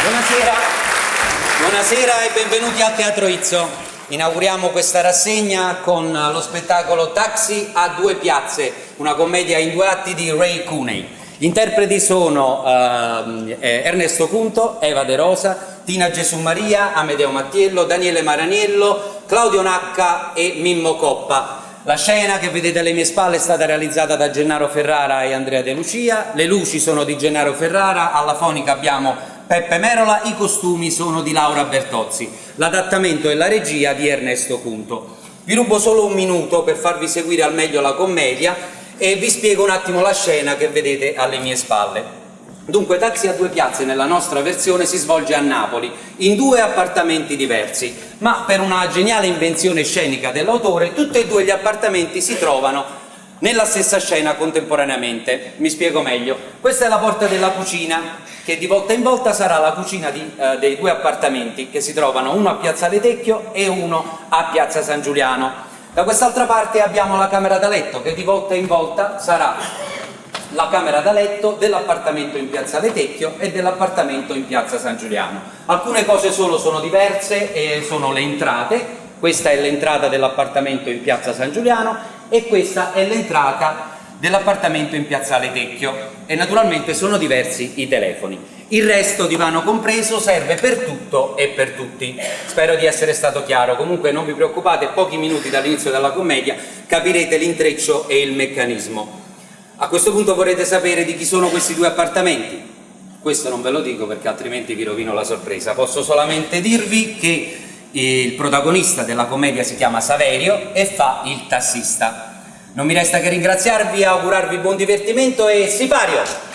Buonasera. Buonasera e benvenuti al Teatro Izzo. Inauguriamo questa rassegna con lo spettacolo Taxi a due piazze, una commedia in due atti di Ray Cooney. Gli interpreti sono Ernesto Cunto, Eva De Rosa, Tina Gesummaria, Amedeo Mattiello, Daniele Maraniello, Claudio Nacca e Mimmo Coppa. La scena che vedete alle mie spalle è stata realizzata da Gennaro Ferrara e Andrea De Lucia, le luci sono di Gennaro Ferrara, alla fonica abbiamo Peppe Merola, i costumi sono di Laura Bertozzi, l'adattamento e la regia di Ernesto Cunto. Vi rubo solo un minuto per farvi seguire al meglio la commedia e vi spiego un attimo la scena che vedete alle mie spalle. Dunque, Taxi a due piazze nella nostra versione si svolge a Napoli, in due appartamenti diversi, ma per una geniale invenzione scenica dell'autore, tutti e due gli appartamenti si trovano nella stessa scena contemporaneamente. Mi spiego meglio. Questa è la porta della cucina, che di volta in volta sarà la cucina di, dei due appartamenti che si trovano uno a Piazza Letecchio e uno a Piazza San Giuliano. Da quest'altra parte abbiamo la camera da letto, che di volta in volta sarà la camera da letto dell'appartamento in Piazza Letecchio e dell'appartamento in Piazza San Giuliano. Alcune cose solo sono diverse e sono le entrate. Questa è l'entrata dell'appartamento in Piazza San Giuliano e questa è l'entrata dell'appartamento in Piazza Letecchio e naturalmente sono diversi i telefoni. Il resto, divano compreso, serve per tutto e per tutti. Spero di essere stato chiaro. Comunque non vi preoccupate, pochi minuti dall'inizio della commedia capirete l'intreccio e il meccanismo. A questo punto vorrete sapere di chi sono questi due appartamenti. Questo non ve lo dico perché altrimenti vi rovino la sorpresa. Posso solamente dirvi che il protagonista della commedia si chiama Saverio e fa il tassista. Non mi resta che ringraziarvi, augurarvi buon divertimento e sipario!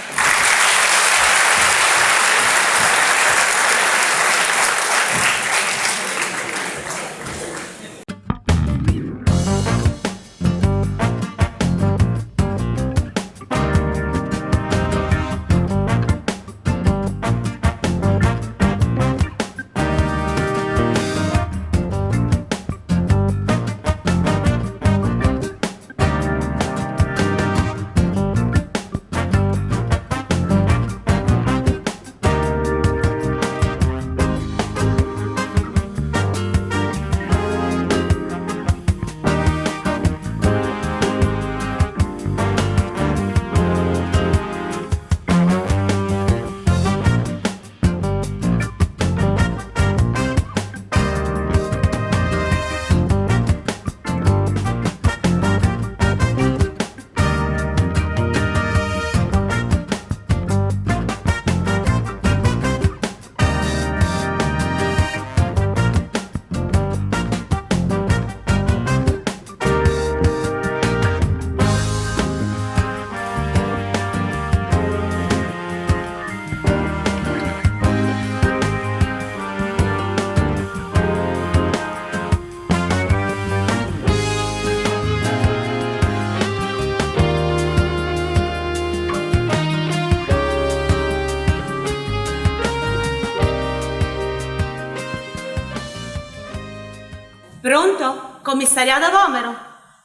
Pronto? Commissariato Vomero?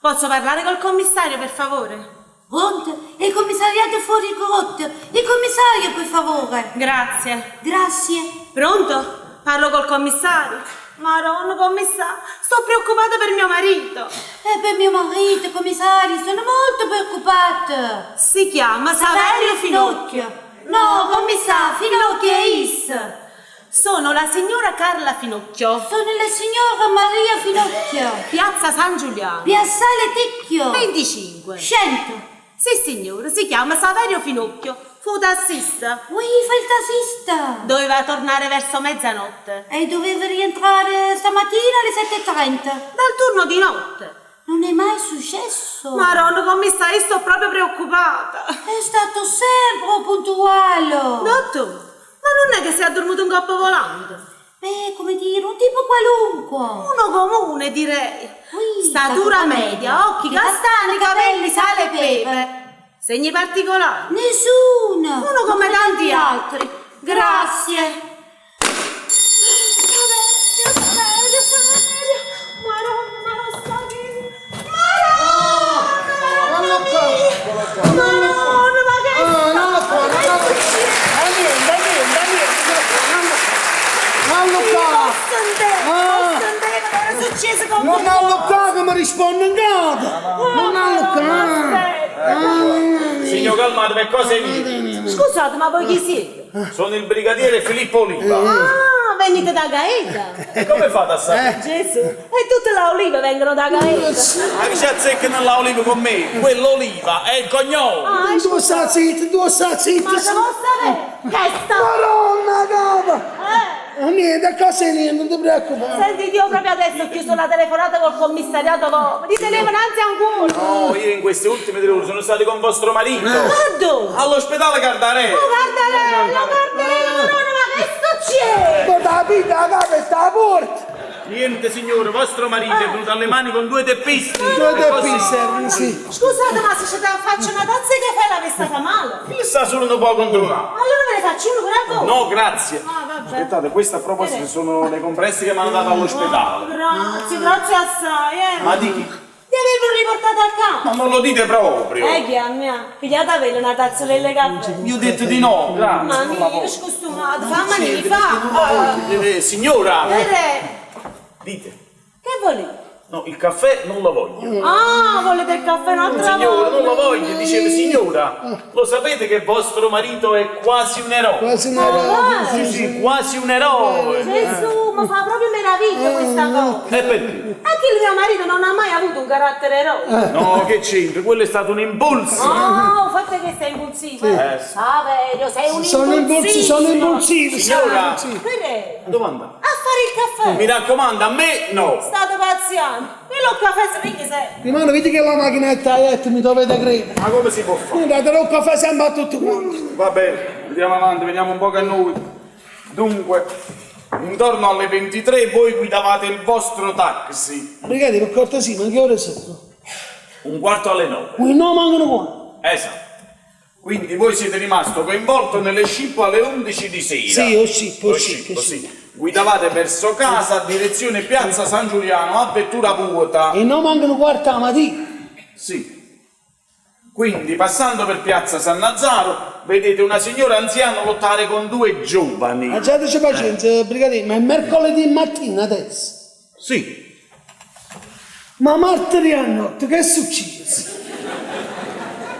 Posso parlare col commissario, per favore? Pronto? Il commissariato fuori corrotto. Il commissario, per favore. Grazie. Grazie. Pronto? Parlo col commissario. Maronna, commissario, sto preoccupata per mio marito. E per mio marito, commissario, sono molto preoccupata. Si chiama Saverio Finocchio. No, commissario, Finocchio è is. Sono la signora Carla Finocchio. Sono la signora Maria Finocchio. Piazza San Giuliano. Piazzale Ticchio. 25. 100. Sì, signore, si chiama Saverio Finocchio. Fu tassista. Ui, fa il tassista. Doveva tornare verso mezzanotte. E doveva rientrare stamattina alle 7.30. Dal turno di notte. Non è mai successo. Maronna, commissario, sto proprio preoccupata. È stato sempre puntuale. Dottor, ma non è che si è addormito un coppo volante? Beh, come dire, un tipo qualunque. Uno comune, direi. Ui, Statura media, occhi castani, capelli, sale e pepe. Segni particolari? Nessuno. Uno come tanti altri. Grazie. Saverio, Saverio, Saverio. Maronna, ma lo sa che... Maronna, mia! Maronna, ma che... Ah, no, no, no, no. Niente, niente, niente. Non alluccà che mi risponde in capo! Non alluccà! Signor calmate, per cose mie. Scusate, ma voi chi siete? Sono il brigadiere Filippo Oliva. Ah, venite da Gaeta. E come fate a sapere? Gesù, e tutte le olive vengono da Gaeta. Ma che ci azzeccano la oliva con me? Quell'oliva è il cognome. Ah, Tu sta zitto, tu sta zitto! ma se posso sapere che sta... Madonna capa! Eh? Niente, cosa niente, non ti preoccupare. Senti, io proprio adesso ho chiuso la telefonata col commissariato voi. Mi tenevo innanzi ancora. No, io in queste ultime tre ore sono stato con vostro marito. Ma dove? All'ospedale Cardarelli. Oh, Cardarello, Cardarello, madonna, ma che succede? Ma la vita, la capa e la porta! Niente signore, vostro marito è venuto alle mani con due teppisti. Due teppisti erano, sì. Scusate, ma se ci faccio una tazza di caffè la vesta fa male. Mi sta solo un po' controllato. Allora me ne faccio uno pure a voi. No, grazie. Ah, vabbè. Aspettate, queste a proposito sono le compresse che mi hanno dato all'ospedale. Grazie, grazie assai, eh. Ma di chi? Di averlo riportato al campo. Ma non lo dite proprio. Eh, che mia, pigliate avere una tazzolella di caffè. Io ho detto di no, grazie. Mamma non la mia, voglio. che scostumato, fammi fa. Eh, signora, Vede, dite. che volete? No, il caffè non lo voglio. Ah, volete il caffè un'altra Signora, volta? non lo voglio, diceva signora. Lo sapete che vostro marito è quasi un eroe? Quasi una roba. Sì, sì, quasi un eroe. Gesù, mi fa proprio meraviglia questa cosa. E perché? Anche il mio marito non ha mai avuto un carattere eroico. No, che c'entra? Quello è stato un impulso. Oh, fatto che sei impulsivo. Eh, sì. Saverio, sei un Sono impulsivi, sono impulsivi, sono Signora. impulsivi. Perché? Dove andate? A fare il caffè. Mi raccomando, a me no. State pazziando. Quello caffè se che sei. Rimane, vedi che la macchinetta ha detto, mi dovete credere. Ma come si può fare? Date un caffè sempre a tutti quanti. Va bene, andiamo avanti, vediamo un po' che a noi. Dunque, intorno alle 23 voi guidavate il vostro taxi. Brigadiere, per cortesia, ma che ore sono? Un quarto alle 9. Qui no mancano qua. Esatto. Quindi voi siete rimasto coinvolto nelle scippo alle 11 di sera. Sì, ho scippo, ho Lo scippo, scippo, sì. sì. Guidavate verso casa, direzione piazza San Giuliano, a vettura vuota. E non mancano quarta la mattina. Sì. Quindi, passando per piazza San Nazzaro, vedete una signora anziana lottare con due giovani. Aggiateci pazienza, brigadiere, ma è mercoledì mattina adesso. Sì. Ma martedì a notte, che è successo?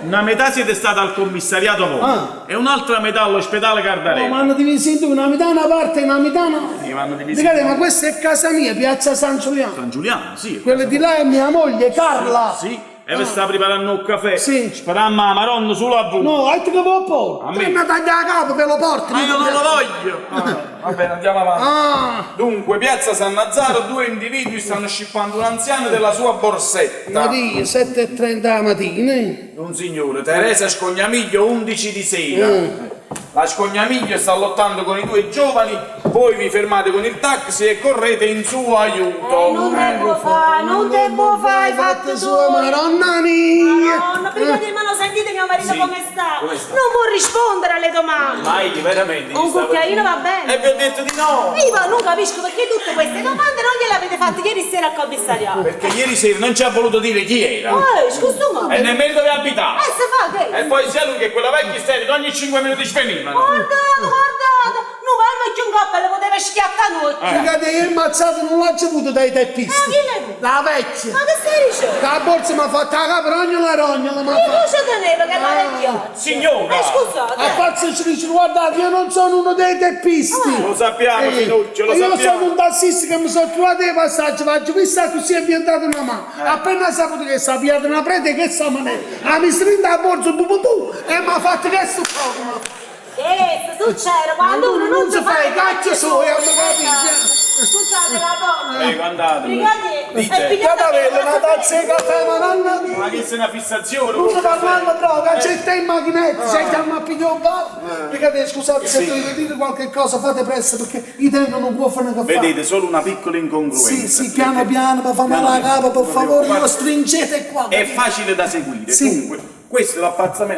Una metà siete stata al commissariato voi Ah. e un'altra metà all'ospedale No, Cardarelli. ma hanno diviso in due, una metà una parte e una metà no. Sì, ma hanno diviso in Brigadiere, ma questa è casa mia, piazza San Giuliano. San Giuliano, sì. Quella di là è mia moglie, Carla. Sì. E vi sta preparando un caffè. Sì. Sparammo la maronna sulla V. No, altro che può porto. A me. Mi taglia la capo, ve lo porto. Ma io non lo voglio. Ah, va bene, andiamo avanti. Ah, Dunque, piazza San Nazzaro, due individui stanno scippando un anziano della sua borsetta. Maria, 7.30 la mattina. eh. Un signore, Teresa Scognamiglio, 11 di sera. La Scognamiglio sta lottando con i due giovani, voi vi fermate con il taxi e correte in suo aiuto. Eh, non te può fare, non te può fare, hai fatto sua, tu. Madonna mia. Madonna, prima di mano sentite mio marito Sì. come sta. Come sta? Non può rispondere alle domande. Ma io veramente. gli Un stavo- cucchiaino va bene. E vi ho detto di no! Io non capisco perché tutte queste domande non gliele avete fatte ieri sera al commissariato. Perché ieri sera non ci ha voluto dire chi era. Eh, scusa ma. E nemmeno dove abitava. Eh, se fa che? E poi sia lui che quella vecchia isterica ogni 5 minuti svenivano. Guardate, guardate, non va più un coppa, le poteva schiattare tutti. Brigadiere, io il mazzato non l'ho avuto dai teppisti. Ma chi l'ha avuto? La vecchia. Ma che stai dicendo? Che la borsa mi ha fatto la capo, rognola, rognola, mi ha Io fatto. cosa tenevo che la vecchia? Signora! Eh, scusate. A forza ci dice, guardate, io non sono uno dei teppisti. Lo sappiamo, Finuccio, lo io sappiamo. sono un tassista che mi sono trovato di passaggio, faccio questa così è diventata una mano. Appena saputo che si è pigliato una prete, che sa manera. Ha mi strinto la borsa, bu, bu, bu, e mi ha fatto che poco. Che succede quando uno non si fa i cacci suoi, hanno capito. Scusate la donna. Prego, andate. Brigadiere, Dite. è pigliata Guardate, una tazza di caffè, ma nonna mia. Ma che sei una fissazione? Uno parlando però, che c'è te in macchinetta, se chiama a pigliare un bar. Brigadiere, scusate se dovete dire qualche cosa, fate presto perché i tempo non può fare un caffè. Vedete, solo una piccola incongruenza. Sì, sì, piano piano, ma fa male la capo, per favore, lo stringete qua. È facile da seguire. Sì. Dunque, questo è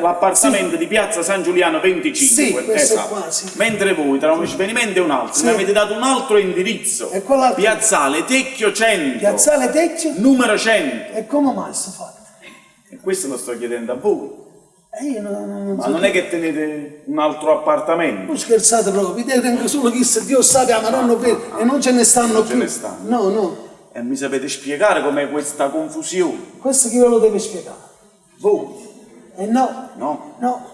l'appartamento di Piazza San Giuliano 25. Sì, questo esatto. qua, sì. Mentre voi, tra uno svenimento e un altro, Sì. mi avete dato un altro indirizzo. E quell'altro? Piazzale Tecchio 100. Piazzale Tecchio? Numero 100. E come mai si fatto? E questo lo sto chiedendo a voi. E io non, non, non Ma so. non è che tenete un altro appartamento? Non scherzate proprio, vi tengo solo chi se Dio sa, ma non lo vedo. E non ce ne stanno Non ce più. ne stanno. No, no. E mi sapete spiegare com'è questa confusione? Questo chi ve lo deve spiegare? Voi? Eh no. No? No.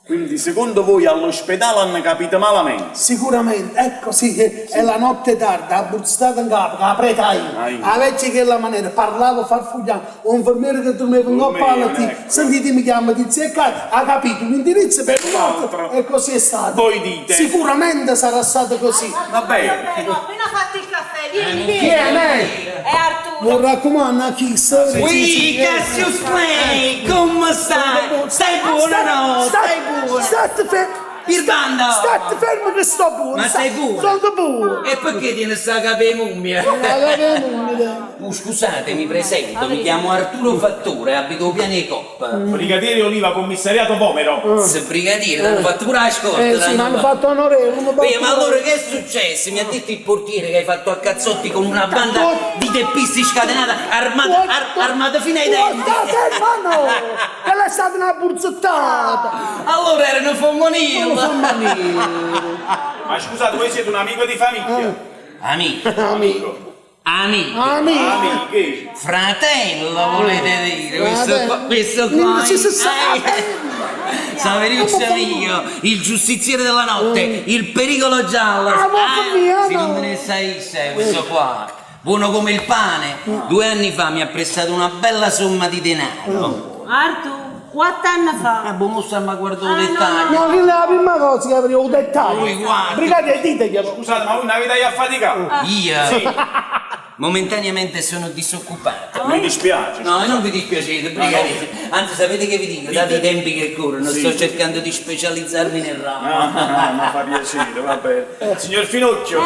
Quindi secondo voi all'ospedale hanno capito malamente? Sicuramente, ecco sì, è la notte tarda, ha buzzato in capo, che preta io. A vecchia che la maniera, parlavo farfugliando, un infermiere che dormiva in coppa alla Dormiva, ecco. sentite mi chiama, dice, e ha capito l'indirizzo per un altro, e così è stato. Voi dite? Sicuramente sarà stato così. Va bene. Ho appena fatto il caffè, vieni, vieni. Chi è lei? È Arturo. Mi raccomando, a chi sta? Ui, Cassius Clay, come stai? Stai buono o no? Stai buono? State fermo. Birbando! State fermo che sto buono. Ma stai buono? Sono buono. E perché tiene sta capa di mummia? La mummia. Oh, scusate, mi presento, mi chiamo Arturo Fattore, abito piano di Coppa. Brigadiere Oliva, commissariato Vomero. Se brigadiere, l'hanno fatto pure la scorta. Eh sì, mi hanno fatto onorevole. Beh, ma allora che è successo? Mi ha detto il portiere che hai fatto a cazzotti con una banda di teppisti scatenata, armata, armata fino ai denti. Guardate, ma no! Quella è stata una burzottata! Allora erano fommonillo! Ma scusate, voi siete un amico di famiglia? Amico. Amico. Amico. Amico. Amiche. Fratello, volete dire? Questo qua, questo qua. Non si sa. Saveruccio amico, il giustiziere della notte, il pericolo giallo. Ah, mamma mia, Se non no. me ne sai, sai, questo qua. Buono come il pane. 2 anni fa mi ha prestato una bella somma di denaro. Artù, 4 anni fa. Ah, buon mossa, ma guardo il dettaglio. No, quella è la prima cosa che avrei un dettaglio. Lui guarda. Brigadiere, diteglielo. Scusate, ma voi non avete a faticare? Io? Sì. Momentaneamente sono disoccupato. Mi dispiace. No, non vi dispiacete, brigadiere. Anzi, sapete che vi dico? Dati i tempi che corrono, sto cercando di specializzarmi nel ramo. Ah, mi fa piacere, va bene. Signor Finocchio,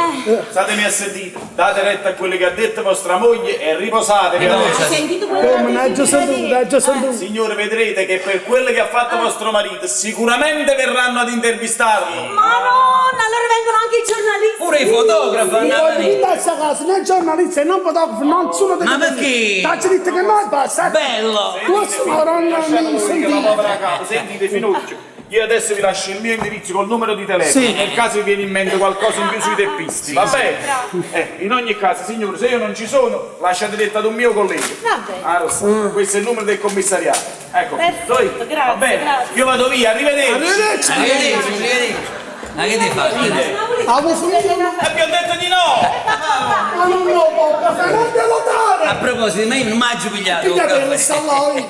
statemi a sentire, date retta a quello che ha detto vostra moglie e riposatevi adesso. Hai sentito quello che Come, ha n'hai detto già il sentito, brigadiere? n'hai già sentito. Signore, vedrete che per quello che ha fatto vostro marito sicuramente verranno ad intervistarlo. Madonna, allora vengono anche i giornalisti. Pure i fotografi Mi hanno voglio venire. in questa casa, né giornalista, né fotografo, non sono delle Ma perché? T'ha detto che no, basta. Bello! Tu madonna, mi Lasciate voi che la sentite. povera capo. Sentite Finocchio, io adesso vi lascio il mio indirizzo col numero di telefono, Sì. nel caso vi viene in mente qualcosa in più sui teppisti, va bene? In ogni caso, signore, se io non ci sono, lasciate detto ad un mio collega. Va bene. Ah, Rossa, questo è il numero del commissariato. Ecco, Perfetto, noi, grazie, va bene. grazie. Io vado via, arrivederci. Arrivederci. Arrivederci, arrivederci. Ma che ti fai? Avevo finito. E vi ho detto di no! Ma non lo può, caffè, non te lo dare. A proposito, ma io non mi ho pigliato un Pigliate il caffè. salone.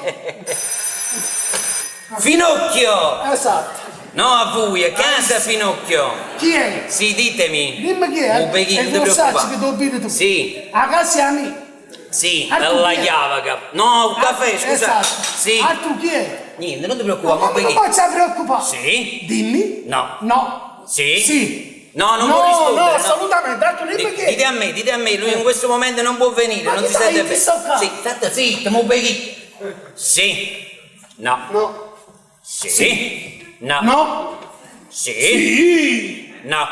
Finocchio! Esatto. No, a voi, a casa Finocchio. Chi è? Sì, ditemi. Dimmi chi è. Un pochino, E non ti tu sai preoccupare. che devo dire tu. Sì, A casa è a me. sì, Artù, la chi è? chiavaca. No, un caffè, scusa. Esatto. Sì. Artù chi è? Niente, non ti preoccupare, Ma un come pochino. faccio a preoccupare? Sì. Dimmi. No. No. Sì. Sì. No, non no, può rispondere. No, assolutamente. Artù, dimmi chi è. Dite a me, dite a me, lui in questo momento non può venire, Ma non chi si dai, sente chi bene. sto qua? Sì, state zitto, mo pochino. Sì. No. No. Sì. No. No. Sì. Sì. No.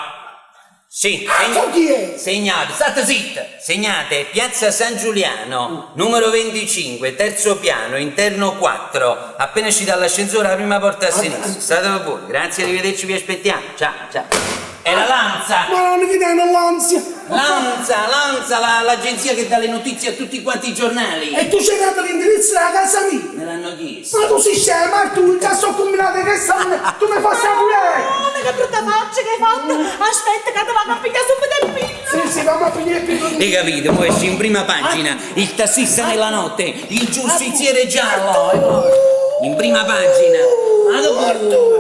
Sì. Artù chi è? Segnate, state zitta! Segnate, piazza San Giuliano, numero 25, terzo piano, interno 4. Appena uscite dall'ascensore, la prima porta a sinistra. State buoni, grazie, arrivederci, vi aspettiamo. Ciao, ciao. È la Lanza! Ma non mi danno l'ansia. Lanza, Lanza, l'agenzia che dà le notizie a tutti quanti i giornali. E tu c'hai dato l'indirizzo della casa mia. Me l'hanno chiesto. Ma tu sei scemo, Artù, già sto combinato che stanno. Tu mi fai sapere. Madonna, che brutta faccia che hai fatto. Aspetta che ti vado a pigliare subito il pillo. Sì, sì, fammi aprire il pillo. Hai capito? Poi esce in prima pagina il tassista nella notte, il giustiziere giallo. In prima pagina. Ma dopo... Artù,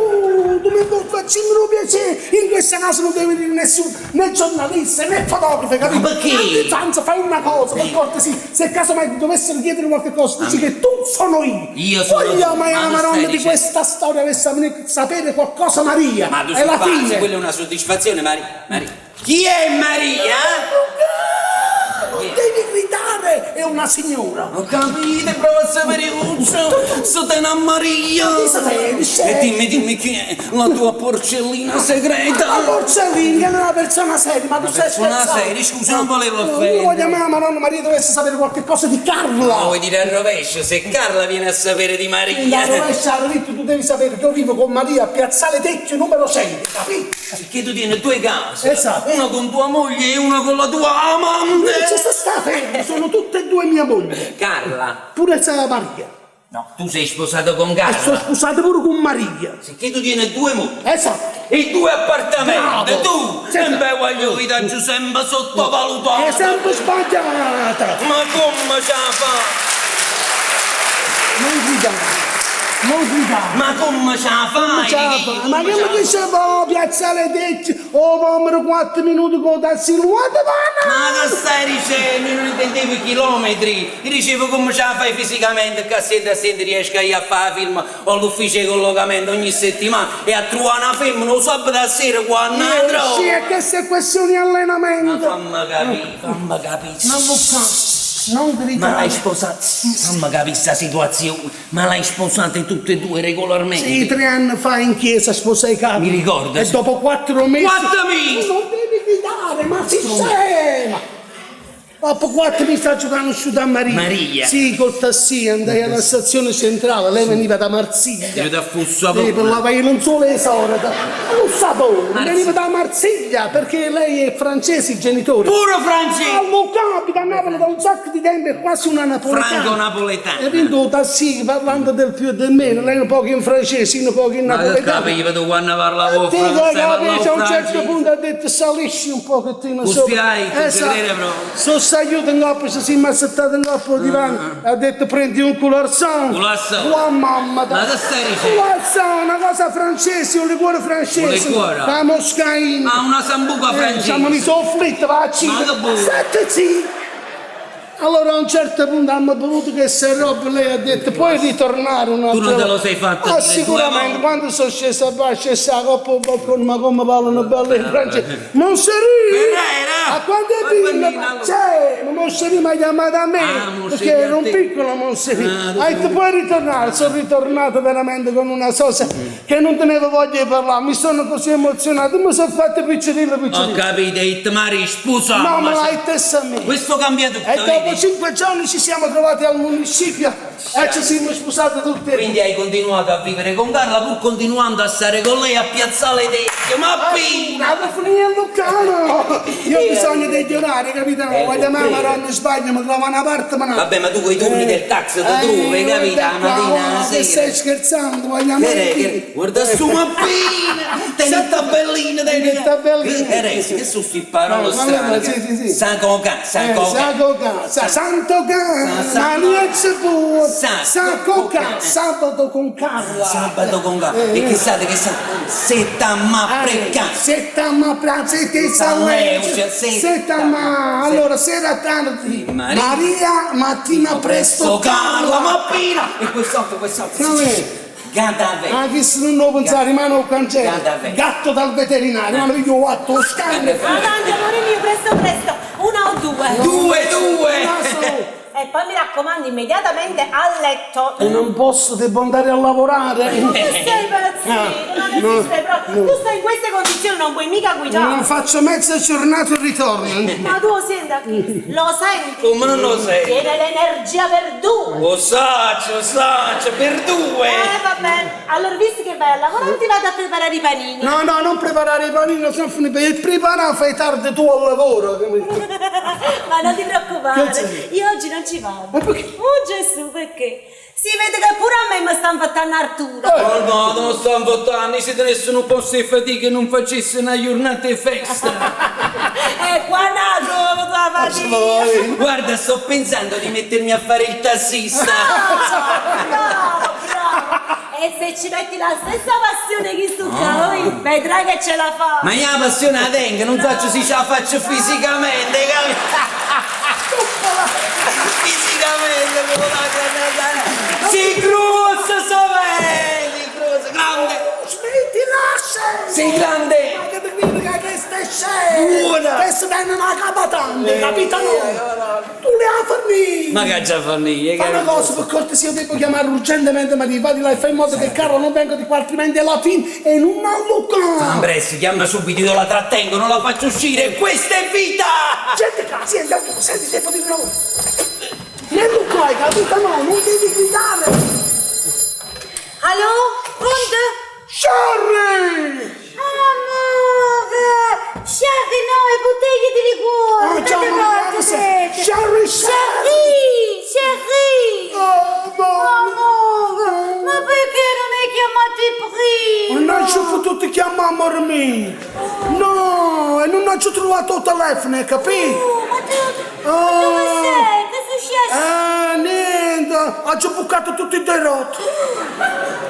tu mi puoi farci un piacere. In questa casa non deve venire nessuno, né giornalista, né fotografo, capito? Ma perché? Anzi, fai una cosa, per cortesia, se casomai ti dovessero chiedere qualche cosa, dici che tu sono io. Io sono Voglio tu, mai ma la tu Madonna stai di dicendo- questa storia avesse a sapere qualcosa Maria. Ma tu È sei la pazzo, fine. quella è una soddisfazione, Maria. Maria. Chi è Maria? Non devi gridare! signore e una signora. Ho capito, bravo Saveruzzo, sto tene a Maria. Chi sta tene? E dimmi, dimmi chi è la tua porcellina segreta. La porcellina è una persona seria, ma tu stai Persona scherzando? seria, scusa, non volevo Io offendere. voglio mia Madonna Maria dovesse sapere qualche cosa di Carla. Ma vuoi dire al rovescio, se Carla viene a sapere di Maria. La rovescia al ritmo, tu devi sapere che io vivo con Maria a Piazzale Tecchio numero 6, capito? Perché tu tieni due case. Esatto. Una con tua moglie e una con la tua amante. C'è sta sta fermo, sono tutte e due mia moglie. Carla. Pure se la Maria. No, tu sei sposato con E Carla. sono sposato pure con Maria. Sicché tu tieni due mogli. Esatto. E due appartamenti, Bravo. tu! Sì, E beh, voglio vita giù sempre sottovalutata! È sempre sbagliata. Ma come ce la fa? Non gridare. Non gridare. Ma come ce la fai? Ce la Ricchi? fa? Ma Come che ce la mi dicevo, oh, Piazzale Tecchio, oh, mamma, 4 minuti con taxi, guarda, va, Ma che stai dicendo? Io non intendevo i chilometri. Io dicevo come ce la fai fisicamente, che senti a senti riesco io a fare film o all'ufficio di collocamento ogni settimana e a trovare una femmina lo sabato a sera quando la trovo. Sì, è che se è questione di Ma allenamento. fammi capire, fammi capire. Non buccare, non Ma gridare. l'hai sposata? Fammi capire sta situazione. Ma l'hai sposata tutte e due regolarmente? Sì, 3 anni fa in chiesa sposai i capi. Mi ricordo, E sì. dopo 4 mesi. 4 mesi! Non devi gridare, ma si scema! Dopo 4 mesi ho conosciuto a Maria. Maria? Sì, col tassì andai alla stazione centrale, lei veniva da Marsiglia. Io da Fusso Sì, per la io non solo esorda, lo sapore, Marsiglia. veniva da Marsiglia perché lei è francese, i genitori. Puro francese! Allo capita a Napoli da un sacco di tempo, è quasi una napoletana. Franco napoletano. E vinto un tassì parlando del più e del meno, lei un poco in francese, io un poco in Ma che napoletano. capiva tu quando parlavo Ti francese? capisci, a un certo punto ha detto salisci un pochettino Cuspiai, sopra. tu ci credi proprio? Sono salito in coppa, si è assettato in coppa al divano, ha detto prendi un croissant. Croissant. La mamma Ma che stai dicendo? Croissant, una cosa francese, un liquore francese. Un liquore? La moscaina. Ma una sambuca Siamo francese. mi sono afflitto, va a Ma che buono. Sette sì. Allora a un certo punto hanno bevuto questa roba, lei ha detto puoi ritornare un altro Tu non te lo sei fatto Ah, dire due sicuramente, volte. quando sono sceso a basso, c'è la coppa un balcone, ma come parlano bello in francese? Monserì! Ferreira! A quando è Ma piccolo? bambino, allora. C'è, ma Monserì mi ha chiamato a me, Ah, Monserì perché a era un te. piccolo Monserì. Ah, tu Ha detto puoi ritornare, sono ritornato veramente con una cosa che non tenevo voglia di parlare, mi sono così emozionato, mi sono fatto piccerino Ho piccerino. capito, it Mari, scusa. No, ma l'hai testa a me. Questo cambia tutto, E dopo vedi? 5 giorni ci siamo trovati al municipio e ci siamo sposati tutti e due. Quindi hai continuato a vivere con Carla pur continuando a stare con lei a Piazzale Tecchio. Ma Pina! Ma finire il Lucano! Io ho bisogno degli orari, capito? Guarda mamma, non sbaglio, mi trovo una parte, ma no. Vabbè, ma tu quei turni del taxi ti trovi, capito? La mattina, la Che sera. stai scherzando, vogliamo Che è, dire. che è? Guarda su mappina! Tieni il tabellino, tieni il tabellino. Che è, che sono sti parole No, strane? sì, sì, sì. Sancoca, Sancoca. Sancoca, Santoca, Sa- Maria Cebu, Sa- Sancoca, sabato con Carla. Sabato con Carla. E che state, che state? Settamma precca. Settamma pranzo te Leuce, Settamma, allora sera tardi Maria. Maria, mattina presto Carla, mappina! E quest'altro, quest'altro. No, eh. Gadave. Anche se non lo pensare, rimane un cancello. Guarda, Gatto dal veterinario, ma io ho fatto lo scanner. Avanti, amore mio, presto, presto. Una o due. Due, due! Naso. E poi mi raccomando, immediatamente a letto. E non posso, devo andare a lavorare. Ma sei pazzito, non esiste proprio. Tu stai in queste condizioni, non puoi mica guidare. Non faccio mezza giornata e ritorno. Ma tu lo senti a chi? Lo senti? Come non lo senti? Tiene l'energia per due. Lo saccio, saccio, per due! Va bene. Allora, visto che vai a lavorare, ti vado a preparare i panini. No, no, non preparare i panini, non sono finito. Il preparare fai tardi tu al lavoro. Ma non ti preoccupare, Che c'è? io oggi non ci vado. Ma perché? Oh Gesù, perché? Si vede che pure a me mi stanno facendo Arturo. Oh no, non sto votando, se tenessero un posto di fatica e non facesse una giornata di festa. Qua nato la fatica. Guarda, sto pensando di mettermi a fare il tassista. Bravo, bravo. E se ci metti la stessa passione che sto qua, vedrai che ce la fa. Ma io la passione la tengo, non so se ce la faccio fisicamente, capito? Fisicamente, come la Sei grossa, Savelli, grossa, grande. Smetti, lascia! Sei grande. Ma che ti credi che stai scemo? Buona! Che si vengono a capa tante, capito no? Tu le hai fornì! Ma che già fornì? Fa una cosa, per cortesia, devo chiamare urgentemente Maria, vai di là e fai in modo che Carlo non venga di qua, altrimenti è la fine e non alluca! Ambresi, chiama subito, io la trattengo, non la faccio uscire, questa è vita! Gente qua, senti, senti, devo dire una cosa. Non lo hai capito no? Non devi gridare! Allo? Pronto? Sherry! Amore! Sherry no, è bottiglie di liquore! Ah, ciao, Tante ma volte cosa? detto. Sherry, Sherry! Sherry! Oh, no. Amore! Ma perché non hai chiamato prima? Non ci ho potuto chiamare, amore mio! No, e non ci ho trovato il telefono, hai capito? Oh, ma tu, ma Oh. dove sei? Che è successo? Niente, ho già bucato tutti e due rotte.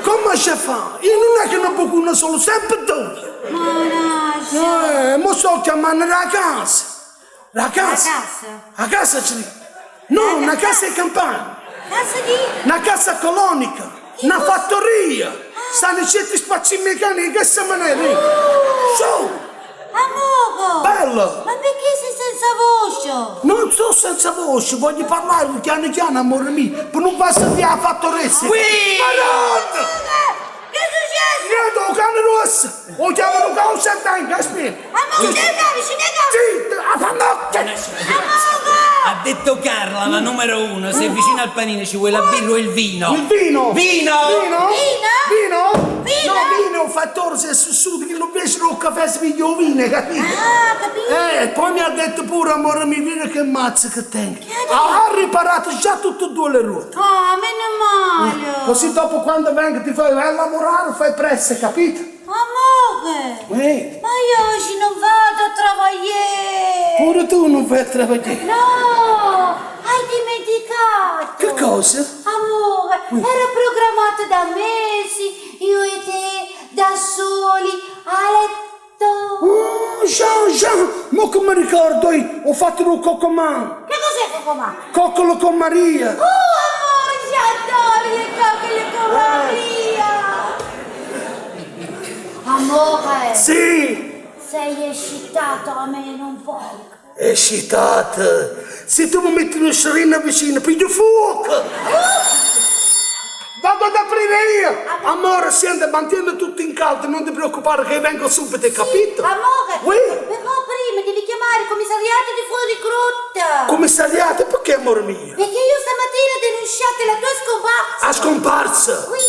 Come si fa? Io non è che ne buco una sola, sempre due. Mannaggia! Mo sto chiamando la casa. La casa? La casa? La casa c'è. No, una casa di campagna. Casa di... Una casa colonica. Una fattoria. Stanno certi spazi meccanici che si maniera. Su, Amore! bello. Ma perché sei senza voce? Non sto senza voce, voglio parlare piano piano, amore mio, per non far sentire la fattoressa. Qui! Madonna! Che è successo? Niente, un cane rosso! O chiamano cane senza aspetta! Amore, ce ne cavi, ce ne cavi! Sì, a fannocchia! Amore! Ha detto Carla, la numero uno, se vicino al panino ci vuoi la birra o il vino. Il vino! Vino! Vino? Vino? Vino? Vino? No, vino è un fattore, se è sussuto, che non piace il caffè, si piglia il vino, capito? Ah, capito? Poi mi ha detto pure, amore mio, vino che mazza che tengo. Ha riparato già tutte e due le ruote. Ah, meno male! Così dopo quando vengo ti fai vai a lavorare, fai presto, capito? Amore! Ma io oggi non vado a travagliare! Pure tu non vai a lavorare. No! Hai dimenticato! Che cosa? Amore, era programmato da mesi, io e te, da soli, a letto. Oh, Jean, Jean, ma come ricordo io, ho fatto un cocomà, Che cos'è cocomà? coccolo con Maria. Oh, amore, si adoro le coccole con Maria! Amore, Sì, sei eccitato a me un poco. eccitata. Se tu mi metti una sciarina vicino, piglio fuoco. Vado ad aprire io. Amore, senti, mantieni tutto in caldo, non ti preoccupare che vengo subito, hai capito? Amore, Oui. però prima devi chiamare il commissariato di Fuorigrotta. Commissariato, perché amore mio? Perché io stamattina ho denunciato la tua scomparsa. A scomparsa. Oui.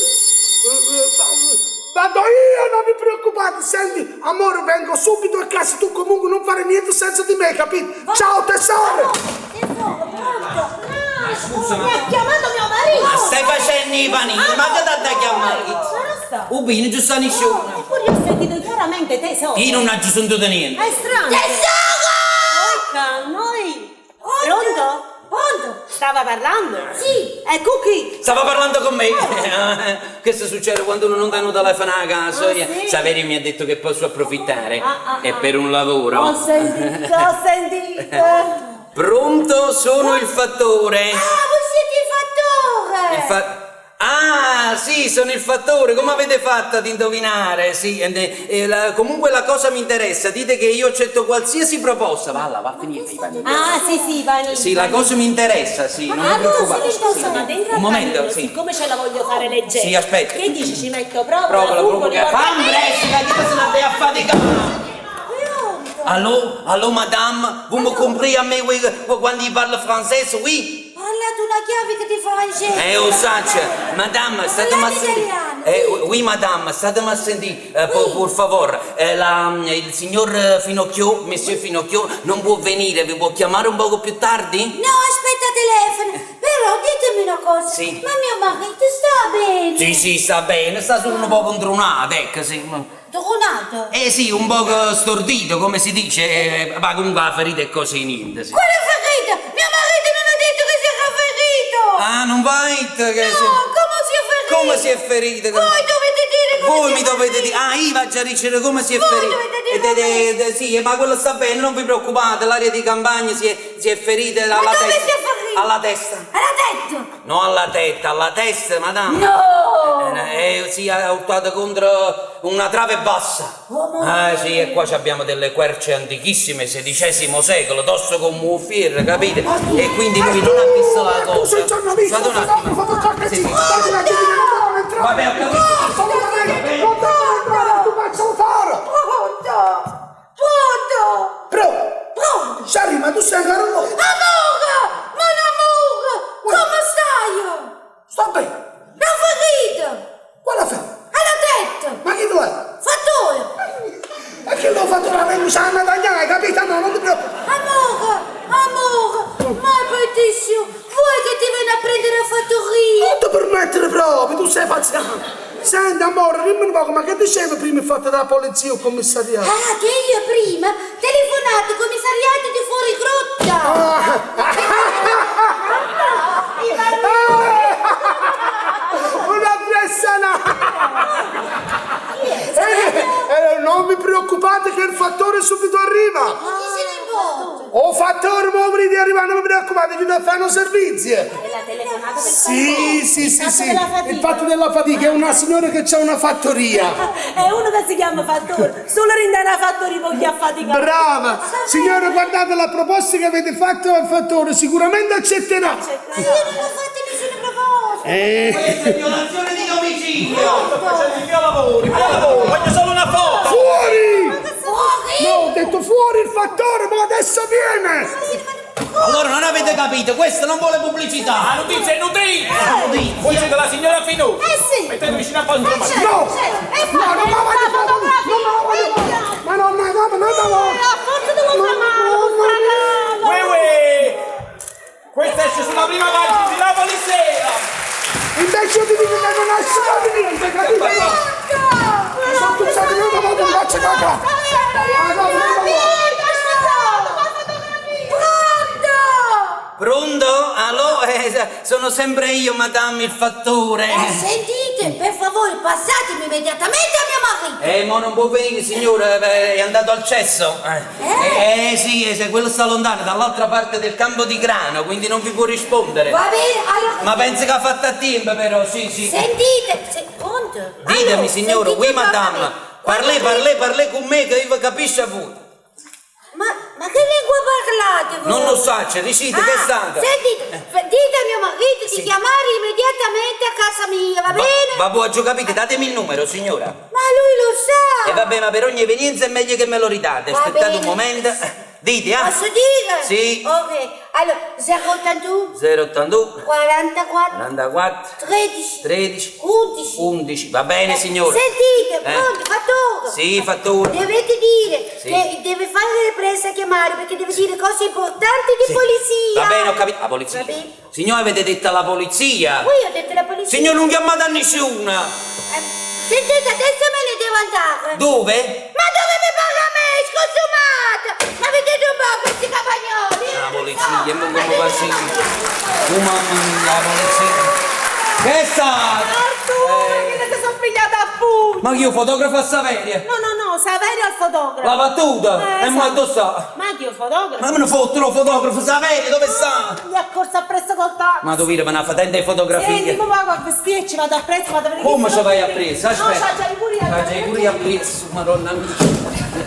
Vado io, non vi preoccupate. Senti, amore, vengo subito a casa. Tu comunque non fare niente senza di me, capito? Ciao tesoro! Tesoro, pronto? Scusa, Mi ma ha chiamato mio marito! ma stai facendo i panini? Ma che ti da chiamare? Ma non sta. Ubino, giusto nessuno. Eppure io ho sentito chiaramente tesoro. Io non ho sentito niente. È strano. Tesoro! Ecco, noi. Pronto? Pronto? Stava parlando? Sì. E Cookie? Stava parlando con me. Questo succede quando uno non dà un telefono a casa. Ah, sì? Saverio mi ha detto che posso approfittare. Ah, ah, È per un lavoro. Ho sentito, ho sentito. Pronto, sono il fattore. Ah, voi siete il fattore! Il Ah, sì, sono il fattore. Come avete fatto ad indovinare? Sì, comunque la cosa mi interessa. Dite che io accetto qualsiasi proposta. Valla, va a finire i panini. Ah, sì, sì, panini. Sì, la cosa mi interessa, sì, non mi Ah, preoccupate. sì, Sì. Ma dentro Un al momento, panino, sì. siccome ce la voglio fare leggera. Sì, aspetta. Che dici, ci metto proprio Proprio la la fugo, proprio. Fammi che ti sono andata a faticare. Allô, allô madame, vous me comprenez a me oui, quando io parlo francese, oui? Parlate una chiave di francese! Oh, saccia, madame, statemi a Parlate sentire. italiano, Oui, madame, statemi a sentire, per favore. Il signor Finocchio, monsieur Finocchio, non può venire, vi può chiamare un poco più tardi? No, aspetta telefono! Però ditemi una cosa! Sì. Ma mio marito sta bene! Sì, sì, sta bene, sta solo un po' contronata, ecco, sì. Tornato? Eh sì, un poco stordito, come si dice, ma comunque la ferita è cosa di niente, sì. Quale ferita? Mio marito non ha detto che si era ferito! Ah, non vai? Che No, come si è ferito? Come si è ferito? Voi dovete dire come Voi si mi è dovete ferito. dire, ah, io vado a dicere come si è Voi ferito. dovete dire Sì, ma quello sta bene, non vi preoccupate, l'aria di campagna si è ferita Ma alla dove testa. si è ferito? Alla testa. Alla testa! No alla testa, alla testa, madame. No! Sì, ha urtato contro una trave bassa. Oh, Ah sì, e qua ci abbiamo delle querce antichissime, XVI secolo, tosto come un fierro, capite? E quindi lui non ha visto la Tu cosa. sei giornalista, Scusate un attimo. fotografo, per Sì, sì. cortesia, date una non devono entrare. Vabbè, ho capito. Assolutamente, non devono entrare, tu faccio fare. Pronto! Pronto! Però, Pronto! Sciarri, ma tu sei ancora là? Amore! Mon amour! Come stai? Sto bene. La ferita! Quale fa? Alla testa! Ma chi tu è? Fattore! E che l'ho fatto la lingua sana tagliare, hai capito? No, non ti preoccupare. Amore! Amore! Ma bellissimo! Vuoi che ti venga a prendere a fattoria? Non ti permettere proprio, tu sei paziente. Senti, amore, dimmi un poco, ma che dicevi prima il fatto della polizia o commissariato? Ah, che io prima telefonato al commissariato di fuori grotta! Una pressana! Non vi preoccupate che il fattore subito arriva! Ma chi se ne importa? O fattore, muoviti di arrivare, non vi preoccupate, gli da fare un servizio! E la telefonata per Sì, sì, sì, fatto sì. della fatica. Il fatto della fatica è una signora che c'ha una fattoria. È uno che si chiama Fattore. Solo rindare la fattoria voglio affaticare. Brava! Signora, guardate la proposta che avete fatto al fattore, sicuramente accetterà. Ma io non ho fatto nessuna proposta! Questa è violazione di domicilio. Sto facendo il mio lavoro, il mio lavoro, voglio solo una foto! Fuori! Fuori! No, ho detto fuori il fattore, ma adesso viene! Allora non avete capito, questo non vuole pubblicità. La notizia è notizia! Notizia. Voi siete la signora Finocchi! Eh sì! Mettete vicino al vostro marito! No! Eh, No, non me la voglio fare! Non me la voglio fare! Ma non, ma no, ma no, no! Forse devo chiamarlo, Uè, uè! Questa esce sulla prima pagina di Napoli Sera! Invece io ti dico che non esce proprio niente, capito? Sono tuzzato io una volta, mi faccio cacà! Ah, no, no, no, no. Pronto! Pronto? Allo? Sono sempre io, madame, il fattore. Sentite, per favore, passatemi immediatamente a mio marito! Ma non può venire, signore, è andato al cesso. Sì, se quello sta lontano, dall'altra parte del campo di grano, quindi non vi può rispondere. Va bene, allora... Ma penso che ha fatto a tempo, però, sì, sì. Sentite, pronto? Ditemi, Allora, signore, sentite oui, madame. proprio. Parlez, parlez, parlez con me, che io capisco a voi. Ma che lingua parlate voi? Non lo so, c'è, dicite, che Ah, stanca. Sentite, dite a mio marito di Sì. chiamare immediatamente a casa mia, va bene? Va buon, ho capito, datemi il numero, signora. Ma lui lo sa! E vabbè, ma per ogni evenienza è meglio che me lo ridate. Va Aspettate un bene. momento. Dite, ah. Posso dire? Sì. Ok, allora 082 082 44 44 13 13 11 11. Va bene, signora. Sentite, pronto, fattore. Sì, fattore. Dovete dire Sì. che deve fare le presse a chiamare perché deve dire cose importanti di Sì. polizia. Va bene, ho capito. La polizia. Va bene. Signora, avete detto alla polizia. Voi ho detto la polizia. Signor, non chiamate a nessuna. Sentite, adesso me ne devo andare. Dove? Ma dove mi parla a me, sconsumata? Ma vedete un po' questi campagnoli? La polizia, ma come passi? Oh mamma mia, la polizia. Che è stato? Arturo, che ti sono pigliata a pugni! Ma io fotografo a Saveria? No, no, no, Saverio al fotografo. La battuta? E ma esatto. dove sta? Ma chi è il fotografo? Ma me ne fotto lo fotografo, Saverio, dove sta? Gli ha corso appresso col taxi. Ma dove ma una fatente fotografia? Senti, come vado a vestirci, vado appresso, vado a vedere Come chi ci vai sono. appresso? No, Aspetta. c'ha già i puri C'ha i puri appresso, madonna mia.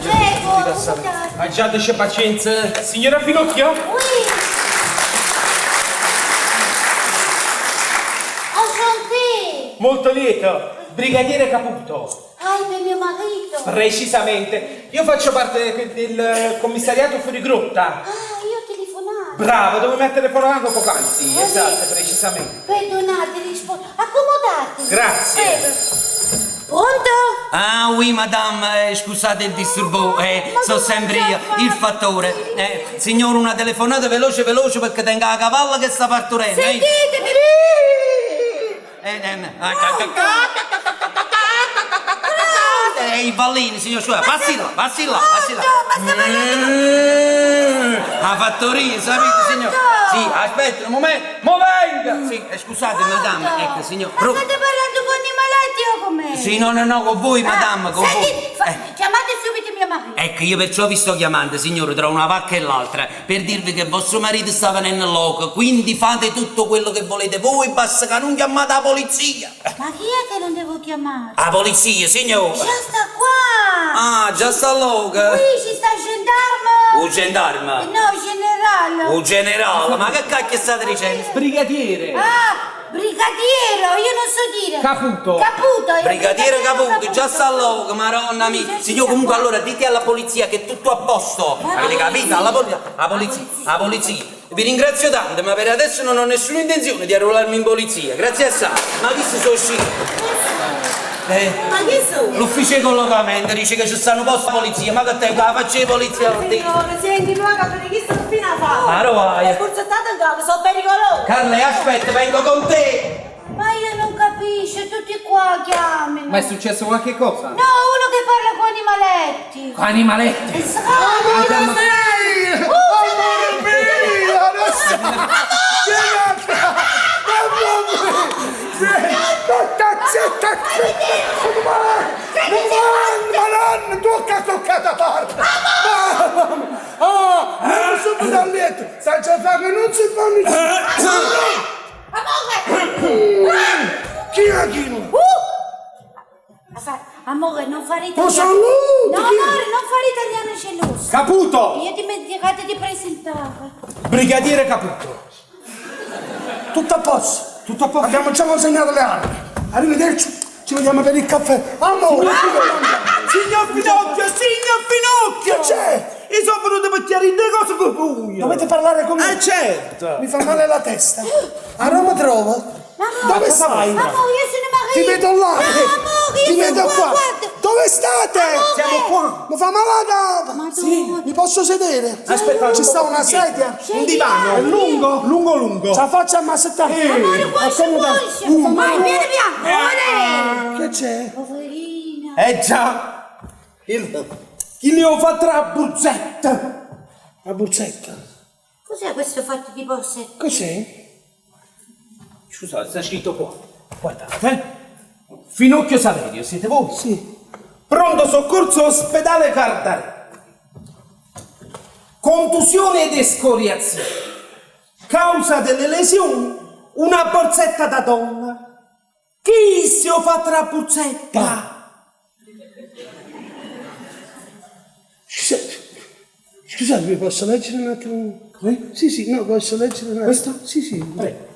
Prego, scusate. Aggiateci pazienza. Signora Finocchio? Oui. Enchanté. Molto lieto. Brigadiere Caputo. Ah, per mio marito. Precisamente. Io faccio parte del commissariato Fuorigrotta. Ah, io ho telefonato. Bravo, dove mi ha telefonato poc'anzi. Va Esatto, bene. precisamente. Perdonate, rispondo. Accomodatevi. Grazie. Prego. Pronto? Ah, oui, madame, scusate il disturbo, Ma sono come sempre ce io, la il fate? fattore. Signore, una telefonata veloce veloce perché tengo la cavalla che sta partorendo. Sentitemi. I ballini, signor Sua, passi là, passi là, passi là. Pronto? Ma sta parlando La fattoria, sapete, signor? Sì, aspetta un momento, mo venga! Sì, scusate, madame, ecco, signor. Ma state parlando con i malati o con me? Sì, no, no, no, con voi, madame, con Senti, voi. chiamate subito mio marito. marito. Ecco, io perciò vi sto chiamando, signore, tra una vacca e l'altra, per dirvi che vostro marito sta venendo loco, quindi fate tutto quello che volete voi, basta che non chiamate la polizia. Ma chi è che non devo chiamare? La polizia, signore! Già sta qua! Ah, già sta loco? Qui ci sta il gendarme! Un gendarme? No, generale! Un generale, ma che cacchio state dicendo? Brigadiere! Ah, brigadiero, io non so dire. Caputo. Caputo, io Brigadiere Caputo, già sta loco, maronna mia. Signor, comunque allora dite alla polizia che è tutto a posto. Avete capito? Alla polizia, alla polizia, alla polizia. Vi ringrazio tanto, ma per adesso non ho nessuna intenzione di arruolarmi in polizia. Grazie assai. Ma chi si sono usciti? Eh, Ma chi sono? l'ufficio di collocamento dice che ci stanno posti di polizia, ma che te la faccia di polizia? Signore, senti, tu capire chi sono fino a fare. Ma dove vai? È burzettato in capo, sono pericoloso. Carla, aspetta, vengo con te! Ma io non capisco, tutti qua chiamano. Ma è successo qualche cosa? No, uno che parla con animaletti. Con animaletti! E sa- Amore mio! Amore mio! Adesso! Vieni a qua! Mamma mia! Zitta, zitta, zitta! Non va, ma non tocca toccata parte! Ah, non sono dal letto! Sai già fa che non si fa niente! Chi è chi? Amore, non fare Ma italiano. saluto! No, amore, non fare italiano geloso. Caputo! Io ti dimenticate di presentare. Brigadiere Caputo! Tutto a posto! Tutto a posto? Abbiamo già consegnato le armi. Arrivederci, ci vediamo per il caffè. Amore! Signor Finocchio, signor Finocchio! Che c'è? Io sono venuto per chiarire due cose con voi! Dovete parlare con me. Eh certo! Mi fa male la testa. A Roma trovo. Amore, Dove stai? Amore, io sono Maria. Ti vedo là. Amore, io Ti sono vedo qua. guarda. Dove state? Amore. Siamo qua! Mi fa male la capo. Madonna. Mi posso sedere? Aspetta, Ci sta una sedia? Un divano! È lungo, lungo, lungo! Ce la faccio a massettare. Amore, qua c'è, qua c'è. Vai, vieni via. Amore. Che c'è? Poverina. Eh già! Il... Chi ne ho fatto la burzetta? La borsetta. Cos'è questo fatto di borsetta? Cos'è? Scusate, sta scritto qua. Guardate, eh. Finocchio Saverio, siete voi? Sì. Pronto soccorso ospedale Cardarelli. Contusione ed escoriazione. Causa delle lesioni, una borsetta da donna. Chi si è fatta la borsetta? Scusate, scusate, mi posso leggere un attimo? Come? Sì, sì, no, posso leggere un attimo. Questo? Sì, sì. Prego.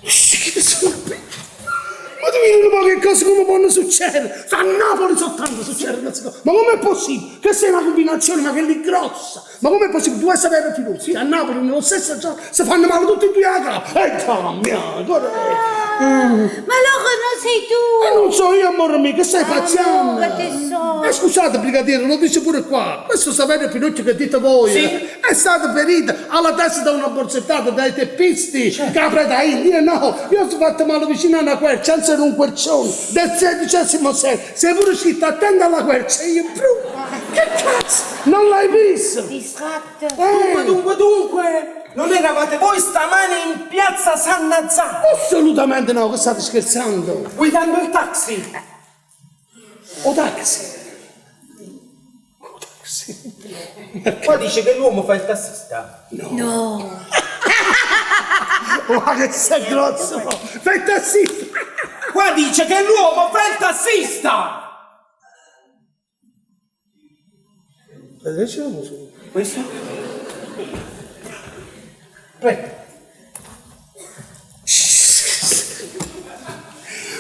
Che sono Ma tu vedi un po' che cosa come possono succedere? A Napoli soltanto succede queste cose. Ma com'è possibile? Questa è una combinazione, ma che lì grossa! Ma com'è possibile? Tu vuoi sapere Finucci? A Napoli nello stesso giorno si fanno male tutti e due alla capo. E mia, guarda. Ma allora non sei tu. E non so io, amore mio, che stai pazziando? Amore, tesoro. Eh, scusate, brigadiere, lo dice pure qua. Questo Saverio Pinucci che dite voi eh, è stato ferito alla testa da una borsettata dai teppisti. Capra da India. Io no, io sono fatto male vicino a una quercia, anzi era un quercione del XVI secolo. Sei pure scritto attenta alla quercia. E io, bru, che cazzo? Non l'hai visto? Distratto. Dunque, Eh, dunque, dunque, non eravate voi stamane in piazza San Nazzaro assolutamente no, che state scherzando. guidando il taxi? O taxi. O taxi. Qua dice che l'uomo fa il tassista. No. Ma che sei grosso! Fai il tassista! Qua dice che l'uomo fa il tassista! Questo? Prego.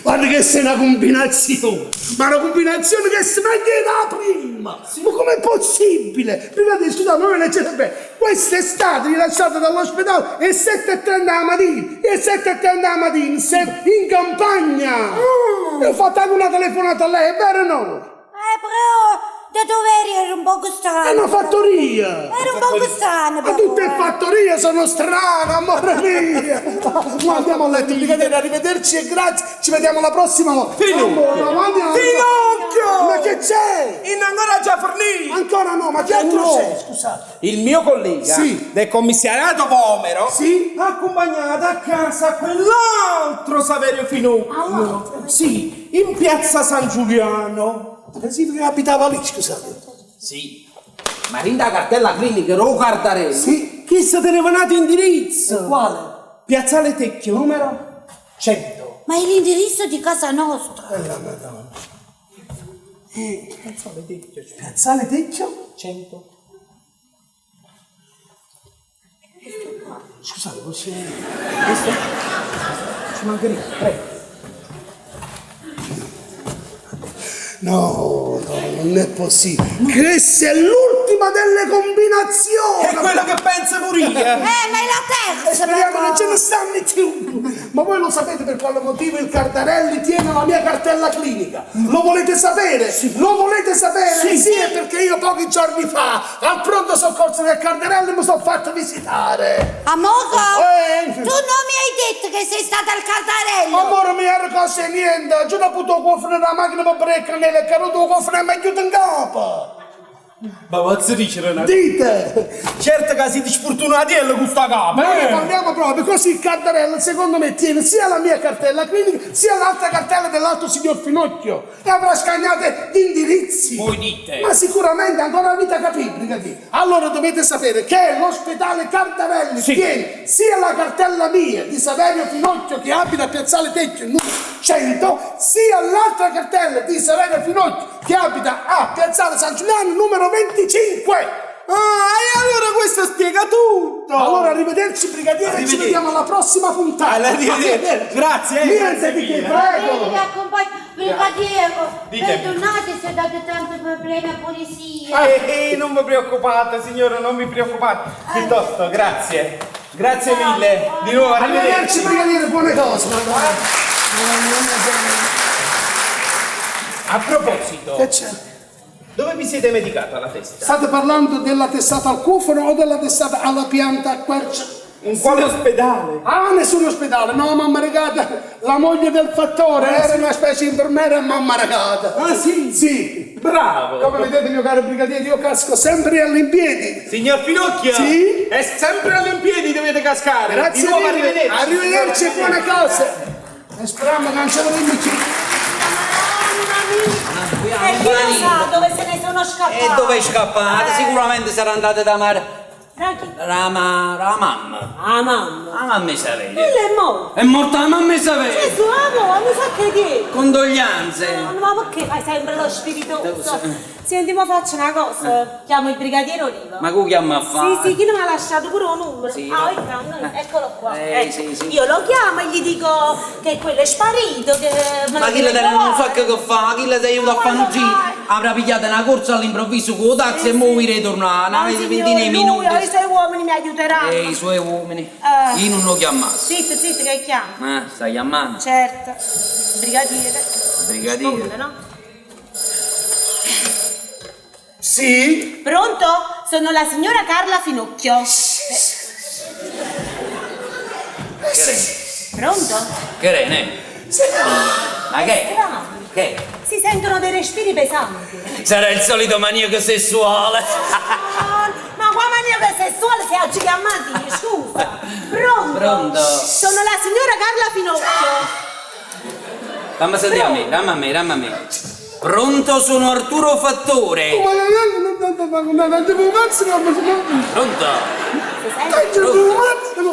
Guarda che sei una combinazione! Ma una combinazione che si mangia da prima! Ma com'è possibile? Prima di scusate, non leggete bene. Questa è stata rilasciata dall'ospedale alle 7.30 la mattina! E 7.30 la mattina, sei in campagna! E ho fatto anche una telefonata a lei, è vero o no? Però da dove eri era un poco strano. È una fattoria! Era un poco strano, Ma però. tutte eh. le fattorie sono strane, amore mio! Ma andiamo a letto, brigadiere, arrivederci e grazie. Ci vediamo la prossima volta. Finocchio! Amore, ma andiamo. Finocchio! Ma che c'è? In ancora già fornito! Ancora no, ma che altro No. c'è? Scusate. Il mio collega Sì. del commissariato Vomero Sì? ha accompagnato a casa quell'altro Saverio Finocchio. Sì, in piazza San Giuliano. Pensavo che abitava lì, scusate. Sì, ma dint' 'a cartella clinica d' 'o Cardarelli. Sì. Chisto teneva n'ato indirizzo. Quale? Piazzale Tecchio, numero 100. Ma è l'indirizzo di casa nostra. Eh, la Madonna. Piazzale Tecchio, Piazzale Tecchio? 100. Scusate, posso... Questo? Ci mancherebbe, prego. No, no, non è possibile. Questa è l'ultima delle combinazioni. È quello che pensa pure io. Ma è la terza! Speriamo però. non ce ne stanno più. Ma voi lo sapete per quale motivo il Cardarelli tiene la mia cartella clinica? Lo volete sapere? Lo volete sapere? Sì. Sì, è perché io pochi giorni fa al pronto soccorso del Cardarelli mi sono fatto visitare. Amore, Eh. tu non mi hai detto che sei stata al Cardarello! Amore mi era cosa niente, giù dopo il cofano della macchina per brecca nel è caduto il cofano e mi è chiuso in capo. Ma posso dicere una cosa? Dite! Certo che siete sfortunati e con sta capa. Ma ne eh. parliamo proprio, così il Cardarello secondo me tiene sia la mia cartella clinica sia l'altra cartella dell'altro signor Finocchio e avrà scagnate gli indirizzi. Voi dite. Ma sicuramente ancora la vita capì, brigadiere. Allora dovete sapere che l'ospedale Cardarelli tiene sia la cartella mia di Saverio Finocchio che abita a Piazzale Tecchio numero 100, sia l'altra cartella di Saverio Finocchio che abita a Piazzale San Giuliano numero 25. Ah, e allora questo spiega tutto. Allora arrivederci brigadiere, ci Arrivederci. vediamo alla prossima puntata. Alla arrivederci. Grazie, eh, Niente grazie di che, mille. Vedi prego. che accompagno. Brigadiere, Ditemi. perdonate se ho dato tanti problemi a polizia. Eh, non vi preoccupate, signora, non vi preoccupate. Piuttosto, grazie. Grazie mille. Di nuovo, Arrivederci arrivederci. brigadiere, buone cose. A proposito, Che c'è? dove vi siete medicata la testa? State parlando della testata al cufano o della testata alla pianta a quercia? In quale ospedale? Ah, nessun ospedale, no, mamma regata, la moglie del fattore era una specie di infermiera e mamma regata. Ah, sì? Sì. Bravo. Come vedete, mio caro brigadiere, io casco sempre all'impiedi. Signor Finocchio? Sì? È sempre all'impiedi dovete cascare. Grazie Di nuovo mille. arrivederci. Arrivederci e buone cose. E speriamo che non ce lo più. E chi lo sa dove se ne sono scappati? E dove è scappata? Sicuramente sarà andata da Mar... Da chi? La, ma... la mamma. Ah, mamma. La mamma è Saverio. Quella è morta. È morta la mamma Saverio. Gesù, amore, mi sa che di. Condoglianze. Ma perché fai sempre lo spiritoso? Senti, ma faccio una cosa. Chiamo il brigadiere Oliva. Ma chi chiama a fare? Sì, sì, chi non mi ha lasciato pure un numero? Sì, ah, va. ecco, eccolo qua. Eh, Ecco. sì, sì. Io lo chiamo e gli dico che quello è sparito, che me Ma lo chi la deve non trovare. sa che fa, chi la ti aiuta a fare un Quando giro? vai? Avrà pigliato una corsa all'improvviso con il taxi e mo ritorna, una Ma ventina signore, di lui minuti. o i suoi uomini mi aiuteranno. E i suoi uomini. Eh. Io non lo chiamassi. Zitto, zitto, che chiamo. Ah, stai chiamando? Certo. Brigadiere. Brigadiere. Risponde, no? Sì? Pronto? Sono la signora Carla Finocchio. Che re? Pronto? Che re, ne? Ma che? Strano. Che? Si sentono dei respiri pesanti. Sarà il solito maniaco sessuale. Ah, Ma qua maniaco sessuale si oggi chiamati, scusa. Pronto? Pronto? Sono la signora Carla Finocchio. Fammi sentire a me, dammi a me, dammi a me. Pronto, sono Arturo Fattore. Pronto? Si sente?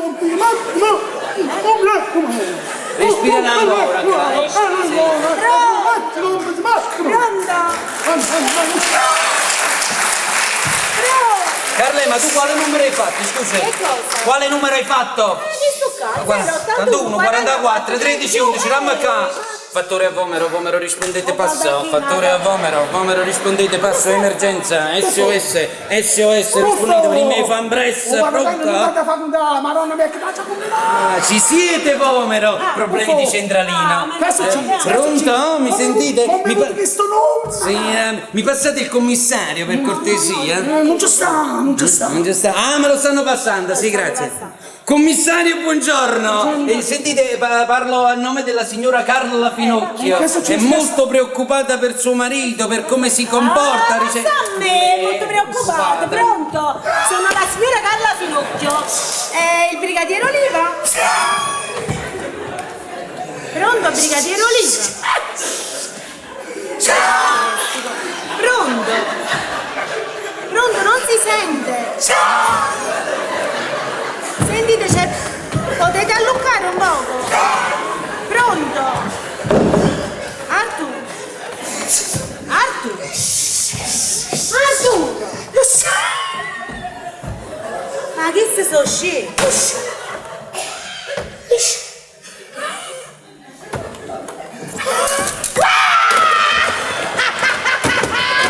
Respira ancora, cara. Pronto? Carle, ma tu quale numero hai fatto? Scusa. Che cosa? Quale numero hai fatto? Che sto cazzo? 81, 44, 13, 11, dammi qua. Fattore a Vomero, Vomero rispondete passo. Fattore a Vomero, Vomero rispondete passo, emergenza, SOS, SOS, rispondete prima di fan press, pronto? Ah, ci siete Vomero? Problemi di centralina. Pronto? Mi sentite? Mi, pa- sì, mi passate il commissario per cortesia? Non ci sta, non ci sta. Non ci sta. Ah, me lo stanno passando, sì, grazie. Commissario, buongiorno. Sentite, parlo a nome della signora Carla Finocchio. Che succede? È molto preoccupata per suo marito, per come si comporta. Ah, passa a me, molto preoccupata. Pronto? Sono la signora Carla Finocchio. Il brigadiere Oliva? Pronto, brigadiere Oliva? Pronto? Pronto, non si sente. Sentite, c'è... Potete alluccare un poco? Pronto? Arturo? Arturo? Arturo? Ma che se sono scemo?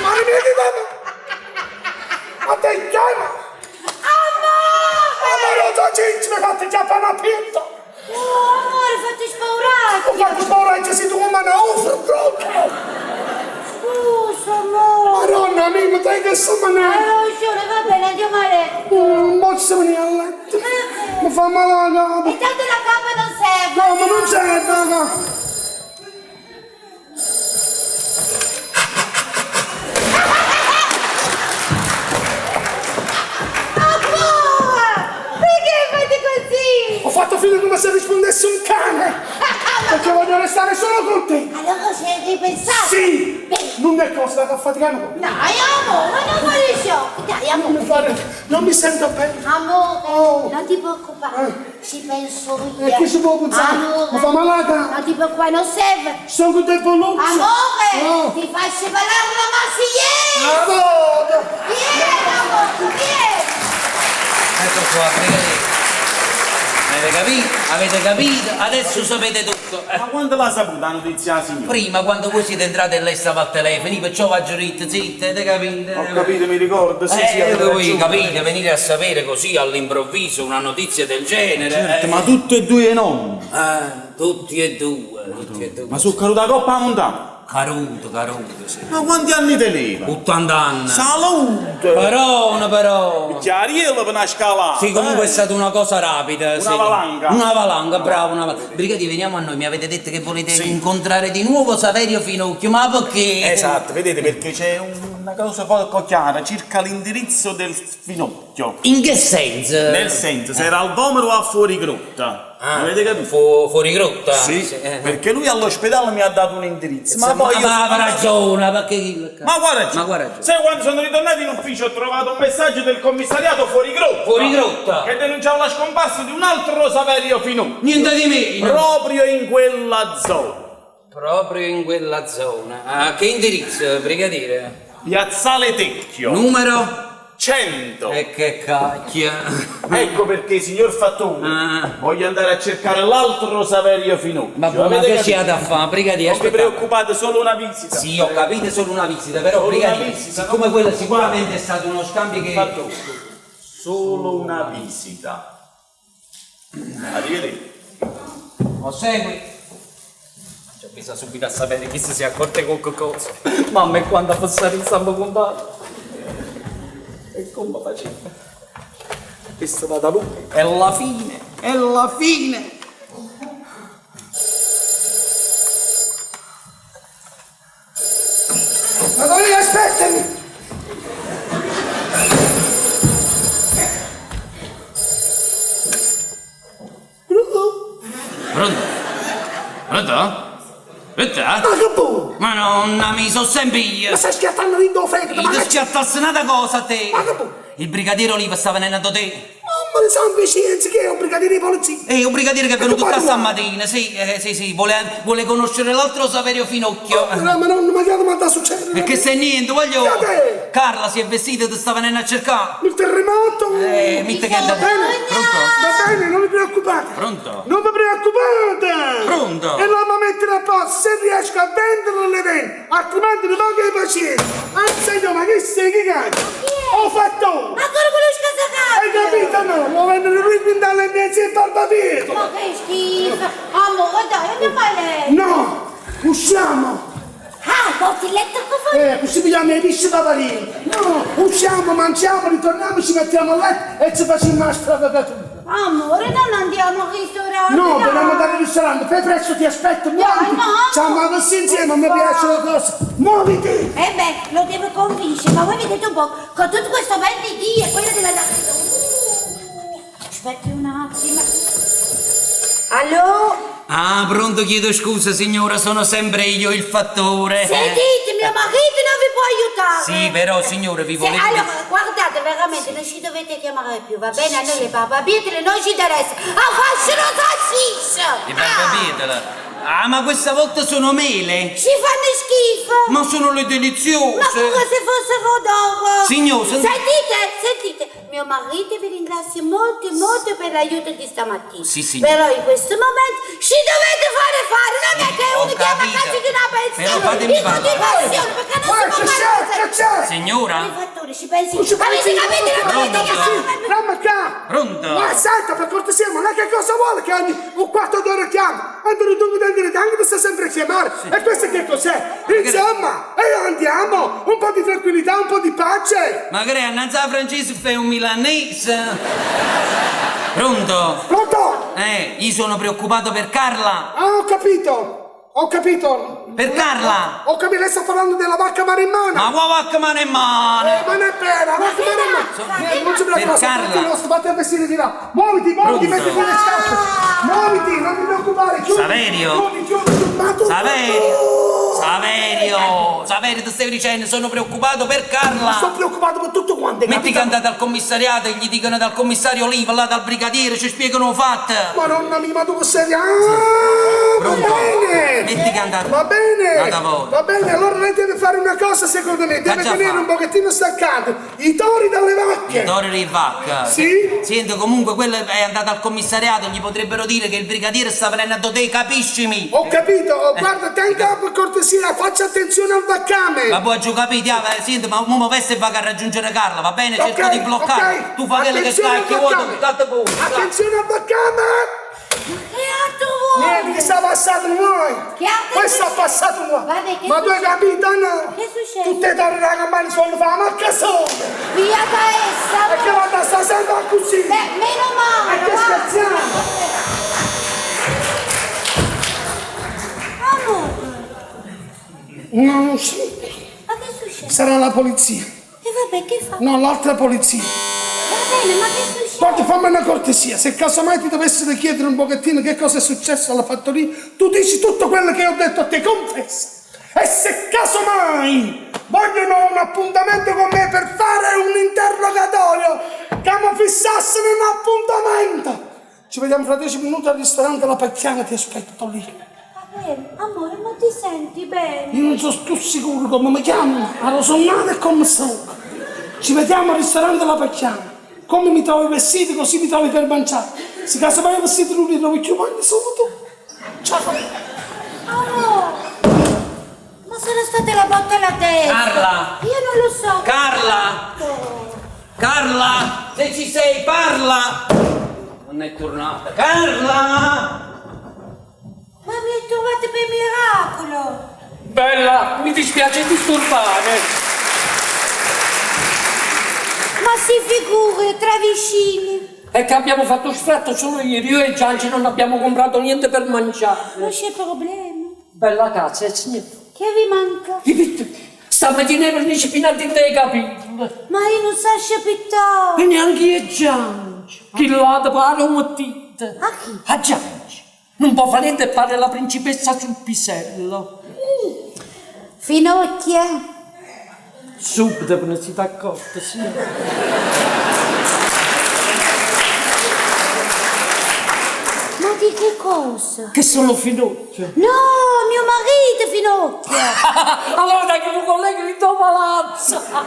Ma mi dama! Ma te chiama! Amore! Ma non so ciccio, mi fate già fare una pinta! Oh, amore, fatti spaurare! Ho fatto paura che sei tu come una ufra proprio! Scusa, amore! Madonna mia, ma te che sono Hai ne? ragione, va bene, andiamo a letto. Non posso venire a letto! Mi fa male la capo! E tanto la capa non serve. No, ma non serve la capo! Amore! Perché fate così? Ho fatto finta come se rispondesse un cane! Perché voglio restare solo con te! Allora ci ripensato? Sì! Bene. Non è cosa da faticare. Dai, amore, non fare sciocchi. Dai, Non amore. mi fare. Non mi sento bene. Amore, Oh. non ti preoccupare, ci penso io. E che si può pensare? Amore, Mi fa male la capo. Non ti preoccupare, non serve. Sono deboluccio. Amore, Oh. ti faccio ballare la marseillaise. Amore! Vieni, amore, vieni. Ecco qua, brigadiere. Avete capito? Avete capito? Adesso sapete tutto. Ma quando l'ha saputa la notizia, signora? Prima, quando voi siete entrati e lei stava al telefono, perciò va giuritto, zitta, avete capito? Ho capito, mi ricordo, sì, sì, avete voi ragione. capite, venire a sapere così all'improvviso una notizia del genere. Certo, eh. ma tutte e due no. Ah, tutti e due, tutti e due. Ma sono caduta la coppa a montagna. Caruto, caruto, sì. Ma quanti anni teneva? 80 anni. Salute! Però, però. Chiariello per una scalata. Sì, comunque eh. è stata una cosa rapida. sì. Una valanga. Una valanga, bravo, una valanga. Brigadiere, veniamo a noi, mi avete detto che volete incontrare di nuovo Saverio Finocchio, ma perché? Esatto, vedete perché c'è una cosa poco chiara circa l'indirizzo del finocchio. In che senso? Nel senso, se era al Vomero o a fuori grotta. Ah, Avete capito? Fuori grotta? Sì, eh. perché lui all'ospedale mi ha dato un indirizzo. Ma poi io ma sono aveva ragione, perché... Ma guarda, Ma guarda, sai quando sono ritornato in ufficio ho trovato un messaggio del commissariato fuori grotta. Fuori grotta? Che denunciava la scomparsa di un altro Saverio Finocchio. Niente di meno. Proprio in quella zona. Proprio in quella zona. Ah, che indirizzo, brigadiere? Piazzale Tecchio. Numero? 100. E che cacchio. Ecco perché, signor Fattore, Ah. voglio andare a cercare l'altro Saverio Finocchio. Ma, ma Avete che c'è capito? da fare, brigadiere? Non vi Aspetta. preoccupate, solo una visita. Sì, ho capito, solo una visita, però Solo una brigadiere, visita, siccome no? quella sicuramente è stato uno scambio che... Fattore, solo una visita. Arrivederci. Lo segui. Cioè, bisogna subito a sapere chi si è accorto con qualcosa. Mamma, e quando passare in Sambo Combato. E come faceva? Questo va da lui. È la fine, è la fine. Madonna, aspettami! Pronto? Pronto? Pronto? Pronto? Ma che buo? Madonna, mi sono sempre io. Ma stai schiattando di dove fegato? Ma Io che ti schiattasse un'altra cosa a te. Ma che buo? Il brigadiere Oliva sta venendo da te. Mamma di San Vicenzo, che è un brigadiere di polizia? È un brigadiere che è venuto Ma qua tu- stamattina, sì, sì, sì, vuole conoscere l'altro Saverio Finocchio. Ma non ma che mi sta succedendo? Perché se niente, voglio. Che? Carla si è vestita e ti sta venendo a cercare. Il terremoto! Mitte che Va bene? Pronto? Va bene, non vi preoccupate! Pronto? Non vi preoccupate! Pronto? E la mettere a posto, se riesco a venderlo le vendo, altrimenti ne pago i pazienti! Anzi no, ma che sei, che cazzo? Ho fatto! Ancora quello scasacazzo! Hai capito no? Lo vendono lui quintale e mezzo e barbabietola! Ma che schifo! Amore, dai, andiamo a letto! No! Usciamo! Ah, porti il letto con voi? Così pigliamo i pesci paparini! No! Usciamo, mangiamo, ritorniamo, ci mettiamo a letto e ci facciamo la strada da tutti! Amore, non andiamo al ristorante! No, dai. dobbiamo andare al ristorante, poi presto ti aspetto, muoviti! no. Siamo messi insieme, mi piace la cosa! Muoviti! Eh beh, lo devo convincere, ma voi vedete un po', con tutto questo ben di Dio, quello deve andare... Aspetti un attimo. Allo? Ah, pronto, chiedo scusa signora, sono sempre io il fattore. Sentite, mio marito non vi può aiutare. Sì, però signora, vi Se- volevo... allora, guardate, veramente non ci dovete chiamare più, va bene? A noi le barbabietole non ci interessa. Ah, facciano salsiccia! Le barbabietole. Ah, ma questa volta sono mele. Ci fanno schifo! Ma sono le deliziose. Ma pure se fossero d'oro! Signor, sent- Sentite, sentite, mio marito vi ringrazia molto, molto per l'aiuto di stamattina. Sì, signor. Però in questo momento ci dovete fare fare, non è che Ho uno chiama capito. calcio di una Però persona fatemi in parlare. continuazione, perché non Guarda, si può che fare c'è, che c'è? Signora? I fattori, ci pensi? Non ci pensi? Avete capito? Non dovete Pronto? chiamare Ramma qua! Pronto? Ma senta, per cortesia, ma lei che cosa vuole che ogni un quarto d'ora chiama? Andare dunque dente anche ti sta sempre a chiamare. E questo che cos'è? Insomma, e andiamo! Un po' di tranquillità, un po' di pace! Ma che innanzi a francese fai un milanese. Pronto? Pronto? Io sono preoccupato per Carla. Ah, ho capito! Ho capito! Per Carla! Ho capito, lei sta parlando della vacca maremmana! Ma qua vacca mano in mano! Ma non è vero, la vacca maremmana! Non c'è Per la cosa, Carla. fatti il nostro, fatti a vestire di là! Muoviti, muoviti, Pronto? metti le scarpe! Muoviti, non ti preoccupare, chiudi! Saverio? Chiudi, chiudi, chiudi, ma tu... Saverio! Saverio! Saverio, ti stai dicendo, sono preoccupato per Carla! Sto preoccupato per tutto quanto, hai Metti che capito? andate al commissariato e gli dicono dal commissario Oliva, là dal brigadiere, ci spiegano fatto! Madonna mia, ma tu che sei? Ah, va Pronto? bene! Metti che andate. Va bene! Vada voi. Va bene, allora lei deve fare una cosa secondo me, deve già tenere fa. un pochettino staccato i tori dalle vacche! I tori di vacca. Sì? Senti, comunque quello è andato al commissariato, gli potrebbero dire che il brigadiere sta venendo da te, capiscimi? Ho capito, oh, guarda, tenga per cortesia, faccia attenzione al vaccame! Ma poi giù capiti, ah, senti, ma mo veste e va a raggiungere Carla, va bene? Cerco Ok, di bloccarla. ok. Tu fai quello che Attenzione stai, al che vuoi, vaccame. tu state pure. Attenzione al vaccame! Che altro vuoi? Niente, che sta passato noi! Che altro Questo ha succede? passato noi! Vabbè, che Ma tu hai succede? capito, no? Che succede? Tutte le torri della campana sono fa ma che sono? Via da essa! E che vada sta sempre così! Beh, meno male! E che va. scherziamo? Amore, No, non so. ma che succede? Sarà la polizia. E vabbè, che fa? No, l'altra polizia. Va bene, ma che succede? Guarda, fammi una cortesia, se casomai ti dovessero chiedere un pochettino che cosa è successo alla fattoria, tu dici tutto quello che ho detto a te, confessa. E se casomai vogliono un appuntamento con me per fare un interrogatorio, che mi fissassero un appuntamento. Ci vediamo fra 10 minuti al ristorante La Pacchiana, ti aspetto lì. Va bene, amore, ma ti senti bene? Io non sono più sicuro come mi chiamano, ero sonnato e come sono. Ci vediamo al ristorante La Pacchiana. Come mi trovi vestito, così mi trovi per mangiare. Se casomai vestito non li trovi più, mangi solo tu. Ciao. Amore, ma sarà stata la botta alla testa? Carla! Io non lo so. Carla! Carla! Se ci sei, parla! Non è tornata. Carla! Ma mi hai trovato per miracolo! Bella, mi dispiace disturbare. Ma si figuri, tra vicini. È che abbiamo fatto sfratto solo ieri, io e Gianci non abbiamo comprato niente per mangiare. Non c'è problema. Bella casa, signor. Che vi manca? Stamattina erano spinati dei capelli. Ma io non so sciapittare. E neanche io e Gianci. Chi l'ha da pare un mottito. A chi? A Gianci. Non può fare niente e fare la principessa sul pisello. Finocchia. Subito ne si dà accorta, signor. Ma di che cosa? Che sono finocchio. No, mio marito Finocchia. Allora da che un collega di tuo palazzo. No,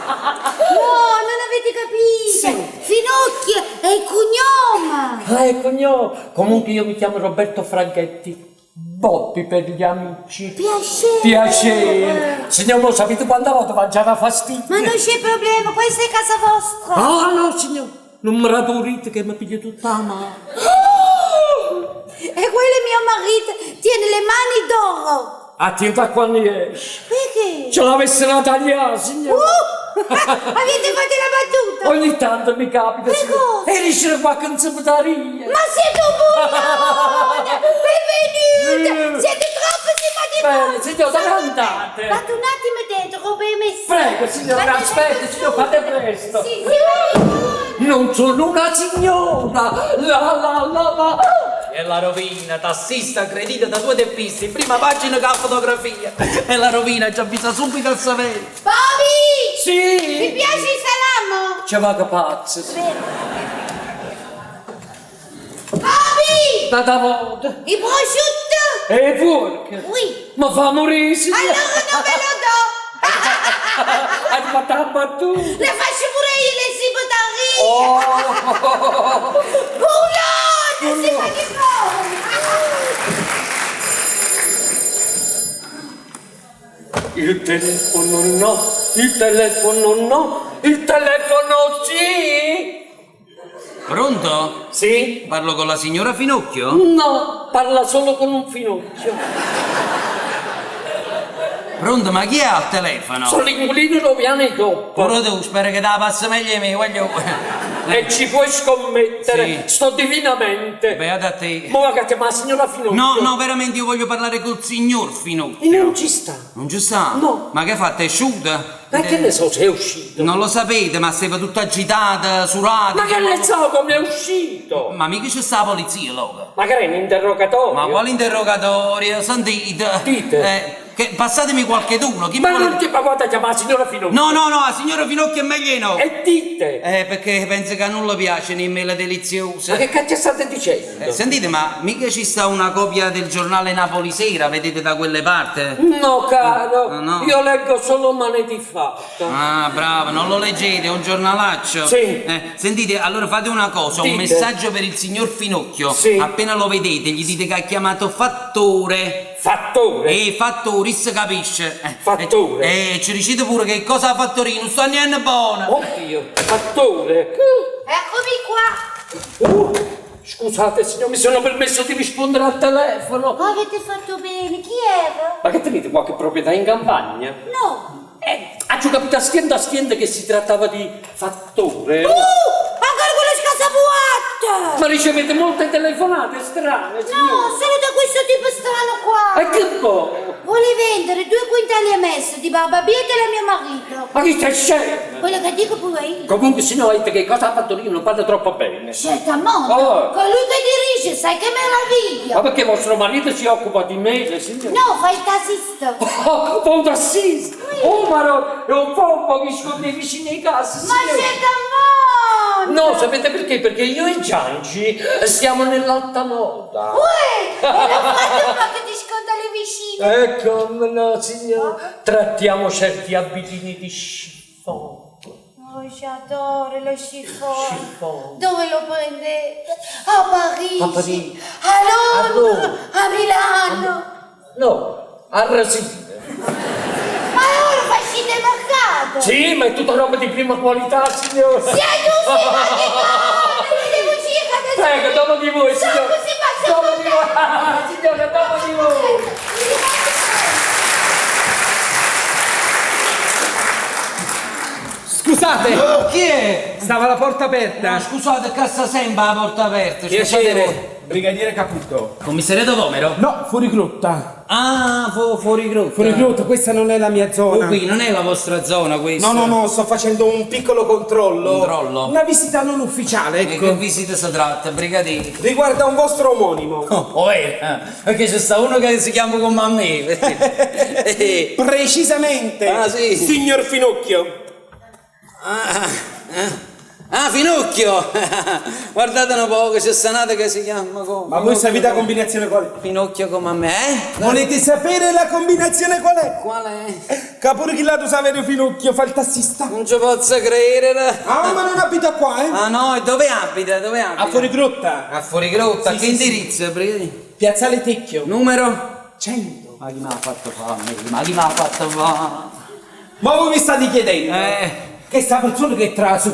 non avete capito. Finocchia è il cognome. Ah, ecco, no. Comunque io mi chiamo Roberto Franchetti. Bobby per gli amici. Piacere. Piacere. Signor, lo sapete quante volte mangiava fastidio? Ma non c'è problema, questa è casa vostra. Ah, no, signor. Non mi radurite che mi piglia tutta la mano. E quello è mio marito, tiene le mani d'oro. Attento a quando esce. Perché? Ce l'avessero tagliata, signor. Avete fatto la battuta? Ogni tanto mi capita. Che signor. cosa? E riesce qualche inseptaria. Ma siete un bullone! Benvenuti! Siete troppo simpatici! Bene, signor, dove andate? Vado un attimo dentro, roba e messa. Prego, signora, aspetti, signor, fate presto. Sì, sì. Non sono una signora. La la la la. È la rovina, tassista aggredito da due teppisti, in prima pagina con la fotografia. È la rovina, ci avvisa subito a Saverio. Bobby! Sì! Ti piace il salame? Ci va che pazzo. Bobby! Da da volta. Il prosciutto? E porca. Oui. Ma fa morire, signora. Allora non ve lo do. Hai fatto la battuta. Le faccio pure io le cibotarie. Oh! Bullone, si fa di buono. Il telefono no, il telefono no, il telefono sì! Pronto? Sì? Parlo con la signora Finocchio? No, parla solo con un finocchio. Pronto, ma chi è al telefono? Sono l'inquilino Roviano Coppa. Pure tu, spero che te la passa meglio di me, voglio... E ci puoi scommettere, Sì. sto divinamente. Beata a te. Mo che chiama la signora Finocchio. No, no, veramente io voglio parlare col signor Finocchio. E non ci sta. Non ci sta? No. Ma che ha fatto? È asciutta? Ma che ne so se è uscito? Non lo sapete, ma stava tutta agitata, surata. Ma che ne so come è uscito? Ma mica c'è sta la polizia, loca. Magari è un interrogatorio. Ma quale interrogatorio? Sentite. Dite. Che, passatemi qualcheduno. Chi Ma mi vuole- non ti ma guarda chiama la signora Finocchio. No, no, no, la signora Finocchio è meglio di no. E dite. Perché penso che a nulla piace né mele deliziose. Ma che cazzo state dicendo? Sentite, ma mica ci sta una copia del giornale Napoli Sera, vedete da quelle parti? No, caro, No, no. io leggo solo mane di fatta. Ah, bravo, non lo leggete, è un giornalaccio. Sì. Sentite, allora fate una cosa, un Dite. messaggio per il signor Finocchio. Sì. Appena lo vedete, gli dite che ha chiamato Fattore. Fattore? Eh, Fattori, si capisce. Fattore? Ci dicete pure che cosa ha Fattorino, non sta niente buono. Oddio, Fattore. Eccomi qua. Scusate signor, mi sono permesso di rispondere al telefono. Avete fatto bene, chi era? Ma che tenete qualche proprietà in campagna? No. Ho capito a stienda a stienda che si trattava di Fattore. Ancora quello scasabuatta! Ma ricevete molte telefonate strane, No, signore. solo da questo tipo strano qua. E che boh? Vuole vendere 2,5 quintali di barbabietola a mio marito. Ma chi stai scemo? Quello che dico pure io. Comunque, signore, dite che cosa ha fatto io non parla troppo bene. Certamente, Oh. colui che dirige, sai che meraviglia. Ma perché vostro marito si occupa di me, signore? No, fa il tassista. Oh, fa un tassista! Oh, ma no, è un po' che sconde vicino ai casi, Ma signore. certamente! No, sapete perché? Perché io e Giangi stiamo nell'alta moda. Uè, e l'ho fatto un po' che ti sconda le vicine. E come no, signore? Trattiamo certi abitini di chiffon. Oh, j'adore lo chiffon. Chiffon. Dove lo prendete? A Parigi. A Parigi. A Londra. A Londra. A Milano. No, a Rasina. Ma allora facite mercato. Sì, ma è tutta roba di prima qualità, signore. Siete un simpaticone, mi devo uscire adesso. Prego, dopo di voi, Sono signore. così pazza Dopo di voi, signore, dopo di voi. Scusate! Chi è? Stava la porta aperta. No, scusate, cassa sempre la porta aperta. Scusate Piacere. voi. Brigadiere Caputo. Commissariato Vomero? No, fuori grotta. Ah, fuori grotta. Fuori grotta, questa non è la mia zona. Oh, qui non è la vostra zona questa. No, no, no, sto facendo un piccolo controllo. Controllo? Una visita non ufficiale, E ecco. che visita si tratta, brigadiere? Riguarda un vostro omonimo. Oh, perché c'è sta uno che si chiama come a me. Precisamente. Ah, sì. Signor Finocchio. Ah, Finocchio! Guardate un po' che c'è stanata che si chiama come. Ma voi sapete la combinazione qual è? Finocchio come a me, eh? Volete sapere la combinazione qual è? Qual è? Capure chi lato Saverio Finocchio fa il tassista. Non ci posso credere. Ah, ma non abita qua, eh? Ah no, e dove abita? Dove abita? A Fuorigrotta. A Fuorigrotta, Sì, che sì, indirizzo? Brigadiere? Piazzale Tecchio. Numero? 100. Ma chi mi ha fatto fare? Ma chi mi ha fatto fare? Ma voi mi state chiedendo? Che sta persona che tra su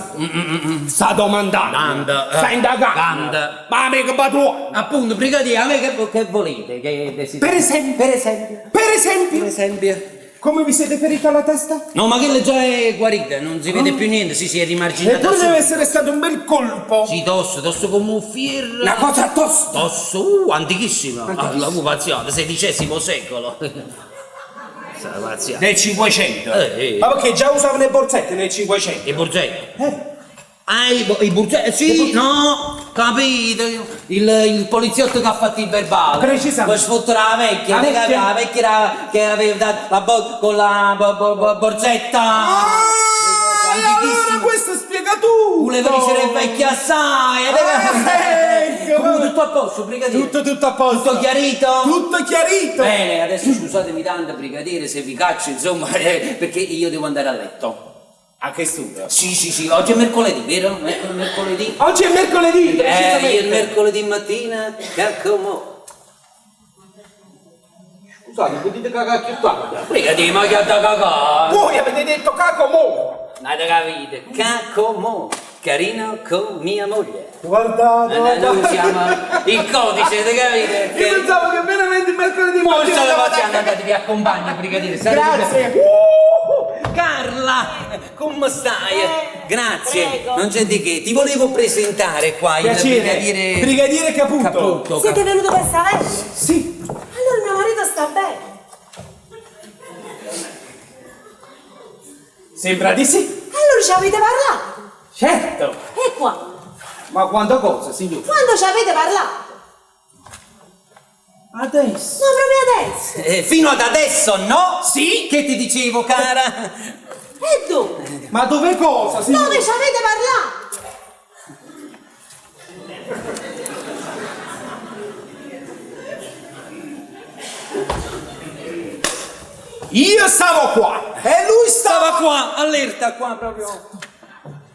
sta domandando, sta indagando, ma a me che patruone. Appunto, brigadiere, a me che volete? Che desiderate? Per esempio, per esempio, per esempio, per esempio. Come vi siete ferita la testa? No, ma quella già è guarita, non si vede più niente, sì, si è rimarginata. Eppure subito. deve essere stato un bel colpo. Sì, tosto, tosto come un fierro. Una cosa tosta. Tosto, antichissima. Ah, la pupazziata, XVI secolo. Nel 500? Eh. Ma perché già usavano le borsette nel 500? Le borsette? Ah, i borsette, sì, no! Capito? Il, il poliziotto che ha fatto il verbale. Precisamente. Per sfottere la vecchia, La vecchia? la vecchia che aveva dato la bo- con la bo- bo- bo- borsetta. Ah, e allora Antichissima. questo spiega tutto! Voleva dicere vecchia assai. Ah, ecco. Comunque tutto a posto, brigadiere. Tutto, tutto a posto. Tutto chiarito? Tutto chiarito! Bene, adesso scusatemi tanto, brigadiere, se vi caccio, insomma, eh, perché io devo andare a letto. A che studio? Sì, sì, sì, oggi è mercoledì, vero? Mercoledì. Oggi è mercoledì, Eh, precisamente. io il mercoledì mattina, cacco Scusate, potete cagare più tardi. Brigadiere, ma che da cacà? Voi avete detto cacomo! Avete capito? Cacco mo, carino con mia moglie. Guardate, Eh, Noi usiamo il codice, avete capito? Io pensavo che veramente il mercoledì Molto mattina la andavo facciamo, da- andate, vi accompagno, brigadiere. State Grazie. bene. Carla, come stai? Eh, Grazie, prego. non c'è di che. Ti volevo presentare qua il Piacere. brigadiere Brigadiere Caputo. Caputo. Siete venuto per sapere? Sì. Allora mio marito sta bene. Sembra di sì. Allora ci avete parlato? Certo. E quando? Ma quanta cosa, signore? Quando ci avete parlato? Adesso. No, proprio adesso. Eh, fino ad adesso no? Sì. Che ti dicevo, cara? E dove? Ma dove cosa, signore? Dove ci avete parlato? Io stavo qua e lui stava Stava qua, allerta qua proprio.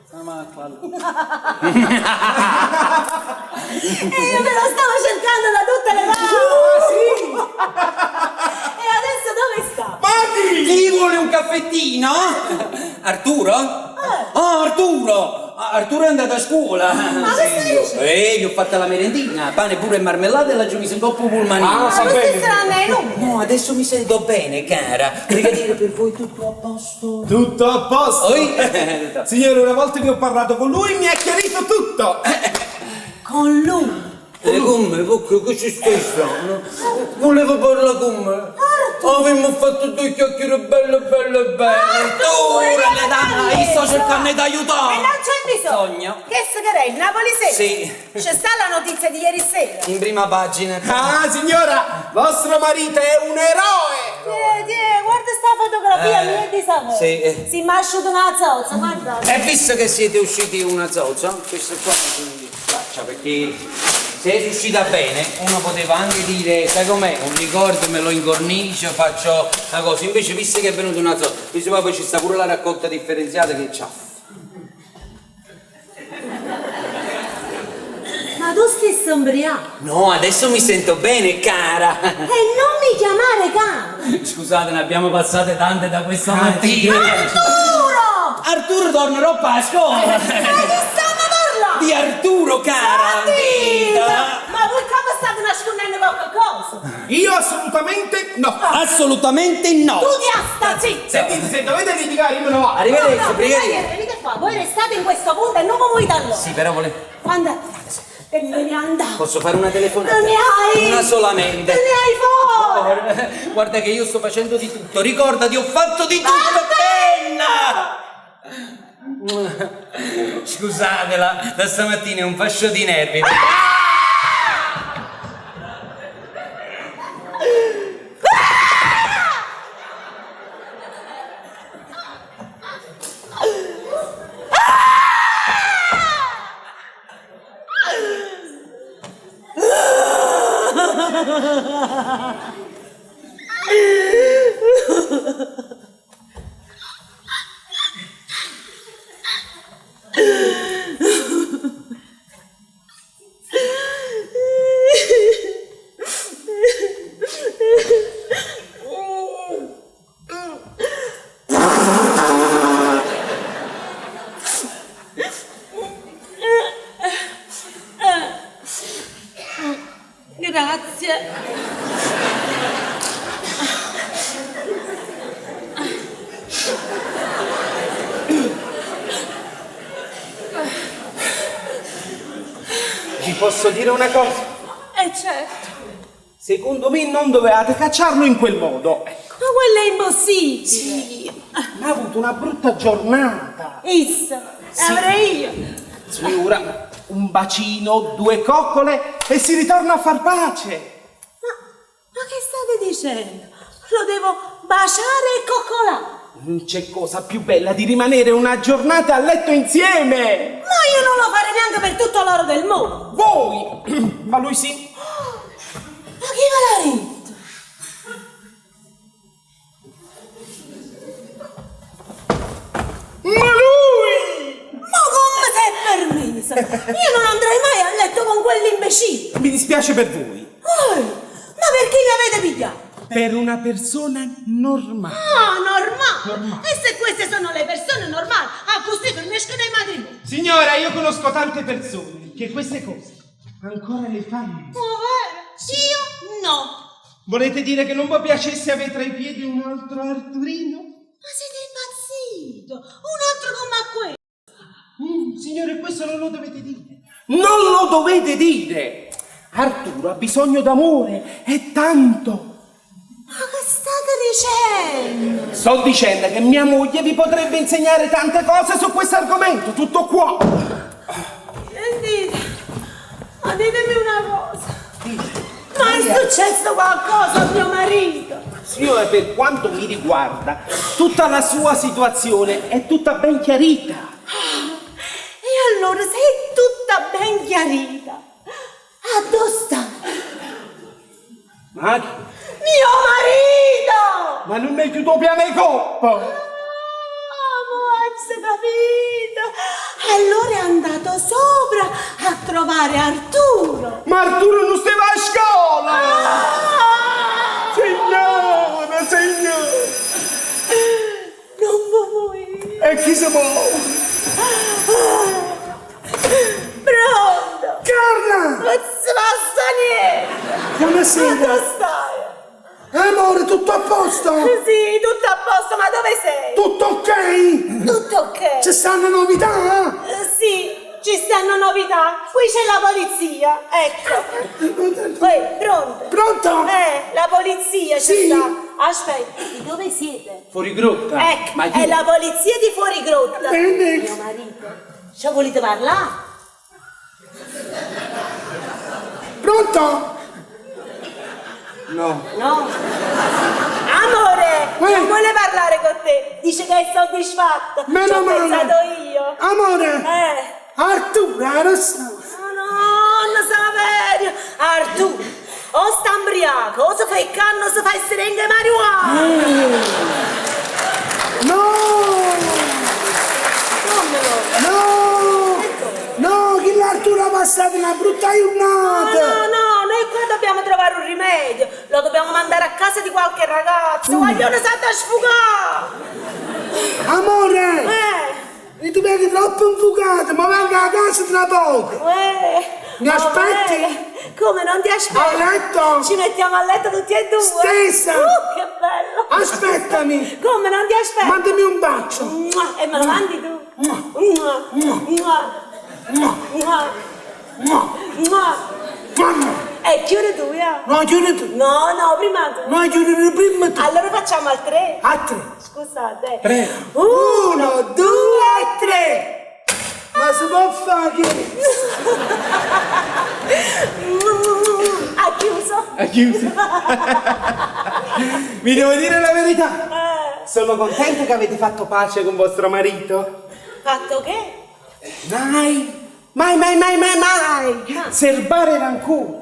Stava qua. E io ve lo stavo cercando da tutte le parti. Ah, sì? E adesso dove sta? Ma chi? Chi vuole un caffettino? Arturo? Ah, Arturo! Ah, Arturo è andato a scuola. Ma che stai dicendo? Eh, gli ho fatta la merendina, pane pure e marmellata e l'ha giù messo un coppo pulmanino. Ah, Ma fa questi bene. saranno i numeri. No, adesso mi sento bene, cara. Brigadiere, per voi tutto a posto? Tutto a posto. Oi? Signore, una volta che ho parlato con lui mi ha chiarito tutto. Con lui. E come? Perché che ci stai strano? Volevo parlare con me. Avevamo fatto due chiacchiere belle, belle, belle. Arturo, Arturo, dai, sto cercando di aiutare. E non c'è bisogno. Sogno. Che se è il Napoli sera? Sì. C'è sta la notizia di ieri sera. In prima pagina. Ah, signora, vostro marito è un eroe. Tie, tie, guarda sta fotografia, Eh, mi è di sapore. sì, eh. Si mi ha asciugato una zozza, guarda. E visto che siete usciti una zozza, questo qua mi faccia perché se è uscita bene uno poteva anche dire, sai com'è, un ricordo me lo incornicio, faccio una cosa, invece visto che è venuta una zozza, visto che poi ci sta pure la raccolta differenziata che c'ha. Ma tu stai sombriaco. No, adesso mi sento bene, cara. E non mi chiamare cara. Scusate, ne abbiamo passate tante da questa mattina. Arturo! Arturo tornerò a scuola. Ma di stiamo parlando? Di Arturo, cara. Dita! Ma voi come state nascondendo qualche cosa? Io assolutamente no. Assolutamente no. Tu ti sta zitto! Sentite, se dovete litigare io me ne vado. Arrivederci, No, no, brigadiere. venite qua, voi restate in questo punto e non vi muovete allora. Sì, però volevo. Andate, e me ne andate. Posso fare una telefonata? Non ne hai! Una solamente. Non ne hai fuori! Guarda che io sto facendo di tutto, ricordati, ho fatto di tutto, penna! Scusatela, da stamattina è un fascio di nervi. Grazie. Vi posso dire una cosa? Eh certo. Secondo me non dovevate cacciarlo in quel modo. Ecco. Ma quello è impossibile. Sì. Ma ha avuto una brutta giornata. Issa, avrei io. Signora, Un bacino, due coccole e si ritorna a far pace. Ma, ma che state dicendo? Lo devo baciare e coccolare? Non c'è cosa più bella di rimanere una giornata a letto insieme. Ma io non lo farei neanche per tutto l'oro del mondo. Voi! Ma lui sì. Ma chi ve l'ha detto? Ma lui! Ma come si è permesso? Io non andrei mai a letto con quell'imbecille. Mi dispiace per voi. Oh, ma perché mi avete pigliato? Per una persona normale. Ah, normale. E se queste sono le persone normali, a così finiscono i matrimoni. Signora, io conosco tante persone che queste cose ancora le fanno. Oh, vero? Io no. Volete dire che non vi piacesse avere tra i piedi un altro Arturino? Ma siete impazzito? Un altro come a quello. Signore, questo non lo dovete dire. Non lo dovete dire! Arturo ha bisogno d'amore, e tanto. Ma che state dicendo? Sto dicendo che mia moglie vi potrebbe insegnare tante cose su questo argomento, tutto qua. Sentite, ma ditemi una cosa. Ma è successo qualcosa a mio marito? Signore, per quanto mi riguarda, tutta la sua situazione è tutta ben chiarita. E allora, se è tutta ben chiarita, a dove sta? Ma chi? Mio marito! Ma non è chiuso piano e coppa! Ah, mo ho capito! Allora è andato sopra a trovare Arturo! Ma Arturo non stava a scuola! Ah! Signore, signore! Non vuoi! E chi si muove? Pronto! Carla! Non si passa niente! Buonasera! Dove stai? Amore, tutto a posto? Sì, tutto a posto, ma dove sei? Tutto ok? Tutto ok! Ci stanno novità? Sì, ci stanno novità. Qui c'è la polizia, ecco. Poi, pronto? Pronto? La polizia ci Sì. sta. Aspetta, di dove siete? Fuori grotta. Ecco, Ma chi è la polizia di Fuorigrotta. Bene. Mio marito. Ci volete parlare? Pronto? No. No. Amore, non vuole parlare con te. Dice che è soddisfatto. Meno Ci ho male. pensato io. Amore! Eh. Arturo, adesso. Nonna Saverio! Artù, o sta imbriaco, o si fa il canno, o si fa il siringa e marijuana! No! Come no? No! No, che l'Arturo ha passato una brutta giornata! No, no, noi qua dobbiamo trovare un rimedio! Lo dobbiamo mandare a casa di qualche ragazzo! Vogliono sa da sfugare! Amore! Eh! Mi ti vedi troppo infuocato, ma vengo a casa tra poco! Mi Ma aspetti? Come non ti aspetto? A letto? Ci mettiamo a letto tutti e due! Stessa! Che bello! Aspettami! Come non ti aspetto? Mandami un bacio! Mua, E me lo mandi tu? Mua, mua, Mua. mua, Mua. mua. Mamma! E chiudi tu, ya? No, chiudi tu! No, no, prima tu. No, chiudi prima tu! Allora facciamo al tre. A tre! Scusate. Tre. 1, 2, 3! Ma si può fare che... Ha chiuso? Ha chiuso. Vi devo dire la verità. Sono contento che avete fatto pace con vostro marito. Fatto che? Mai, mai, mai, mai, mai, mai serbare rancore.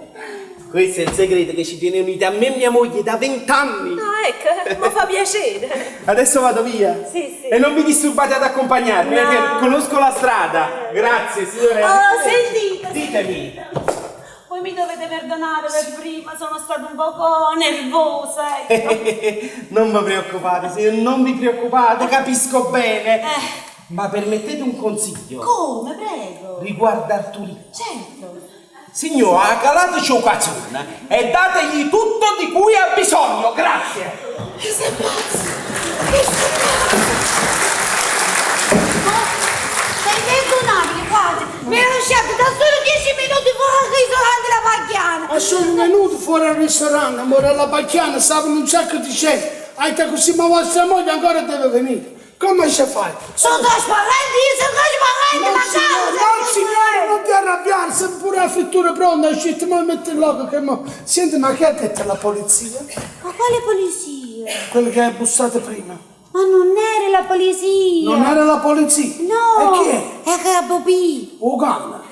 Questo è il segreto che ci tiene uniti a me e mia moglie da 20 anni. Ah, ecco, mi fa piacere. Adesso vado via. Sì, sì. E non vi disturbate ad accompagnarmi, No. perché conosco la strada. Grazie, signore. Oh, sentite, Ditemi. sentite. Voi mi dovete perdonare per prima, sono stata un poco nervosa, ecco. Non vi preoccupate, signore, non vi preoccupate, capisco bene. Ma permettete un consiglio. Come, prego? Riguardo Arturino. Certo. Signora, calateci un cazzone e dategli tutto di cui ha bisogno, grazie. Che sei pazzo? Che sei pazzo? Sei perdonabile, guarda, mi ero lasciato da solo 10 minuti fuori al ristorante La Pacchiana. Ma sono venuto fuori al ristorante, amore, alla Pacchiana, stavano un sacco di gente. Hai detto così, ma vostra moglie ancora deve venire. Come ci fai? Sono trasparente, io sono trasparente, No, ma signore, causa! no, signore, non ti arrabbiare, se pure la frittura pronta, uscite, ma metti là che mo... Senti, ma che ha detto la polizia? Ma quale polizia? Quello che hai bussato prima. Ma non era la polizia! Non era la polizia? No! E chi è? Era Bobby! O cane.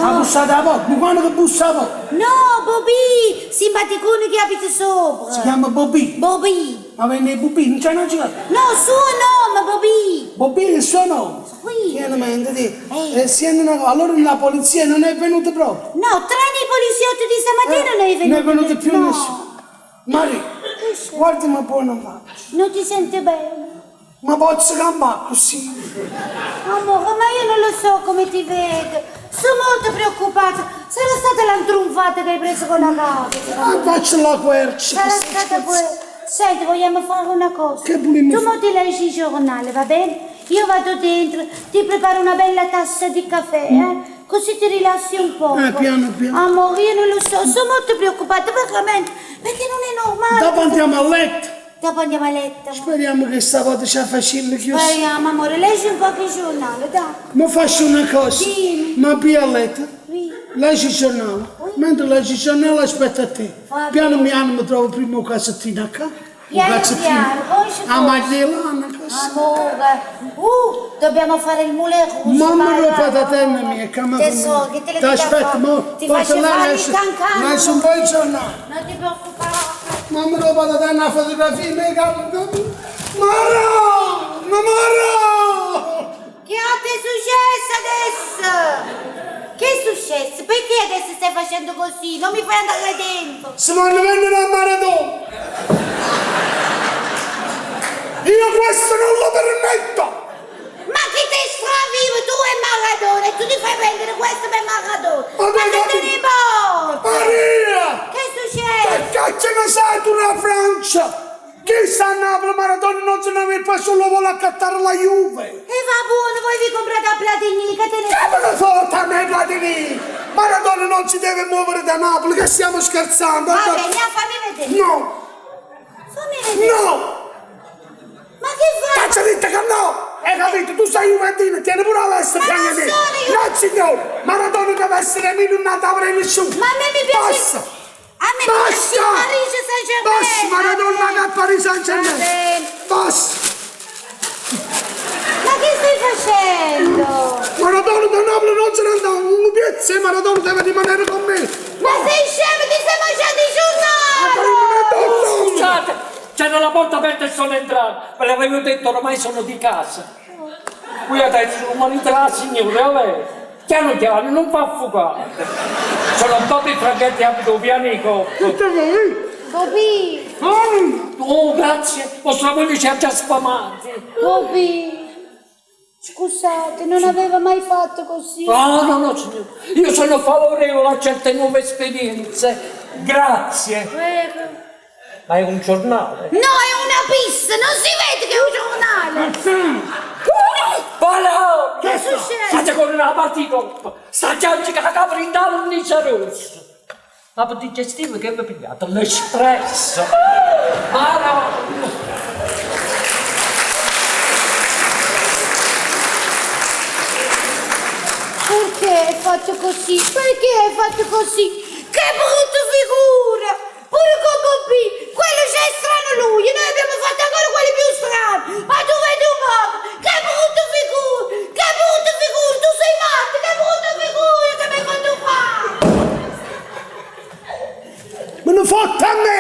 Ha bussato la porta, un cane che bussa la porta. No, Bobby! Simpaticone che abita sopra! Si chiama Bobby. Bobby! Ma venne Bobby, non c'è una giocata. No, suo nome, Bobby! Bobby è il suo nome. Sì. Chiaramente, ti. Eh. Eh, senti una cosa, allora la polizia non è venuta proprio. No, tranne i poliziotti di stamattina non è venuto Non è venuto più no. nessuno. Maria, guardami buona faccia. Non ti senti bene? Ma posso campare così? Amore, ma io non lo so come ti vedo. Sono molto preoccupata. Sarà stata la trunfata che hai preso con la casa. Ah, faccio la quercia. Sarà stata quella. Senti, vogliamo fare una cosa. Che vogliamo Tu mo ti leggi il giornale, va bene? Io vado dentro, ti preparo una bella tazza di caffè, eh? Così ti rilassi un po'. Piano, piano. Amore, io non lo so, sono molto preoccupata, veramente, perché non è normale. Dopo andiamo a letto. Dopo andiamo a letto. amore. Speriamo che stavolta ce la facciamo chiusa. Speriamo, amore, leggi un po' il giornale, dai. Ma faccio una cosa. Dimmi. Ma via a letto. Sì. Leggi il giornale. Mentre leggi il giornale aspetta a te. Va Piano bene. piano mi trovo prima un calzettino a casa. Un Piano calzettino. piano, poi ci A maglia lana così. Amore, dobbiamo fare il mulet rouge. Mamma vai, lo vai, patatella amore. mia, che mi Tesoro, che te le Ti aspetto, mo. Ti porto faccio là, fare il lascio- cancano. Lascio un po' il giornale. Non ti preoccupare. Mamma lo patatella, una fotografia, mi capo. Mara! Ma Mara! Che altro è successo adesso? Che è successo? Perché adesso stai facendo così? Non mi fai andare dentro. Si vanno a vendere a Maradona! Io questo non lo permetto! Ma che te stravivo tu e Maradona e tu ti fai prendere questo per Maradona? Ma Ma che te dai, ne importa? Maria! Che è successo? Che cazzo ne sai tu la Francia? Chi sta a Napoli Maradona non se ne va solo vuole accattare la Juve! E va buono, voi vi comprate a Platini, che te ne... Che me ne fotta a me Platini! Maradona non si deve muovere da Napoli, che stiamo scherzando! Va bene, fammi vedere. No! Fammi vedere. No! Ma che fai? Cazzo dite che no! Hai capito? Tu sei Juventino, tieni pure la veste, Ma piano non me! sono io- No signore! Maradona deve essere mio, non avrei nessuno! Ma a me mi piace... Basta! A me mi piace Basta! il Paris Saint-Germain. Basta! Maradona va a Paris Saint-Germain! Va bene. Basta! Ma che stai facendo? Maradona da Napoli non se ne andava, un pezzo e Maradona deve rimanere con me! Ma sei scemo, ti stai mangiando i giornali! Scusate, c'era la porta aperta e sono entrato. Ve l'avevo detto, ormai sono di casa. Qui adesso l'umanità la signora, vabbè. Piano piano, non fa affogare. Sono Bobby Franchetti, abito piano Bobby, Oh, grazie, vostra moglie ci ha già sfamati. Bobby, scusate, non aveva mai fatto così. No, no, no, signore. Io sono favorevole a certe nuove esperienze. Grazie. Prego. Ma è un giornale. No, è una pista, non si vede che è un giornale. Voilà! Che succede? State con una partita. Sta già che la capra in tavola non c'è rosso. Ma per digestivo che vi pigliate? L'espresso. Ma no! Perché hai fatto così? Perché hai fatto così? Che brutta figura! Pure con Bobby, quello c'è strano lui, e noi abbiamo fatto ancora quelli più strani. Ma tu vedi un po', che brutta figura! Che brutta figura! Tu sei matto, che brutta figura che mi hai fatto fare! Me ne fotta a me!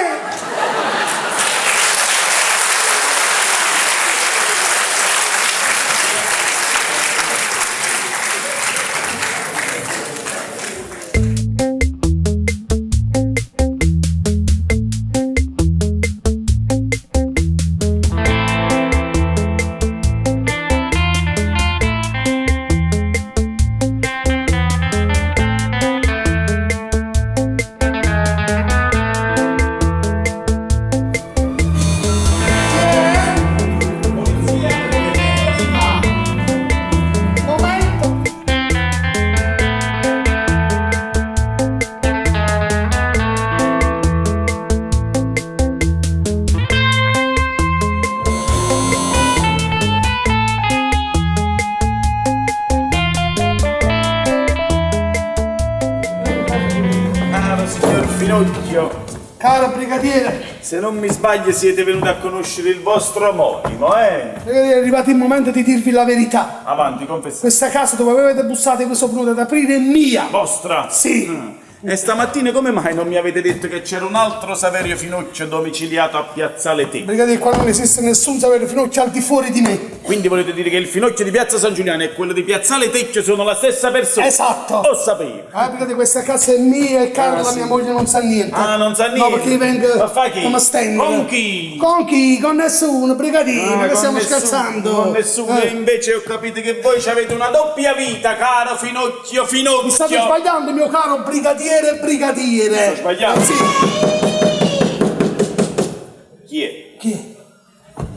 Se non mi sbaglio siete venuti a conoscere il vostro omonimo, eh? È arrivato il momento di dirvi la verità. Avanti, confessate. Questa casa dove avete bussato e vi sono venuto ad aprire è mia. Vostra? Sì. E stamattina come mai non mi avete detto che c'era un altro Saverio Finocchio domiciliato a Piazzale Tecchio? Brigadiere, qua non esiste nessun Saverio Finocchio al di fuori di me. Quindi volete dire che il Finocchio di Piazza San Giuliano e quello di Piazzale Tecchio sono la stessa persona? Esatto. Lo sapevo. Ah, brigadiere, questa casa è mia e Carla, Ah, sì. mia moglie, non sa niente. Ah, non sa No, niente. perché io vengo Ma fai chi? come stendere. Con chi? Con chi? Con nessuno, brigadiere, Ah, che con stiamo nessuno, scherzando. Con nessuno, Eh. e invece ho capito che voi ci avete una doppia vita, caro Finocchio, Finocchio. Mi state sbagliando, mio caro brigadiere e brigadiere. Sto sbagliando? Eh, sì. Chi è? Chi è?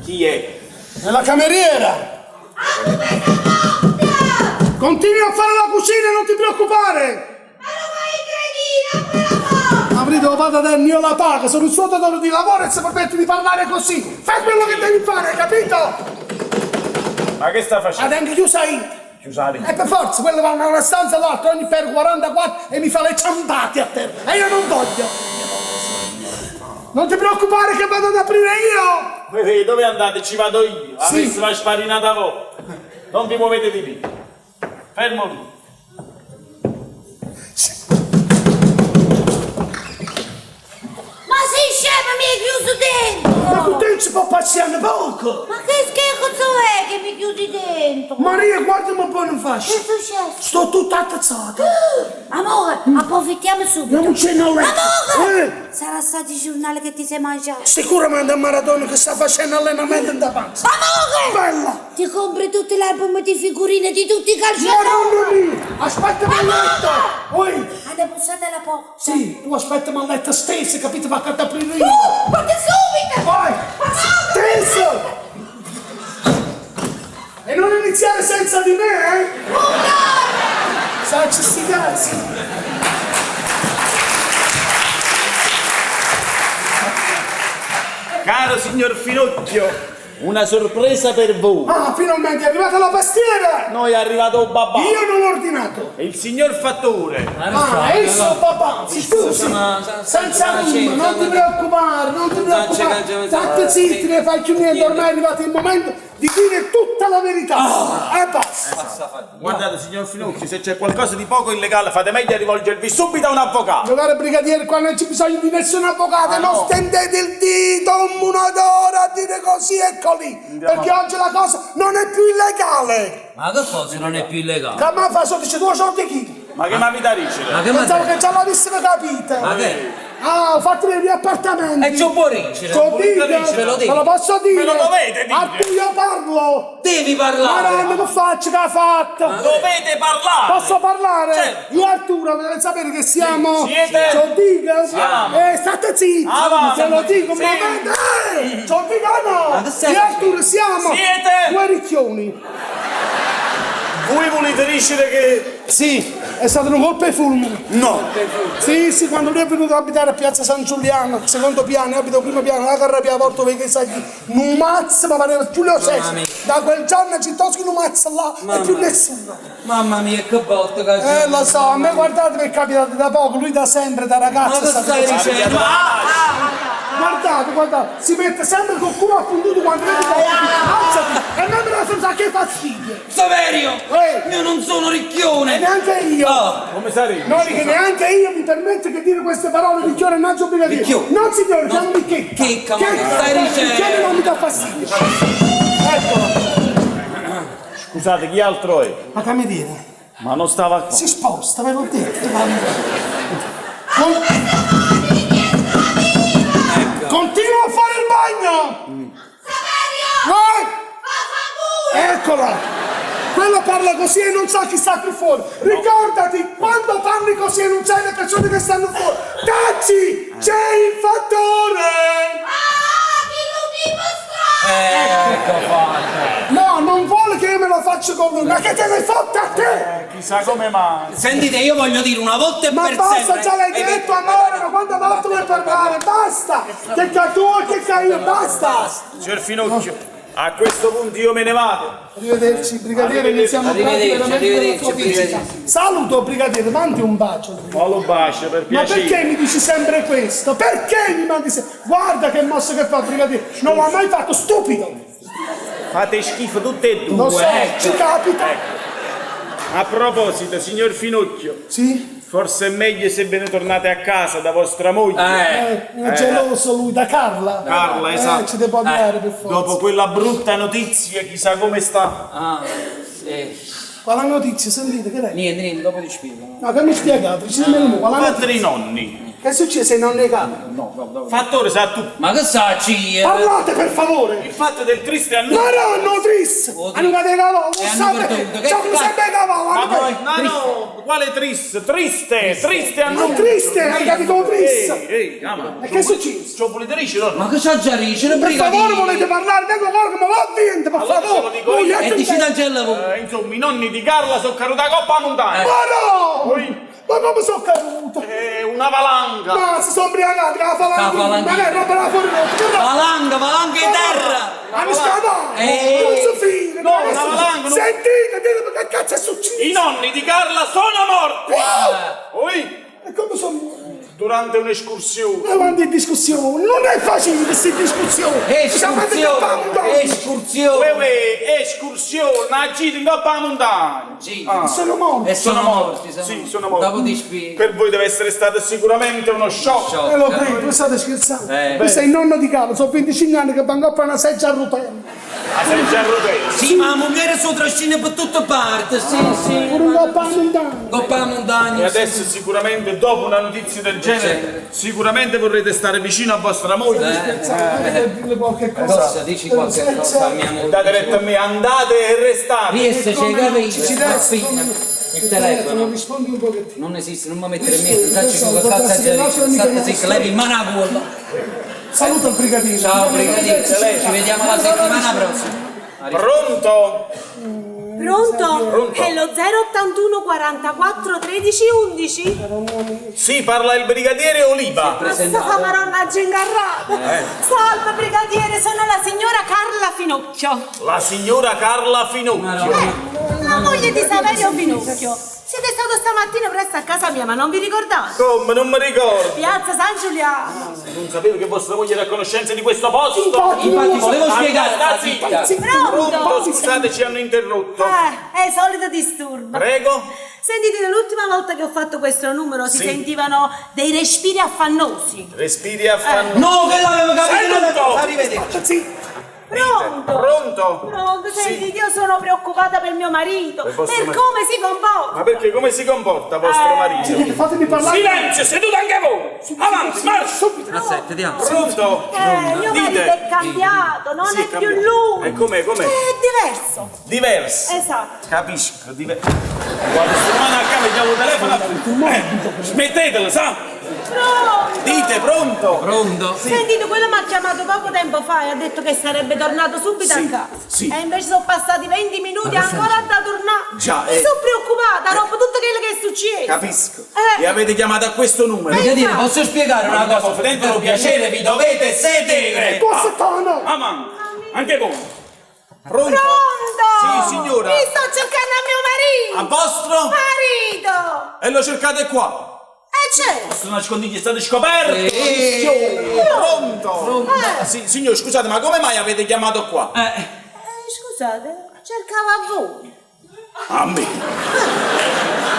Chi è? È la cameriera. Continui a fare la cucina, non ti preoccupare. Ma lo fai cretino, Aprite la patata io la pago, sono il suo datore di lavoro e se permetti di parlare così, fai quello che devi fare, capito? Ma che sta facendo? Ad anche chiusa io. Chiusare. E per forza, quello va da una stanza all'altra ogni per 44 e mi fa le ciambate a terra. E io non voglio. Non ti preoccupare che vado ad aprire io. Ehi, dove andate? Ci vado io. Sì. Adesso va sfarinata voi. Non vi muovete di lì. Fermo lì. Ma sei scemo, mi hai chiuso dentro! Ma con te ci può passare poco. Ma che scherzo è che mi chiudi dentro? Maria, guardami un po' in Che faccia. è successo? Sto tutta attezzata. Amore, approfittiamo subito. Non c'è no letto. Amore! Eh, Sarà stato il giornale che ti sei mangiato. sicuramente è Maradona che sta facendo allenamento in davanti. Amore! Bella! Ti compri tutti l'album di figurine di tutti i calciatori. Madonna mia! Aspettami a letto! Oi! Hanno bussato alla porta. Sì, tu aspettami a letto stesso, capito? Va a aprire io! Guarda subito! Vai! Teso! E non iniziare senza di me, eh? Sacci sti cazzi! Caro signor Finocchio, una sorpresa per voi. Ah, finalmente è arrivata la pastiera! Noi è arrivato un babà. Io non l'ho ordinato! E il signor Fattore. Ah, esso papà! Si scusi! Senza dubbio, non ti preoccupare, non ti preoccupare! State zitti, ne fai più niente, ormai è arrivato il momento di dire tutta la verità! E basta! Guardate signor Finocchio, se c'è qualcosa di poco illegale fate meglio a rivolgervi subito a un avvocato. Mio caro brigadiere, qua non c'è bisogno di nessun avvocato, non stendete il dito un'ora a dire così e colì, perché oggi la cosa non è più illegale. Ma che cosa non è più illegale? Che mi fa sotto, tu soldi chi? Ma che mi avete a dicere? Ma che Pensavo ma che già l'avessimo capito. Ma che? Ah, ho fatto i miei appartamenti. E c'ho può dicere. Lo dico, Ve lo me dico. lo posso dire? Me lo dovete dire. A cui io parlo. Devi parlare. Madonna, che faccio che ha fatto? Dovete parlare! Posso parlare? Certo. Io e Arturo dovete sapere che siamo. Siete? Ce lo dico? Siamo. State zitti! Avanti. Te lo dico, Sì. ma eh, ce lo dico o no? Ma che stai Io e Arturo siamo Siete? due ricchioni. Voi volete dicere che... Sì, è stato un colpo di fulmine. No! Sì, sì, quando lui è venuto ad abitare a Piazza San Giuliano, secondo piano, io abito al primo piano, la carrabia porto perché sai chi, un mazzo, ma pareva Giulio Cesare. mia. Da quel giorno ci toschi un mazzo là Mamma e più mia. nessuno. Mamma mia, che botta che Eh, lo so, a me guardate mi è capitato da poco, lui da sempre, da Ma ragazzo che è stato stai così. dicendo? Guardate, guardate, si mette sempre col culo appuntuto quando vede che alzati e non me la sa che fastidio. Saverio! Ehi. Io non sono ricchione! E neanche io. Oh, Come sarebbe? No, che neanche io mi permetto di dire queste parole, ricchione non obbligatorio. Ricchione. Non signore, No. chiamami Checca. Checca, ma che stai dicendo? Ricchione non mi dà fastidio. Eccolo. Scusate, chi altro è? La cameriera Ma non stava qua. si sposta, ve l'ho detto. Con- Continua a fare il bagno! Saverio! Vai! Vaffanculo! Eccola! Quello parla così e non sa chi sta qui fuori. Ricordati, quando parli così e non sai le persone che stanno fuori. Taci! C'è il fattore! Ah, che lo tipo strano! ecco fatto. No, non vuole che io me lo faccia con lui, ma che te ne fotte a te? Chissà come mai. Sentite, io voglio dire una volta e Ma per basta, sempre. già l'hai E detto, amore, ma quante volte vuoi parlare? Basta! Che ca tu e che ca io, basta! Signor Finocchio, A questo punto io me ne vado. Arrivederci, brigadiere, ne siamo grati Arrivederci, veramente della arrivederci, tua visita. arrivederci. Saluto, brigadiere, mandi un bacio. Ma lo bacio per Ma piacere. perché mi dici sempre questo? Perché mi mandi sempre... Guarda che mossa che fa, brigadiere. Non l'ha mai fatto, stupido. Fate schifo tutte e due. Lo so, ecco. ci capita. A proposito, signor Finocchio, Sì? forse è meglio se ve ne tornate a casa da vostra moglie. Eh, È geloso lui, da Carla. Carla, esatto. Ci devo andare per forza. Dopo quella brutta notizia, chissà come sta. ah, sì. Quale notizia? Sentite, che è? Niente, niente, dopo ti spiego. No, che mi spiegate? Ci nemmeno quale Fatto notizia? dei nonni. Che è successo? Non è Carla. No, dopo, dopo. Fattore sa tu. Ma che sa, ci? Parlate per favore! Il fatto del triste annuncio. Ma no, no, Tris! Oh, Hanno caduto cavallo, Eh, hanno sapete! perduto, che C'hanno cazzo? sempre cavallo! Ma hanno poi, perduto. no, no, quale triste? Triste, triste Ma annuncio. triste, hai capito Tris? Ehi, ehi, ah, ma E che è successo? Ci volete dire, no? Ma che sa già dice? Per favore volete parlare? Vengo guarda come va niente, per Allora ce lo favore! dico Non io. gli E altri dici tempi. D'Angelo voi. Insomma, i nonni di Carla sono caduti a coppa a montagna. Ma no! Poi? Ma come sono caduto? Una valanga. Ma si sono ubriacati con la La falanghina! falanghina. Ma che è roba da fuori che roba? Valanga, valanga in terra! Hanno scavato! Eh. Non si fida! No, ma che una è successo? valanga, non- Sentite, dite che cazzo è successo? I nonni di Carla sono morti. Poi, E come sono morti? durante un'escursione. Avanti in discussione, non è facile questa discussione! Ci siamo andati a fare un Escursione, danno. escursione. Uè, uè, escursione, una gita in coppa a montagna. Sì. Sono morti! E sono morti, Sì, sono morti. Dopo ti spiego. Per voi deve essere stato sicuramente uno shock. E lo credo, state scherzando. Eh. Questo è il nonno di Carlo, sono 25 anni che vanno a fare una seggia a rotelle. La seggia a rotelle. Sì, ma la moglie sono trascina per tutte parti, sì, sì. Pure un coppa a montagna. Coppa la E montagna. sì. adesso sicuramente dopo una notizia del genere, sicuramente vorrete stare vicino a vostra moglie. Scherzate, dirle qualche cosa. Cosa, dici qualche cosa a mia moglie. Date retta a me, andate e restate. Riesce, c'è capito? Ci resta, Il telefono. Rispondi un pochettino. Non esiste, non mi mettere in mezzo, non sai che cazzo è già State zitto, levi in mano a quello. Saluta il brigadiere. Ciao brigadiere, ci vediamo la settimana prossima. Pronto? Pronto? Pronto. È lo 081 44 13 11? Sì, parla il brigadiere Oliva. Sta maronna gingarrata! Salve brigadiere, sono la signora Carla Finocchio. La signora Carla Finocchio. La moglie di Saverio Finocchio. Siete stato stamattina presto a casa mia, ma non vi ricordate? Come? Non mi ricordo. Piazza San Giuliano. Non sapevo che vostra moglie era a conoscenza di questo posto. Infatti, Infatti volevo Sta spiegare sta zitta. zitta. Pronto? Pronto, scusate, ci hanno interrotto. È il solito disturbo. Prego. Sentite, l'ultima volta che ho fatto questo numero si Sì. sentivano dei respiri affannosi. Respiri affannosi. No, che l'avevo capito. Seduto! Arrivederci. Sì. Pronto? Pronto? Pronto, Sì. sentite, io sono preoccupata per mio marito, Per per, vostro marito. come si comporta. Ma perché come si comporta vostro marito? Sentite, fatemi parlare. Silenzio, seduto anche voi! Avanti, marcia! Subito. Aspetta, vediamo. Pronto? Mio Dite. marito è cambiato, non Sì, è è più cambiato. lui. E com'è, com'è? È diverso. Diverso. Esatto. Capisco, diverso. Guarda, sto mano a casa, chiamo il telefono. Smettetelo, sa? Pronto? Dite, pronto? Pronto? Sentite, quello mi ha chiamato poco tempo fa e ha detto che sarebbe tornato subito Sì, a casa. sì. E invece sono passati 20 minuti e ancora da tornare. Già, Mi eh. sono preoccupata dopo tutto quello che è successo. Capisco. Eh. E avete chiamato a questo numero? Brigadiere, posso spiegare una cosa? Offendendo piacere, vi dovete sedere. Tua satana. Avanti, anche voi. Pronto? Pronto? Sì, signora. Mi sto cercando a mio marito. A vostro? Marito! E lo cercate qua. E c'è! Questo nascondiglio è stato scoperto. Sì. Pronto? Eh. Sì, signor, scusate, ma come mai avete chiamato qua? Scusate, cercavo a voi. A me.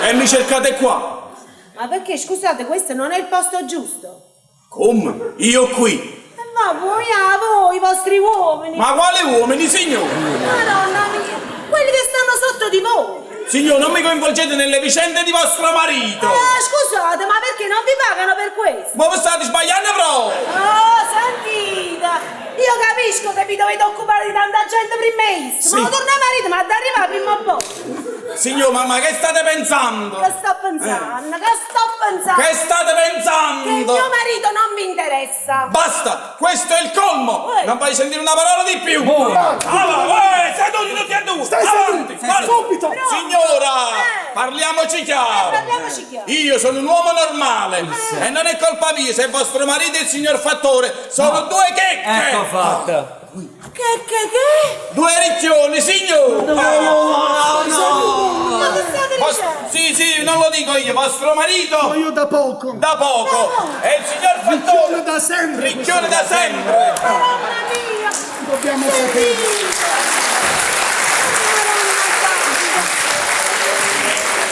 E mi cercate qua? Ma perché, scusate, questo non è il posto giusto? Come? Io qui. E ma voi, a voi, i vostri uomini. Ma quale uomini, signore? Madonna mia, quelli che stanno sotto di voi. Signor, non mi coinvolgete nelle vicende di vostro marito. Ah, scusate, ma perché non vi pagano per questo? Ma voi state sbagliando proprio. Oh, sentite, io capisco che vi dovete occupare di tanta gente prima, Sì. ma torna marito, ma ad arrivare prima o poi. Signor, ma, ma che state pensando? Che sto pensando? Che sto pensando? Che state Che il pensando? mio marito non mi interessa. Basta, questo è il colmo. Uè. Non voglio sentire una parola di più. Buona. Allora, uè, seduti tutti e due. Stai Avanti, seduto. guarda. Subito. Signora, Eh. parliamoci chiaro. Parliamoci chiaro. Io sono un uomo normale e non è colpa mia se vostro marito e il signor Fattore sono due checche. Ecco fatto. qui. Che, che, che? Due ricchioni, signore! No, no! Ma che state dicendo? Sì, sì, non lo dico io, vostro marito Io da poco. da poco e il signor Fattore Ricchione da sempre. Ricchione da sempre! Madonna mia! Dobbiamo sapere. Sentite! Madonna santa!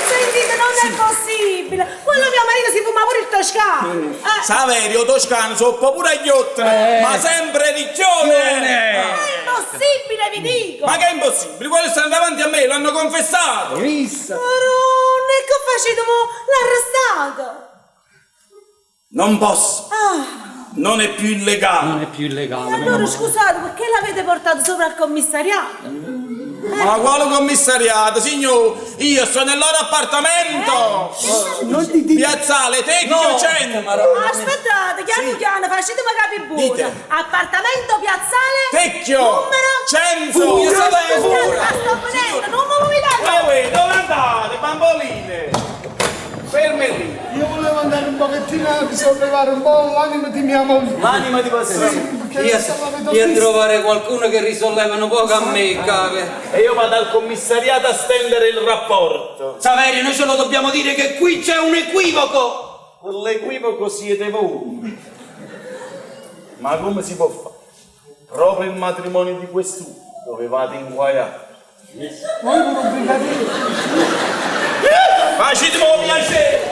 Sentite, non è possibile! Quello mio marito si fuma pure il toscano! Eh, Saverio Toscano, soppa pure agli ottoni, ma sempre ricchione! è impossibile, vi dico! Ma che è impossibile? Quelli stanno davanti a me, l'hanno confessato! Madonna, e che facete? Mo? L'arrestato! Non posso, Ah, non è più illegale. Non è più illegale. allora scusate, perché l'avete portato sopra al commissariato? Ma quale commissariato, signor? Io sto nel loro appartamento! Non ti dico. Piazzale Tecchio 100! Aspettate, chiamo chiamo, facetemi capire buono. Dite. Appartamento piazzale Tecchio Numero 100! Furia, Saverio, Aspettate, furia. ma sto venendo, non mi muovete! Uè, uè, dove andate, bamboline? Ferme lì! Io volevo andare un pochettino a risollevare un po' l'anima di mia moglie. L'anima di vostro Perché Io, adesso la vedo io a triste. trovare qualcuno che risollevano poco a me, cavolo. E io vado al commissariato a stendere il rapporto. Saverio, noi ce lo dobbiamo dire che qui c'è un equivoco. Quell'equivoco siete voi. Ma come si può fare? Proprio il matrimonio di quest'uomo dovevate inguaiare. Voi pure un brigadiere. Facetemi un piacere!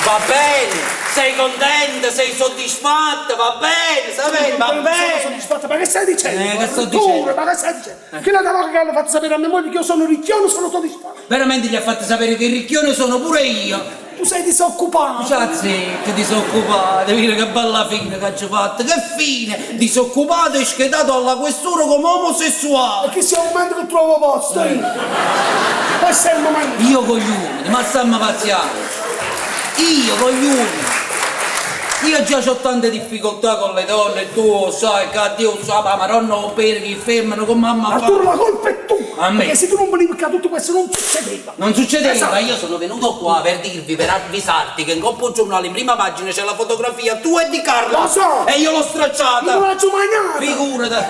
Va bene, sei contenta, sei soddisfatta, va bene, Saverio, va Sono bene. soddisfatta, ma che stai dicendo? Eh, che sto Tu, dicendo? Ma che stai dicendo? Che la da che hanno fatto sapere a mia moglie che io sono ricchione, sono soddisfatto. Veramente gli ha fatto sapere che il ricchione sono pure io. Tu sei disoccupato. Già zitto, disoccupato, vedi che bella fine che ci ho fatto, che fine! Disoccupato e schedato alla questura come omosessuale. Perché sia un momento che trovo posto io. Questo è il momento. Io con gli uomini, ma stiamo pazziando. Io con gli uomini. Io già ho tante difficoltà con le donne, e tu lo sai, che Dio sa, ma madonna, o per chi fermano con mamma. Arturo, la colpa è tua. A me. Perché se tu non volevi che tutto questo non succedeva. Non succedeva, Esatto. io sono venuto qua per dirvi, per avvisarti che in Coppa Giornale in prima pagina c'è la fotografia tua e di Carla. Lo so. E io l'ho stracciata. Non la mangiata. Figurati.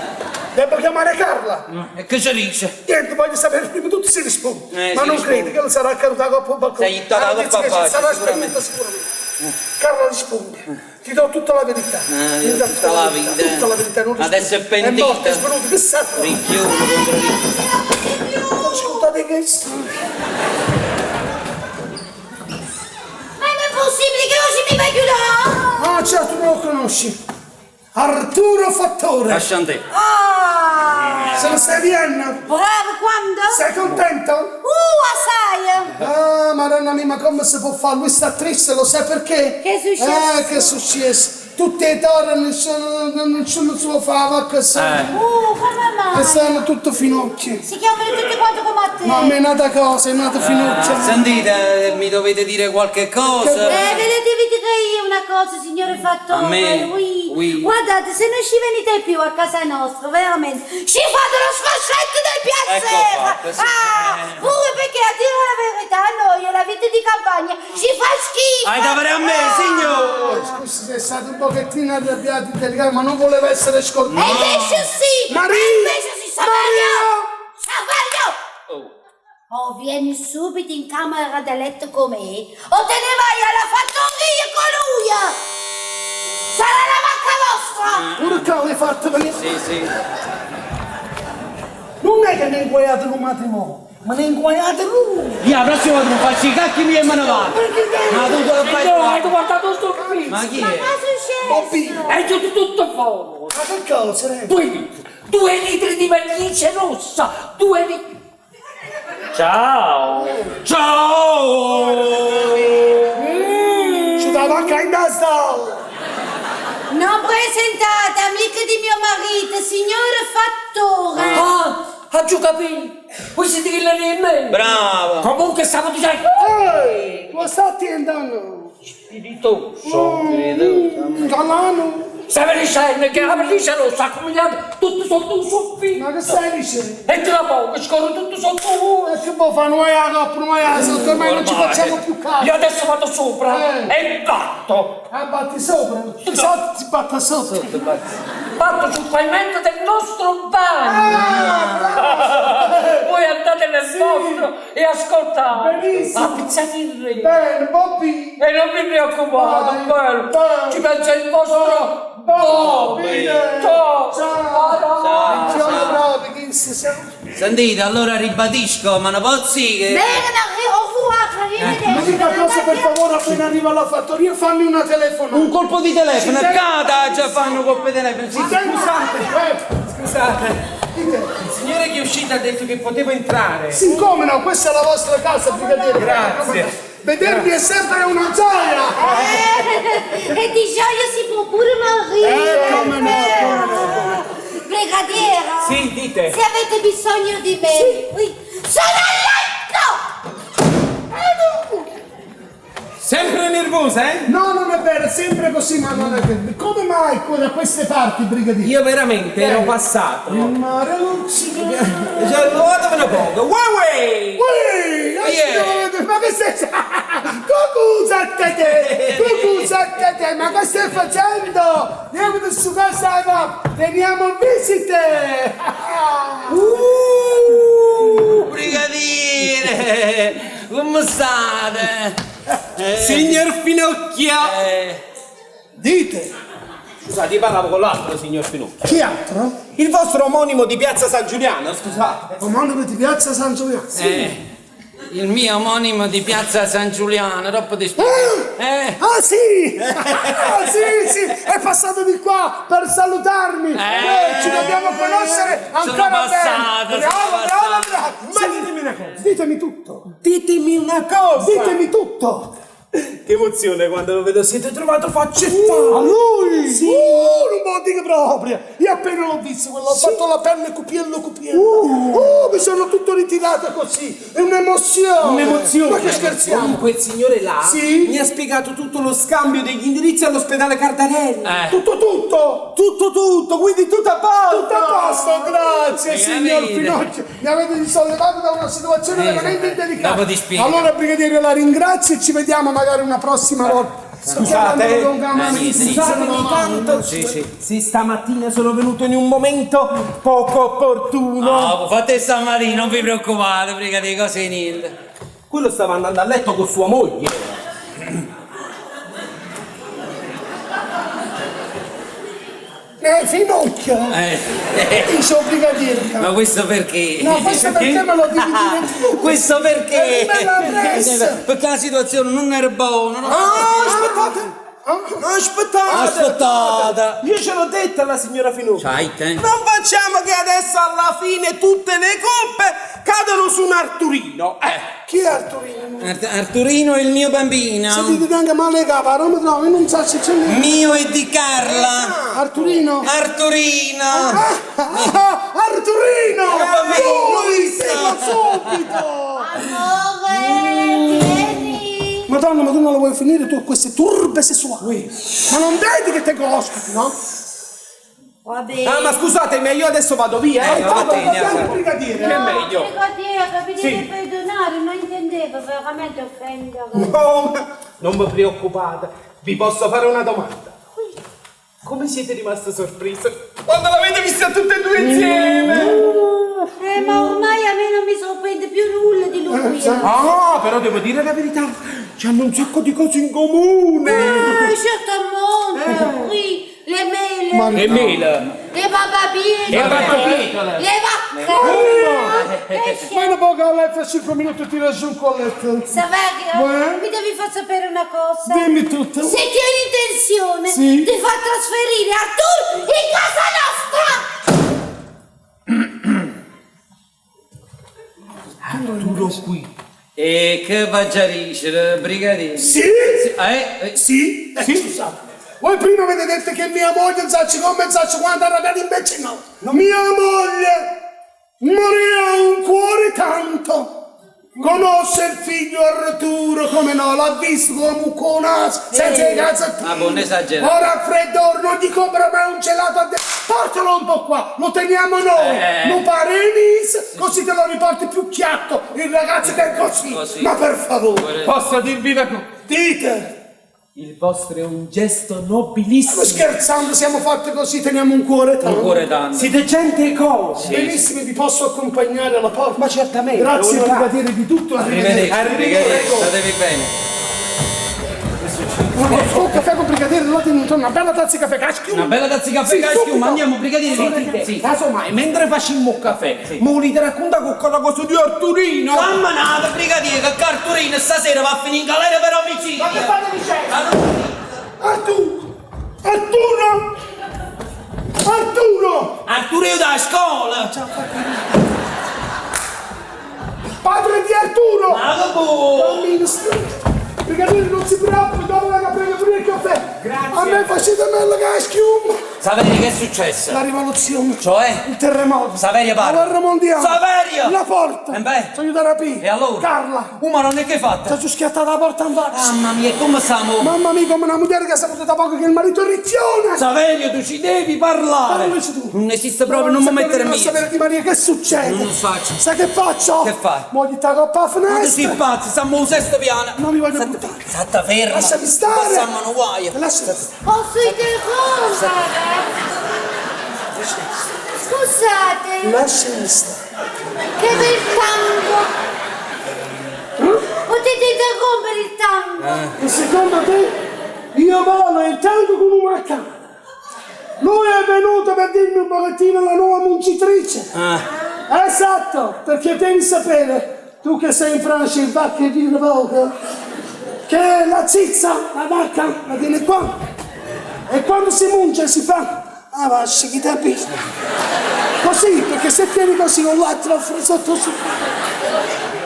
Devo chiamare Carla. E che ci dice? Niente, voglio sapere prima tutto si risponde. Eh, Ma si non risponde. credo che lo sarà accaduto a coppa balcone. Sei ittata la La coppa notizia che ci a sarà sicuramente. spedita sicuramente. Carla risponde. Ti do tutta la verità. Eh, Ti do tutta la vita. Tutta la verità, non risponde. Adesso è pentita. È morta, è svenuta, che sa? Ricchione contro ricchione. Ascoltate questo. Ma è possibile che oggi mi vai più là? Ah, certo, non lo conosci. Arturo Fattore. Lascia te. Ah! Se lo stai Vienna? Bravo, quando? Sei contento? Assai! Ah, madonna mia, ma come si può fare? Lui sta triste, lo sai perché? Che è successo? Eh, che è successo? Tutte le torri nessuno, nessuno se lo fa, va che sono, Come mai? che sono tutto finocchi. Si chiamano tutti quanti come a te. Ma a me è nata cosa, è nata finocchia. Sentite, mi dovete dire qualche cosa. Eh, ve le devo dire io una cosa, signore Fattore. A me? Oui. Oui. Guardate, se non ci venite più a casa nostra, veramente, ci fate lo sfascetto del piacere. Ecco fatto, sì. Ah, pure perché a dire la verità, a noi la vita di campagna ci fa schifo. Hai da fare a me, Ah. signore! Scusi se è stato un pochettino arrabbiato e delicato, ma non voleva essere E scordato. invece sì! Maria! E invece sì, Saverio! Maria! Saverio! O vieni subito in camera da letto con me, o te ne vai alla fattoria con lui! Sarà la vacca vostra! Pure che l'hai fatto venire. Sì, sì. Non è che ne inguaiate un matrimonio, ma ne inguaiate lui. Io la prossima volta non faccio i cacchi miei e me ne vado. Ma tu te lo fai Signore, hai qua. guardato sto film? Ma chi Ma è? che è successo? Bobby, È giù tutto fuori. ma che cosa? eh? 2 litri, 2 litri di vernice rossa, 2 litri. Ciao! Ciao! C'è la vacca in testa! Non presentate, amica di mio marito, signore Fattore! Ah, ha giù capito! Voi siete che di me! Bravo! Comunque stavo dicendo... Ehi, lo sta attendendo? Spiritoso! Galano! Stavo dicendo che la vernice rossa ha cominciato tutto sotto il soffitto. Ma che stai dicendo? E tra poco scorre tutto sotto il muro. E che vuoi fare? Noi a coppa, noi a sotto, ormai non ci facciamo più caso. Io adesso vado sopra Eh. e batto. Ah, batti sopra? Sotto si batte sotto. Batto sul pavimento del nostro bagno. Ah, bravo! Voi andate nel vostro e ascoltate. Benissimo. Appizzate il re. Bene, Bobby! E non vi preoccupate, Vai, bello. vai. Ci pensa il vostro Bobby! Bobby. Ciao. Ciao! Ciao, Ciao, ciao. bravi, chi si sa? Sentite, allora ribadisco, ma non posso che... Bene, au revoir, arrivederci. L'unica cosa, per favore, appena arrivo alla fattoria, fammi una telefonata. Un colpo di telefono, cada già fanno un colpo di telefono. Sì, Scusate! Scusate, Dite. il signore che è uscito ha detto che potevo entrare. Sì, come no, questa è la vostra casa, brigadiere. Grazie. Vedervi è sempre una gioia! E di gioia si può pure morire. Come no, come no, come no. Brigadiere. Sì, dite. Se avete bisogno di me, qui sono a letto! Sempre nervosa, eh? No, non è vero, è sempre così, ma non è vero. Come mai da queste parti, brigadiere? Io veramente ero passato. Il mare luccica. Cioè, guardatevene poco. Uè, uè! Ui, Yeah. ma che stai Cucù, te! Cucù, te! Ma che stai facendo? Andiamo su casa, no? Teniamo visite! Brigadiere, come state? Signor Finocchio! Dite! Scusate, io parlavo con l'altro signor Finocchio. Chi altro? Il vostro omonimo di Piazza San Giuliano, scusate. Omonimo di Piazza San Giuliano. Il mio omonimo di Piazza San Giuliano, dopo ti spiego. Ah sì! Ah sì, sì! È passato di qua per salutarmi! Ci dobbiamo conoscere Sono ancora passato, bene! sono Bravo, bravo, passato. bravo! Ma ditemi una cosa. Ditemi tutto! Ditemi una cosa. Ditemi tutto! Che emozione quando lo vedo, siete trovato faccia e A faccia. lui! Sì! Non me lo dico proprio! Io appena l'ho visto, quello, ho fatto la pelle cupiello cupiello! Mi sono tutto ritirato così! È un'emozione! Un'emozione. Ma che scherziamo? Comunque il signore là Sì? mi ha spiegato tutto lo scambio degli indirizzi all'ospedale Cardarelli. Tutto tutto! Tutto tutto, quindi tutto a posto. Tutto a posto, grazie Mi signor avete. Finocchio. Mi avete sollevato da una situazione veramente indelicata. dopo ti spiego. Allora, brigadiere, la ringrazio e ci vediamo magari una prossima volta. Scusate, Scusate, scusatemi tanto. Sì, sì. Sì, stamattina sono venuto in un momento poco opportuno. No, fate stamattina, non vi preoccupate, brigadiere, cose niente. Quello stava andando a letto con sua moglie. Finocchio! Dice brigadiere. Ma questo perché? No, questo perché me lo devi dire tu? Questo perché? È bella pressa. Perché la situazione non era buona, no? Ah, aspettate! Aspettate! Aspettate! Io ce l'ho detta alla signora Finocchio. C'hai te? Non facciamo che adesso alla fine tutte le colpe cadano su un Arturino. Chi è Arturino? Arturino è il mio bambino. Se ti tenga male capo, non mi trovo, io non so se c'è lì. Mio e di Carla. Arturino? Arturino. Ah, ah, Arturino! Lui, sì, subito! Amore, vieni. Madonna, ma tu non la vuoi finire tu queste turbe sessuali? Ma non vedi che tengo ospiti, no? Va bene. Ah, ma scusate, ma io adesso vado via, eh. Infatti, va bene, va bene, brigadiere. Che è meglio. Brigadiere, mi Sì. deve perdonare, non intendevo veramente offendere. No, ma non vi preoccupate, vi posso fare una domanda. Come siete rimasta sorpresa quando l'avete vista tutte e due insieme? Ma ormai a me non mi sorprende più nulla di lui. Ah, però devo dire la verità, c'hanno un sacco di cose in comune. Certamente, oui, le mele, Le mele. le barbabietole, Le barbabietole. le vacche. Eh, Meno poco a letto, 5 minuti tira giù un colletto. Saverio, Buona. mi devi far sapere una cosa. Dimmi tutto. Se tieni intenzione Sì. di far trasferire Artur in casa nostra! Arturo qui. E che faccia ricere, brigadiere? Sì? Sì. Sì? Scusate. Voi prima avete detto che mia moglie non sa come, non sa quando arrabbiata, invece no. Mia moglie morì a un cuore tanto. Conosce il figlio Arturo, come no, l'ha visto come mucca 'o naso, senza 'e calzettini. Ah, boh, non esagerare. O raffreddore, non gli compra mai un gelato a de... Portalo un po' qua, lo teniamo noi, Eh. non pare Enis, così te lo riporti più chiatto, il ragazzo che è così. Così. Ma per favore, Posso dirvi una cosa? dite! Il vostro è un gesto nobilissimo. Stiamo scherzando, siamo fatti così, teniamo un cuore tanto. Un cuore tanto. Siete gente cosa. Benissimo, vi posso accompagnare alla porta. Ma certamente. Grazie onorato. brigadiere di tutto, Arrivederci, arrivederci. brigadiere, statevi bene. Un caffè con brigadiere, là tieni una bella tazza di caffè, caschiuma. Una bella tazza di caffè, Sì, caschiuma, subito. andiamo, brigadiere. Sentite, Sì. casomai, mentre facciamo il caffè, mi volete raccontare quella cosa di Arturino? Camminate, brigadiere, che Arturino stasera va a finire in galera per omicidio. Ma che fate dicendo? Arturo! Arturo! Arturo! Arturo io da scuola. Padre di Arturo! Ma che boh. Bambino, stretto. Brigadiere, non si preoccupi, dopo la prendo pure il caffè. Grazie. A me facete meglio che schiuma. Saverio, che è successo? La rivoluzione. Cioè? Il terremoto. Saverio parla. La guerra mondiale. Saverio! La porta. E beh? Sono aiutato a rapire. E allora? Carla. Uh, ma non è che hai fatto? Ti ho schiattata la porta in faccia. Mamma mia, come siamo? Mamma mia, come una mulher che ha saputo da poco che il marito è ricchione. Saverio, tu ci devi parlare. Parlaci tu. Non esiste proprio, non mi mettere in mezzo. sapere di Maria che succede. Non lo faccio. Sai che faccio? Che fai? Mogli ta coppa a Ma tu finestra. sei pazzo, siamo al sesto piano. Non mi voglio Stai- buttare. Stai ferma. Lasciami stare. Passiamo un guaio. Lasciami Posso interrompere? Scusate, Lasciami stare. che bel tango! Potete interrompere il tango? E secondo te io volo il tango come una canna. Lui è venuto per dirmi un pochettino la nuova muncitrice. Ah. Esatto, perché devi sapere, tu che sei in Francia, il vacche di poco, che la zizza, la vacca, la tiene qua. E quando si munge si fa, ah va, chi te Così, perché se tieni così con l'altro sotto su.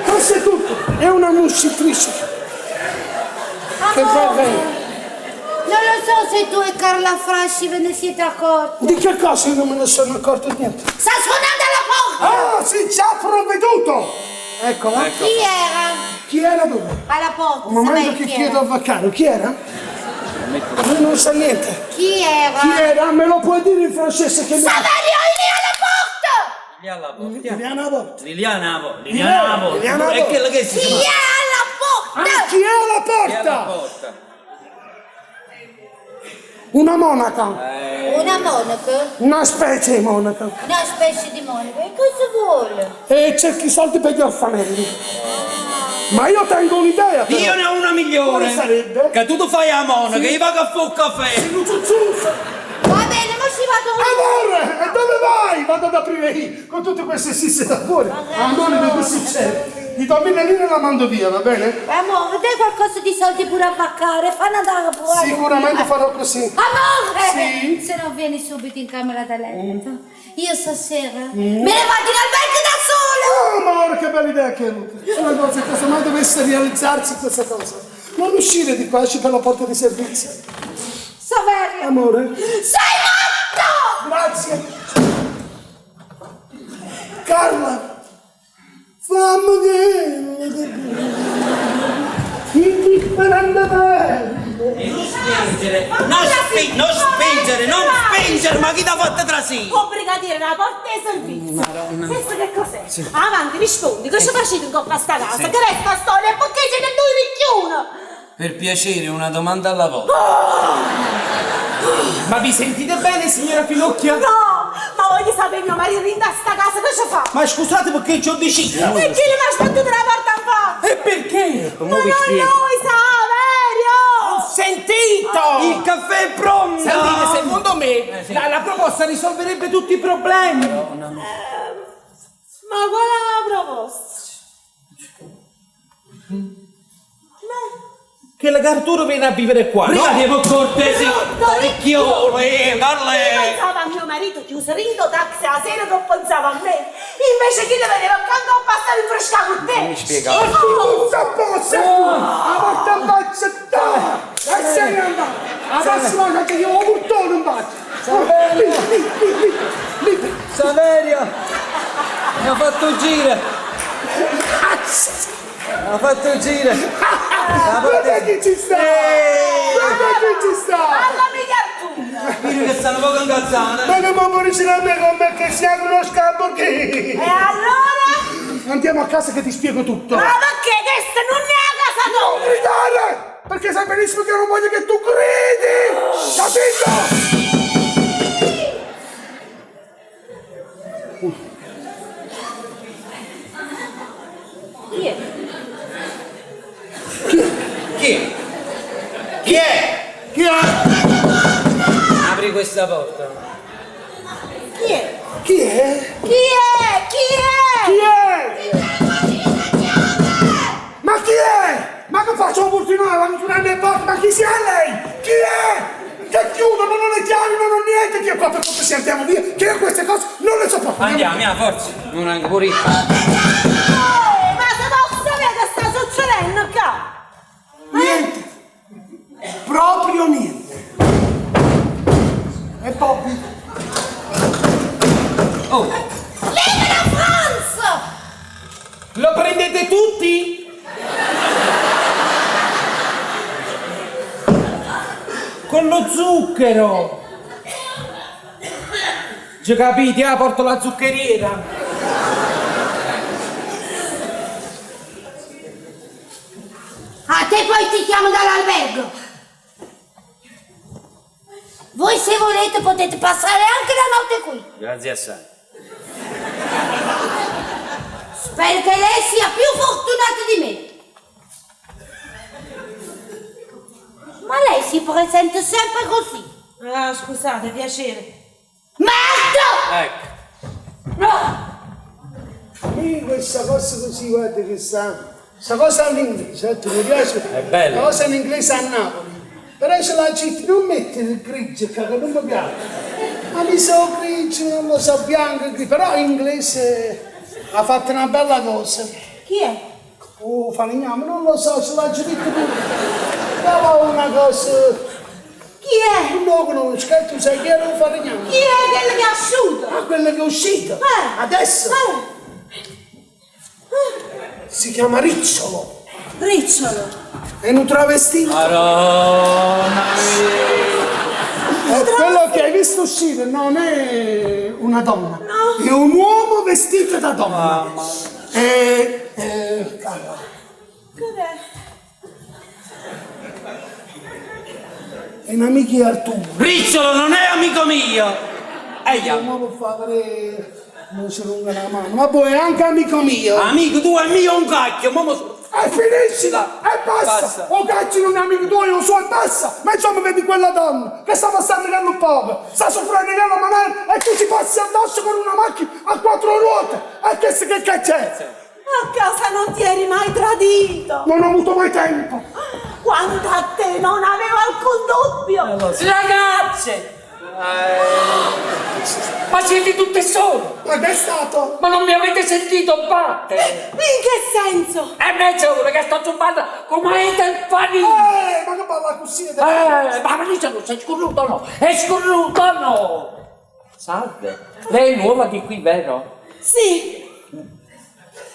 Questo è tutto, è una muncitrice. Che va Amore, bene. non lo so se tu e Carla Frasci ve ne siete accorti. Di che cosa io non me ne sono accorto di niente? Sta suonando alla porta! Ah, sì, ci ha provveduto! Eccola. Chi era? Chi era dove? Alla porta, Un momento Saverio, che chi chiedo era? al vaccaro, chi era? Lui non sa niente. Chi era? Chi era? Me lo puoi dire in francese che mi... Saverio, è lì alla porta! Liliana Porta. Liliana Porta. Liliana Porta. Liliana Porta. Liliana È Porta. quello che si Chi chiama. è alla porta? Ah, chi è alla Chi è alla porta? porta? Una monaca. Una monaca? Una specie di monaca. Una specie di monaca. E cosa vuole? E cerchi i soldi per gli orfanelli. Ma io tengo un'idea però. Io ne ho una migliore. Quale sarebbe? Che tu ti fai la monaca, io vado a fare un caffè. Va bene, ma ci vado Amore, e dove vai? Vado ad aprire io, con tutte queste sisse da fuori. Amore, che succede? Gli do mille lire e la mando via, va bene? Amore, dai qualcosa di soldi pure a vaccare, fa andare pure. Sicuramente farò così. Amore! Sì? Se non vieni subito in camera da letto, io stasera me ne vado in albergo da sola! Oh, amore, che bella idea che hai avuto. Una cosa, che casomai dovesse realizzarsi questa cosa. Non uscire di qua, esci per la porta di servizio. Saverio! Amore. Sei matto! Grazie. Carla, fammi dire indifferente E non spingere, non, spi- non spingere, non spingere, ma chi ti ha fatto trasire? Oh, brigadiere, la porta di servizio. Questo che cos'è? Avanti, rispondi. Cosa facete in coppa a sta casa? Che resta storia? Perché siete due ricchioni? Per piacere, una domanda alla volta. Ma vi sentite bene, signora Finocchia? No, ma voglio sapere mio marito in sta casa cosa fa? Ma scusate perché ci ho deciso. E chi le mi ha sbattuto la porta in faccia? E perché? Ma non noi, Saverio! Ho sentito! Il caffè è pronto! Sentite, secondo me la proposta risolverebbe tutti i problemi. Ma qual è la proposta? Che la Arturo viene a vivere qua, no? Brigadiere, per cortesia! Brutto Ricchione, Io Carle! pensavo a mio marito chiuso rindo taxi a sera che pensavo a me. Invece chi le vedeva accanto a passare in fresca con te. Mi spiega. Oh! Tutto a posto! La porta in faccia! E se ne andata! La prossima volta che io ho portone in faccia! Lì, lì, lì, lì, lì. Saverio! Mi ha fatto un giro! Cazzo! Ha fatto il giro. Guarda chi ci sta! Guarda chi ci sta! Parlami di Arturo! Vedi che stanno poco incazzando. Ma che può vicino a me come che siamo uno scampo chi? E allora? Andiamo a casa che ti spiego tutto. Ma perché questa non è la casa tua? Gridare! Perché sai benissimo che non voglio che tu gridi! Capito? Chi è? Chi è? Chi è? Chi è? Apri questa porta. Chi è? Chi è? Chi è? Chi è? Chi è? Ma chi è? Ma che faccio un portinare? La chiudere le porte? Ma chi sia lei? Chi è? Che chiudo, non ho le chiavi, non ho niente, che qua per cortesia andiamo via, che io queste cose non le sopporto. Andiamo, via, forza. Non anche pure io. Oh, ma se posso sapere che sta succedendo qua? Niente. Proprio niente. E Bobby? Oh, Viva la Francia! Lo prendete tutti? Con lo zucchero! Già capite? Ah, porto la zuccheriera! A te poi ti chiamo dall'albergo. Voi se volete potete passare anche la notte qui. grazie assai. Spero che lei sia più fortunata di me. Ma lei si presenta sempre così. Ah, scusate, piacere. Merda! Ecco. No! Io questa cosa così, guarda che sta. Questa cosa all'inglese, eh, ti piace? È bella. La cosa in inglese a Napoli. Però se la gente non mette il grigio, che non mi piace. Ma mi so grigio, non lo so, bianco, grigio. Però in inglese ha fatto una bella cosa. Chi è? Oh, falegname, non lo so, se l'ha detto pure. Però una cosa. Chi è? Non lo conosco, eh, tu sai chi era un falegname? Chi è quello che è asciuto? Ah, quello che è uscito. Eh. Adesso Eh, si chiama Ricciolo. Ricciolo. È un travestito. Madonna Eh, quello che hai visto uscire non è una donna, è un uomo vestito da donna. E, eh, allora, Cos'è? è un amico di Arturo. Ricciolo non è amico mio. Eia. Non lo fa vedere, non si lunga la mano, ma poi è anche amico mio. Amico tu è mio un cacchio, ma mo- E finiscila! E basta! Basta. O cacci non è amico tuo, io so e basta! Ma insomma vedi quella donna che sta passando che un poco, sta soffrendo che la manera e tu ci passi addosso con una macchina a quattro ruote! E che che che c'è? A casa non ti eri mai tradito. Non ho avuto mai tempo! Quanto a te non avevo alcun dubbio. Ragazze! Ma siete tutte sole! Ma che è stato? Ma non mi avete sentito battere? In che senso? È mezz'ora che sto zumbando come il panino! Ma che parla così? Ma Ricciolo, sei scorruto o no? È scorruto o no? Salve, lei è nuova di qui, vero? Sì,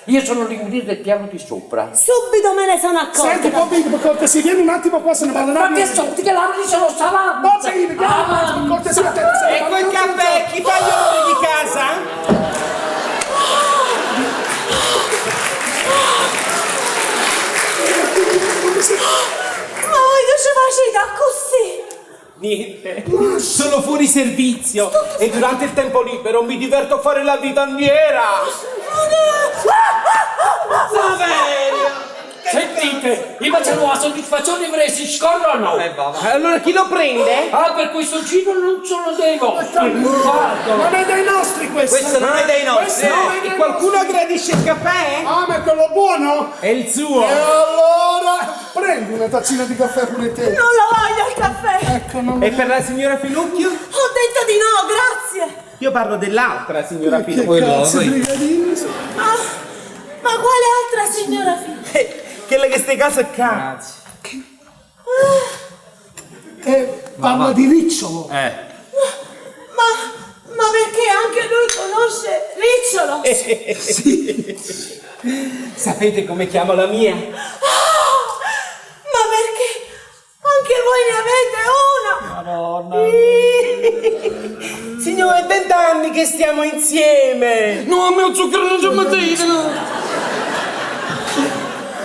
Io sono l'inquilino del piano di sopra. subito me ne sono accorta. Senti, Bobby, per cortesia, vieni un attimo qua, se ne parla Ma che so, che la Ricciolo Bobby, s'avanza! vieni un attimo, per cortesia, te, se ne E parla quel un attimo. caffè, chi fa gli onori di casa? Ma voi che ci facete così? Niente, sono fuori servizio e durante il tempo libero mi diverto a fare la vitandiera. Saverio! Sentite, io faccio la soddisfazione di si scorro o no? Eh, va, va. Allora chi lo prende? Ah, per questo giro non sono dei vostri. Guarda. Non è dei nostri questo! Questo non è dei nostri. Questo non è dei Qualcuno nostri. gradisce il caffè? Ah, ma è quello buono? È il suo. E allora prendi una tazzina di caffè pure te. Non lo voglio il caffè. Ecco, non E per la signora Finocchio? Ho detto di no, grazie. Io parlo dell'altra signora Che Finocchio. cazzo, quello. brigadini? Ma, ma quale altra signora Finocchio? Quella che sta in casa qua. Grazie. Eh, parla di Ricciolo. Eh. Ma, ma perché anche lui conosce Ricciolo? Sì. Sapete come chiamo la mia? Ah, ma perché anche voi ne avete una? Madonna. Signore, è vent'anni che stiamo insieme. No, a me il zucchero non c'è mettete, no.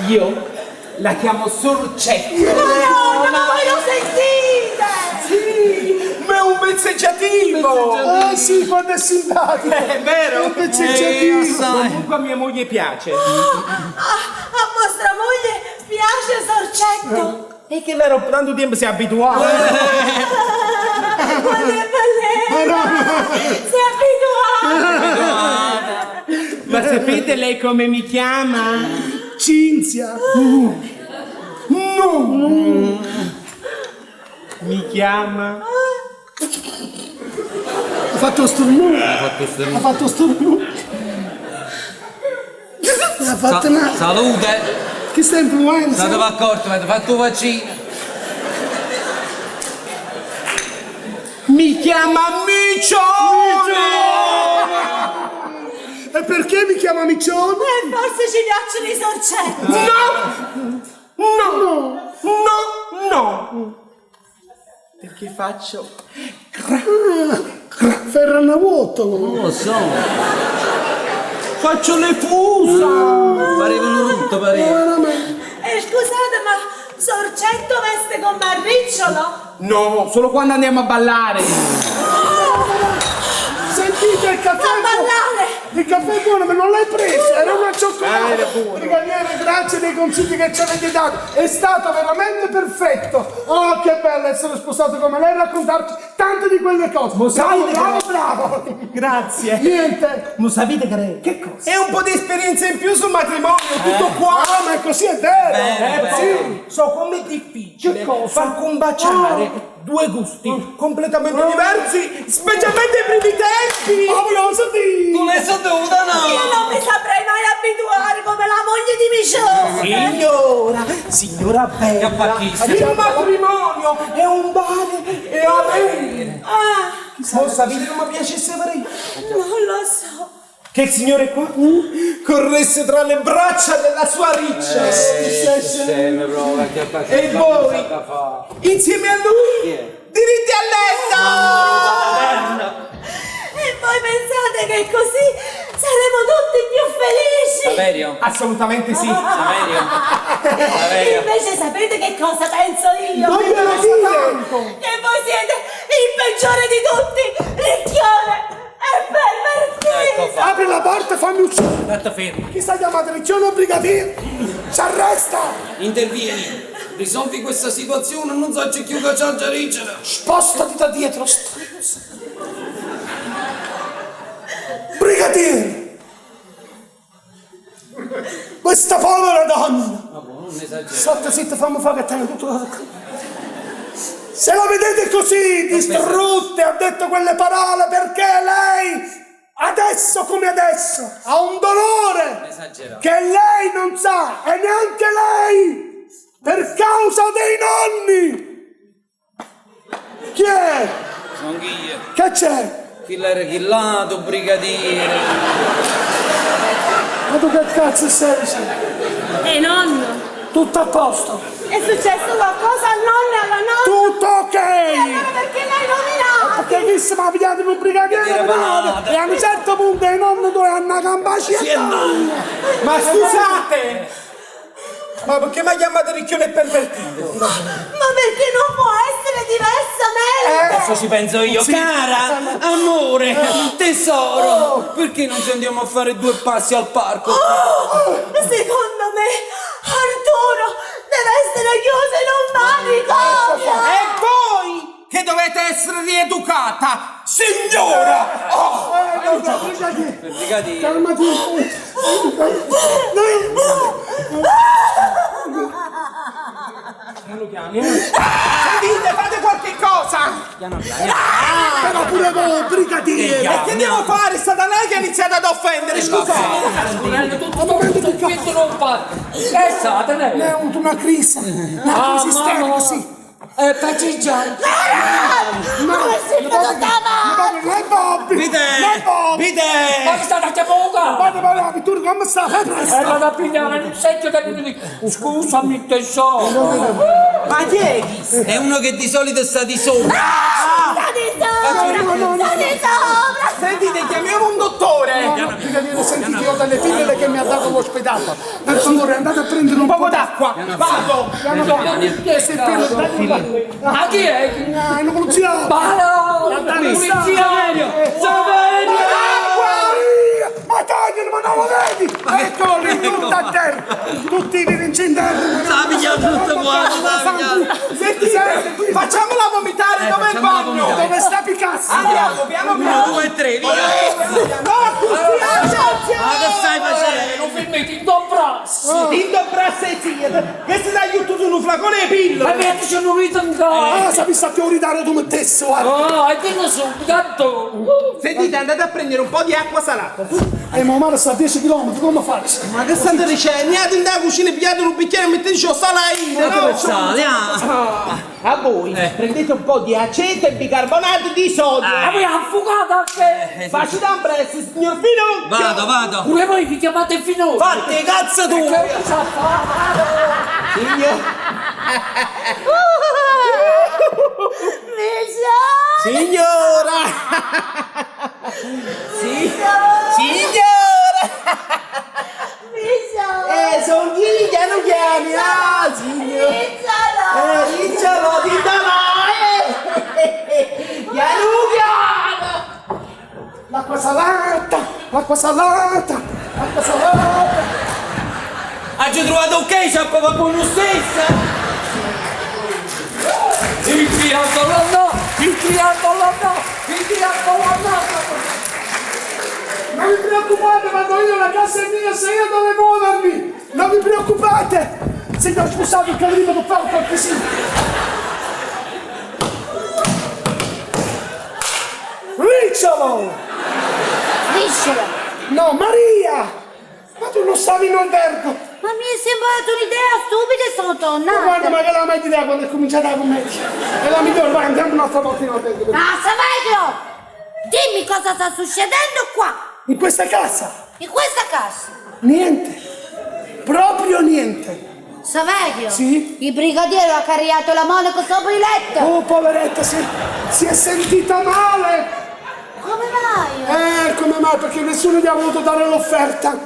Io la chiamo Sorcetto. Madonna, ma voi lo sentite? Sì, ma è un vezzeggiativo. Eh sì, quando è simpatico. È vero? Un vezzeggiativo. Comunque a mia moglie piace. Ah, a vostra moglie piace Sorcetto? E che vero, tanto tempo si è abituato. Quando è bellezza! Si è abituata! Ma sapete lei come mi chiama? Cinzia. No! Mi chiama Ha fatto stornuto. Ha fatto stornuto. Ha fatto una... Salute! Che sta influenza? Statevi accorto, avete fatto il vaccino. Mi chiama Micione! E perché mi chiama Micione? E forse ci piacciono i sorcetti! No! No! No! No! Perché faccio Ferranavuotolo. Non lo so. Faccio le fusa! Pareva un rutto, pareva. Veramente. E scusate, ma Sorcetto veste come a ricciolo? No, solo quando andiamo a ballare! Sentite il caffè. A ballare! Il caffè è buono, ma non l'hai preso, era una cioccolata. Ah, era buono. Brigadiere, grazie dei consigli che ci avete dato. È stato veramente perfetto. Oh, che bello essere sposato come lei e raccontarci tante di quelle cose. sai Bravo, bravo, bravo. Grazie! Niente. Non sapete che Che cosa? È un po' di esperienza in più sul matrimonio, tutto qua! Ah, ma è così, è vero. Vero, sì. So com'è difficile Che cosa? far combaciare due gusti completamente diversi, specialmente ai primi tempi! Ma volevo sentire. Tu l'hai seduta, no? Io non mi saprei mai abituare come la moglie di Micione! Signora, signora bella, Che pacchista. il matrimonio è un dare e avere. Ah, Mo sapete come piacesse avrei? non lo so! Che il signore qua corresse tra le braccia della sua riccia. Sì, proprio, che pacchista. E voi, insieme a lui, diritti a letto! E voi pensate che così saremo tutti più felici? Saverio? Assolutamente sì. Saverio? Saverio? Invece sapete che cosa penso io? Non glielo dire. Che voi siete il peggiore di tutti, ricchione e pervertito! Ecco fatto. Apri la porta e fammi uscire. Tanto fermo. Chi sta chiamando Riccione o brigadiere? Ci arresta! Intervieni. Risolvi questa situazione, non so c'è più che c'è già riccia. Spostati da dietro, stronzo. Brigadiere! Questa povera donna! Ma boh, non esagerare. Sotto zitto, fammi fare che tengo tutto. Se la vedete così, distrutta, ha detto quelle parole perché lei, adesso come adesso, ha un dolore Esagerato. che lei non sa e neanche lei, per causa dei nonni. Chi è? Sono io. Che c'è? Chi l'era chi lato, brigadiere. Ma tu che cazzo stai dicendo? E nonno, Tutto a posto. è successo qualcosa al nonno e alla nonna? Tutto ok. E allora perché l'hai nominato? Perché chi si mi ha pigliato un brigadiere Brigadiere penale penale. e a un certo punto i nonni due hanno una gamba Ma scusate! Ma perché mi ha chiamato ricchione e pervertito? Ma perché non può essere diversamente? Adesso ci penso io. Cara, amore, tesoro, perché non ci andiamo a fare due passi al parco? Oh, secondo me Arturo deve essere chiuso in un manicomio! E voi che dovete essere rieducata, signora! Oh! Brigadiere, Brigadiere. calmati. Sentite, fate qualche cosa! Piano piano. Però pure voi, brigadiere. E che devo fare? È stata lei che ha iniziato ad offendere, scusate! Tutto questo non fa. Che è stata lei? È avuto una crisi, una crisi isterica, sì. Facci già. Ma Come si fa tutta Ma non è Bobby! Vite! Non è Bobby! Vite! Ma che state a chiamare 'o cane? Guarda, guarda, la pittura come sta? Fai presto! E vado a pigliare il secchio che mi dico, scusami tesoro. Ma chi è chi? È uno che di solito sta di sopra. Sta di sopra! Sta di sopra! Sentite, chiamiamo un dottore! No, no, brigadiere, sentite, io dalle pillole che mi ha dato l'ospedale. Per favore, andate a prendere un Un po' poco d'acqua! Vado! Piano piano. Queste pillole, dai, dai. Ma chi è? Ah, è una polizia! Ma no! Polizia! Acqua! Ma toglilo, ma non lo vedi! Eccolo lì, tutto a terra! Tutti i vivi in terra! Sta pigliando tutto quanto, sta pigliando. Sentite, facciamola vomitare Eh, dove è il facciamola bagno! vomitare. Dove sta Picasso? Andiamo, piano Uno, piano! due, tre, via! No, attenzione! Ma che stai facendo? Non filmetti, in braccio! Tinto brassesia! Che si dà tutto su un flacone di Ma pillole! metti un rito in casa! Ah, sapessi a teoritare tu stesso, guarda! Oh, e dillo su, gatto! Sentite, andate a prendere un po' di acqua salata. Ma mare sta a 10 km, come faccio? Ma che state dicendo? Andate in da cucina, pigliate un bicchiere e metteteci il sale no? Sale, ah. A voi prendete un po' di aceto e bicarbonato di sodio. Ma voi affogata anche! Faccio da un presto, signor Finocchio! Vado, vado. Pure voi vi chiamate Finocchio! Fatti, cazzo tu! Che cosa fa? Signor... Mi sa! Signora! Sì? Signora! Mi sa! Sono chi piano piano, ah, signor! Ricciolo! Ricciolo, di là, Piano piano! L'acqua salata! L'acqua salata! L'acqua salata! Ha già trovato un ketchup, va buono stesso! Il triangolo no! Il triangolo no! Il triangolo no! Non vi preoccupate, vado io, la casa è mia, se io dove muovermi! Non vi preoccupate! Signor, scusate il cavrino per fare cortesia! Ricciolo! Ricciolo! No, Maria! Ma tu non stavi in albergo! Ma mi è sembrata un'idea stupida e sono Ma tornata. guarda, ma che la meglio idea quando è cominciata la commedia! È la migliore, vai, andiamo un'altra volta in albergo. Ah, Saverio! Dimmi cosa sta succedendo qua, In questa casa? in questa casa. Niente! Proprio niente! Saverio? Sì? Il brigadiere ha cariato la monaca sopra il letto. Oh, poveretta, si è sentita male! Come mai? Come mai? Perché nessuno gli ha voluto dare l'offerta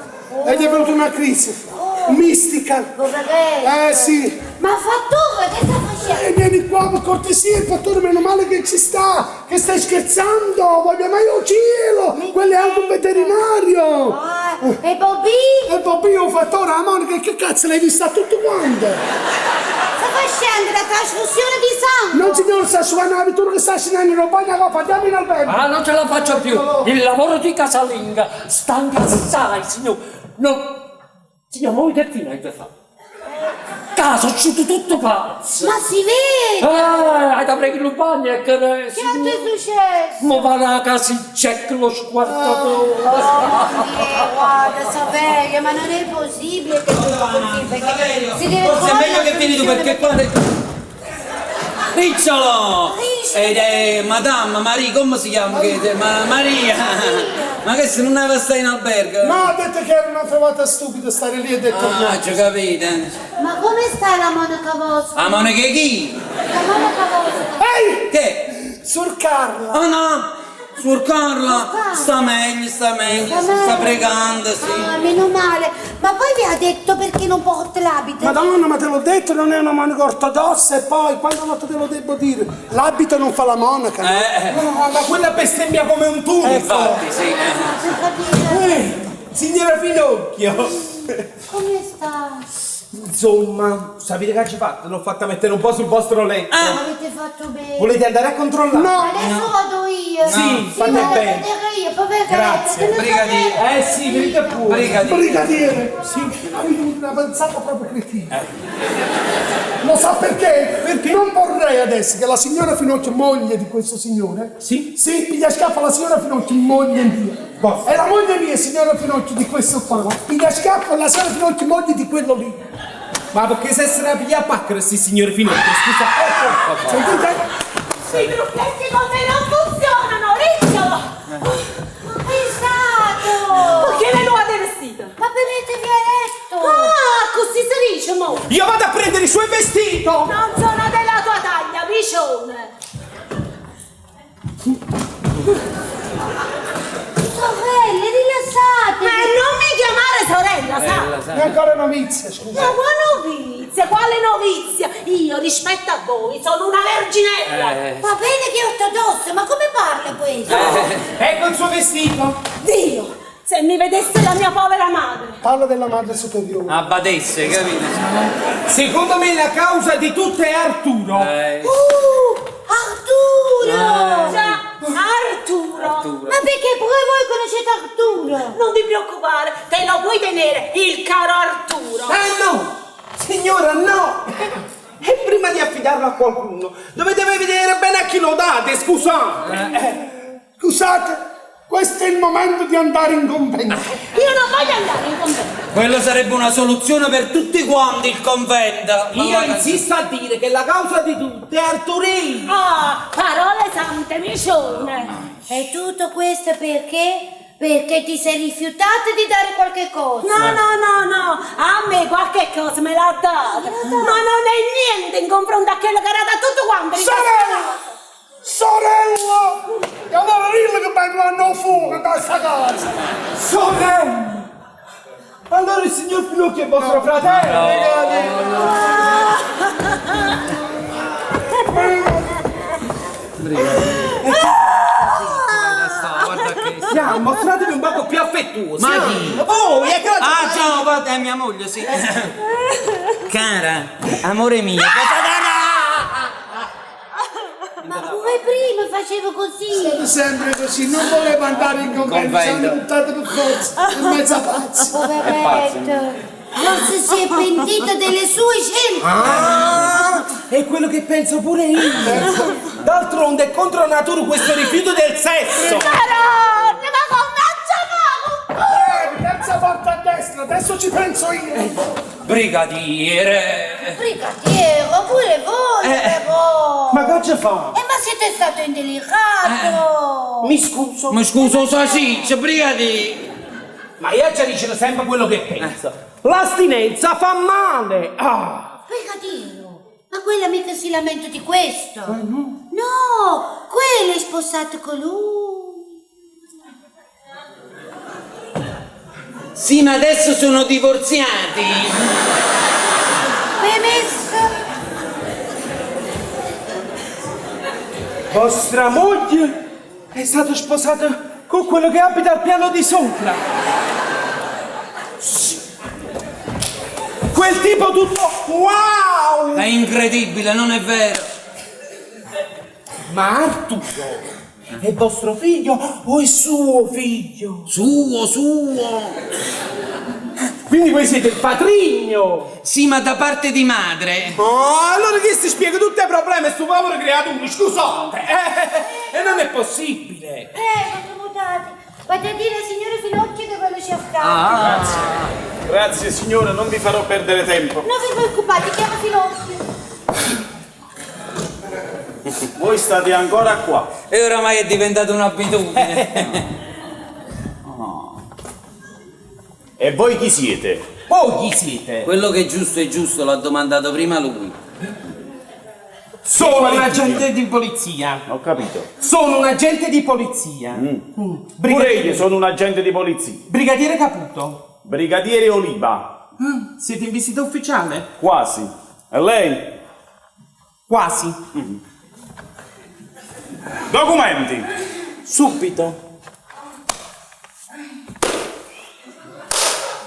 e gli è venuta una crisi mistica. Poveretta. Sì. Ma fattore, che sta facendo? Vieni qua per cortesia, il fattore, meno male che ci sta, che stai scherzando, voglio mai un cielo, quello è anche un veterinario. Ah, e Bobby? E Bobby è un fattore, la Monica, che cazzo l'hai vista tutto quanto? Sta facendo la trasfusione di sangue. Non signore, sta suonando la vettura che sta scendendo, non bagna la andiamo in albergo. Ah, non ce la faccio più! Il lavoro di casalinga stanca assai, signor! No! Signor, voi che fine avete fatto? Casa, uscito tutto pazzo! Ma si vede! Hai da prendere il bagno e che Che altro è successo? Ma va la casa in check lo squartatore! Oh, guarda Saverio, ma non è possibile che tu così, perché si deve Forse è trovare meglio una che vieni tu soluzione perché qua... Ricciolo! Ricciolo. Ed è Madame Maria, come si chiama? Che, ma, Maria! Ma che se non aveva stai in albergo? No, ha detto che era una trovata stupida stare lì e ha detto Ah, no. ci ho capito. Ma come sta la monaca vostra? La monaca chi? La monaca vostra? Ehi! Che? Suor Carla! Oh no! Suor Carla sta meglio, sta meglio, Sta sta, meglio. pregando, sì. Ah, meno male. Ma poi vi ha detto perché non porta l'abito? Madonna, ma te l'ho detto, non è una monaca ortodossa e poi, quante volte te lo devo dire? L'abito non fa la monaca. Eh, No, ma quella bestemmia come un turco! infatti, sì. Per capire Signora Finocchio! come sta? Insomma, sapete che ci fatto? L'ho fatta mettere un po' sul vostro letto. Avete fatto bene. Volete andare a controllare? No! Adesso vado io. Sì, fate vado a bene. vedere io, poveretta, Grazie. che non Brigadiere. sapeva. Eh sì, venite pure. Brigadiere. Brigadiere! Sì, avete una pensata proprio cretina. Lo sa perché? Perché non vorrei adesso che la signora Finocchio, moglie di questo signore, Sì? sì, piglia schiaffo alla signora Finocchio, moglie mia. Boh. E la moglie mia, signora Finocchio, di questo qua, piglia schiaffo alla signora Finocchio, moglie di quello lì. Ma perché se se la piglia a pacchere, sì, signor Finocchio, scusa. Ecco, sentite? I trucchetti con me non funzionano, Ricciolo! Ma che è stato? suo vestito! Non sono della tua taglia, micione! Sorelle, rilassatevi! Ma non mi chiamare sorella, sa? È ancora novizia, scusa. Ma quale novizia? Quale novizia? Io rispetto a voi sono una verginella! Va bene che è ortodosso, ma come parla questo? Ecco il suo vestito! Dio! Se mi vedesse la mia povera madre! Parla della madre superiore. A badesse, capito? Secondo me la causa di tutto è Arturo. Arturo! Già, Arturo! Arturo. Ma perché pure voi conoscete Arturo? Non ti preoccupare, te lo puoi tenere, il caro Arturo! Ah no! Signora, no! E prima di affidarlo a qualcuno, dovete vedere bene a chi lo date, scusate! Scusate, questo è il momento di andare in convento. Io non voglio andare in convento! Quello sarebbe una soluzione per tutti quanti il convento. Io insisto a dire che la causa di tutto è Arturino! Ah, parole sante, micione! E tutto questo perché? Perché ti sei rifiutato di dare qualche cosa. No, no, no, no, a me qualche cosa me l'ha data, ma non è niente in confronto a quello che era da tutto quanto. in Sorella! Sorella! E allora dillo che vai a fuoco da sta casa! Sorella! Allora il signor Finocchio è vostro fratello! Guarda che... Andiamo, mostratevi un poco più affettuosi. Ma chi? Voi, è che la... Ah, ciao, guarda, è mia moglie, sì. Cara, amore mio, cosa Ma pure prima facevo così. Sono sempre così, non volevo andare in convento, Convento. sono buttato per forza, in mezzo a pazzi. Poveretto. Forse si è pentito delle sue scelte. Ah, è quello che penso pure io. D'altronde è contro natura questo rifiuto del sesso. Madonna, ma come Eh, terza porta a destra, adesso ci penso io. Brigadiere. Brigadiero, pure voi però. Ma cosa fa? Ma siete stato indelicato. Mi scuso. Ma scusa, salsiccia, brigadiere. Ma io già dicevo sempre quello che penso. L'astinenza fa male. Ah. Brigadiero, ma quella mica si lamenta di questo. no. No, quello è sposato con lui. Sì, ma adesso sono divorziati. Premesso. Vostra moglie è stata sposata con quello che abita al piano di sopra. Quel tipo tutto wow! È incredibile, non è vero. Ma Arturo è vostro figlio o è suo figlio? Suo, suo. Quindi voi siete il patrigno! Sì, ma da parte di madre. Oh, allora che si spiega tutti i problemi a sto povero creaturo, scusate! E non è possibile! Prego, accomodatevi. Vado a dire al signore Finocchio che ve lo cercate. Ah. Grazie signora, non vi farò perdere tempo. Non vi preoccupate, chiamo Finocchio. Voi state ancora qua. E oramai è diventata un'abitudine. E voi chi siete? Voi chi siete? Quello che è giusto è giusto, l'ha domandato prima lui. Sono un agente di polizia. Ho capito. Sono un agente di polizia. Pure io sono un agente di polizia. Brigadiere Caputo. Brigadiere Oliva. Siete in visita ufficiale? Quasi. E lei? Quasi. Documenti. Subito.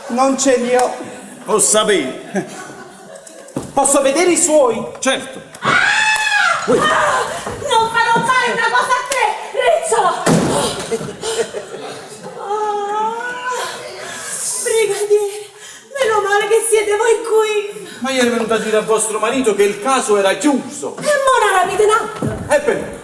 Non ce li ho. Lo sapevo. Posso vedere i suoi? Certo. Non farò mai una cosa a te, Ricciola! Ah, brigadiere, meno male che siete voi qui! Ma io ero venuto a dire a vostro marito che il caso era chiuso. E mo non avete nato! Ebbene,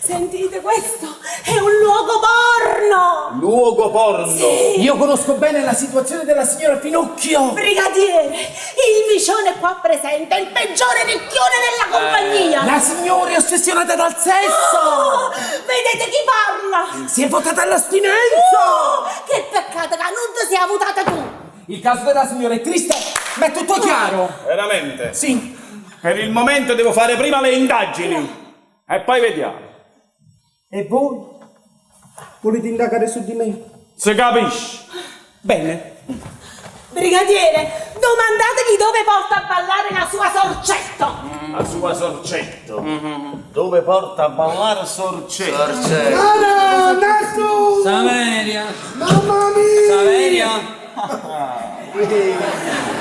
Sentite, questo è un luogo porno! luogo porno. Io conosco bene la situazione della signora Finocchio. Brigadiere, il micione qua presente è il peggiore ricchione della compagnia! La signora è ossessionata dal sesso. Oh, vedete chi parla? Si è votata all'astinenza. Oh, che peccato che non ti sia avutata tu! Il caso della signora è triste. Ma è tutto chiaro? Veramente? Sì. Per il momento devo fare prima le indagini e poi vediamo. E voi? Volete indagare su di me? Si capisce? Bene. Brigadiere, domandategli dove porta a ballare la sua sorcetto. La sua sorcetto. Dove porta a ballare sorcetto? Cara, Nato! Saveria! Mamma mia! Saveria!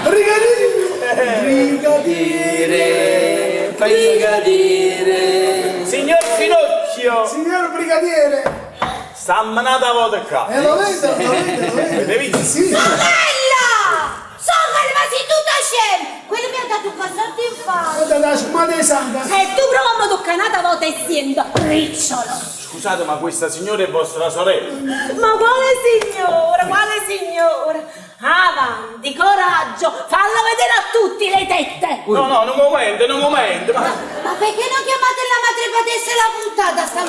Brigadiere! Brigadiere! Brigadiere! Signor Finocchio! Signor brigadiere! Sta menata vodka! E lo vedo, lo vedo, lo vedo. L'hai visto? Sì. Sorella! Sorella, ma sei tutta scema! Quello mi ha dato un cazzotto in faccia! Guarda la sfumata di sangue. E tu prova a toccare un'altra volta e sento ricciolo. Scusate, ma questa signora è vostra sorella. Ma quale signora, quale signora? Avanti, coraggio, falla vedere a tutti le tette. No, no, un momento, un momento. Ma Ma perché non chiamate la madre badessa la puntata sta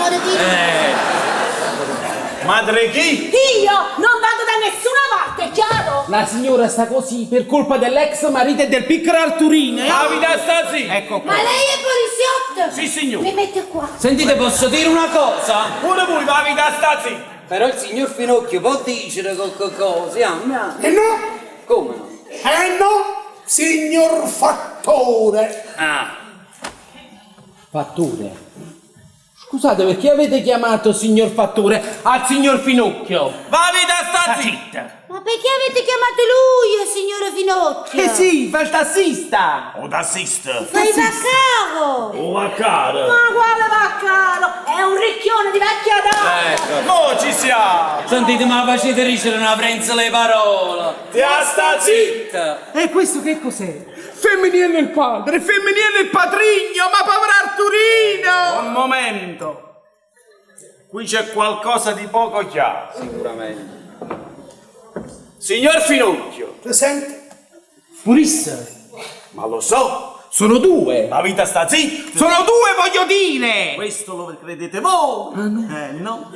di... madre chi? Io non vado da nessuna parte, è chiaro? La signora sta così per colpa dell'ex marito e del piccolo Arturino. eh? Davide sta zitto! Ecco qua. Ma lei è poliziotto? Sì, signore. Mi mette qua. Sentite, posso dire una cosa? Pure voi, Davide sta zitto! Però il signor Finocchio può dire qualche cosa, ah, E no? Come no? Eh no, signor fattore. Ah, Fattore. Scusate, perché avete chiamato signor Fattore al signor Finocchio? Davide sta zitto! Ma perché avete chiamato lui, il signore Finocchio? Eh sì, fa il tassista! O tassista! Fai vaccaro! O vaccaro! Ma quale vaccaro? È un ricchione di vecchia data. ecco. Mo ci siamo! Sentite, ma facete ricevere una prenza le parole. Ti sta zitto! E questo che cos'è? Femminile il padre, femminile il patrigno, ma povero Arturino! Un momento! Qui c'è qualcosa di poco chiaro. Sicuramente. Signor Finocchio, Presente? Purissa. ma lo so, Sono due. la vita sta zitta! Sono due, voglio dire! Questo lo credete voi? Eh no.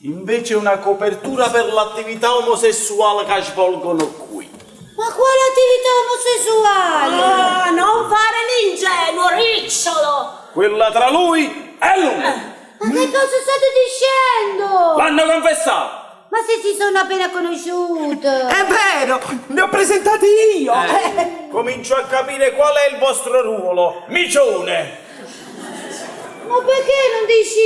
Invece è una copertura per l'attività omosessuale che svolgono qui. Ma quale attività omosessuale? Ah, non fare l'ingenuo, ricciolo. Quella tra lui e lui. Ma che cosa state dicendo? L'hanno confessato. Ma se si sono appena conosciute! È vero, li ho presentati io! Eh. Comincio a capire qual è il vostro ruolo. Micione. Ma perché non dici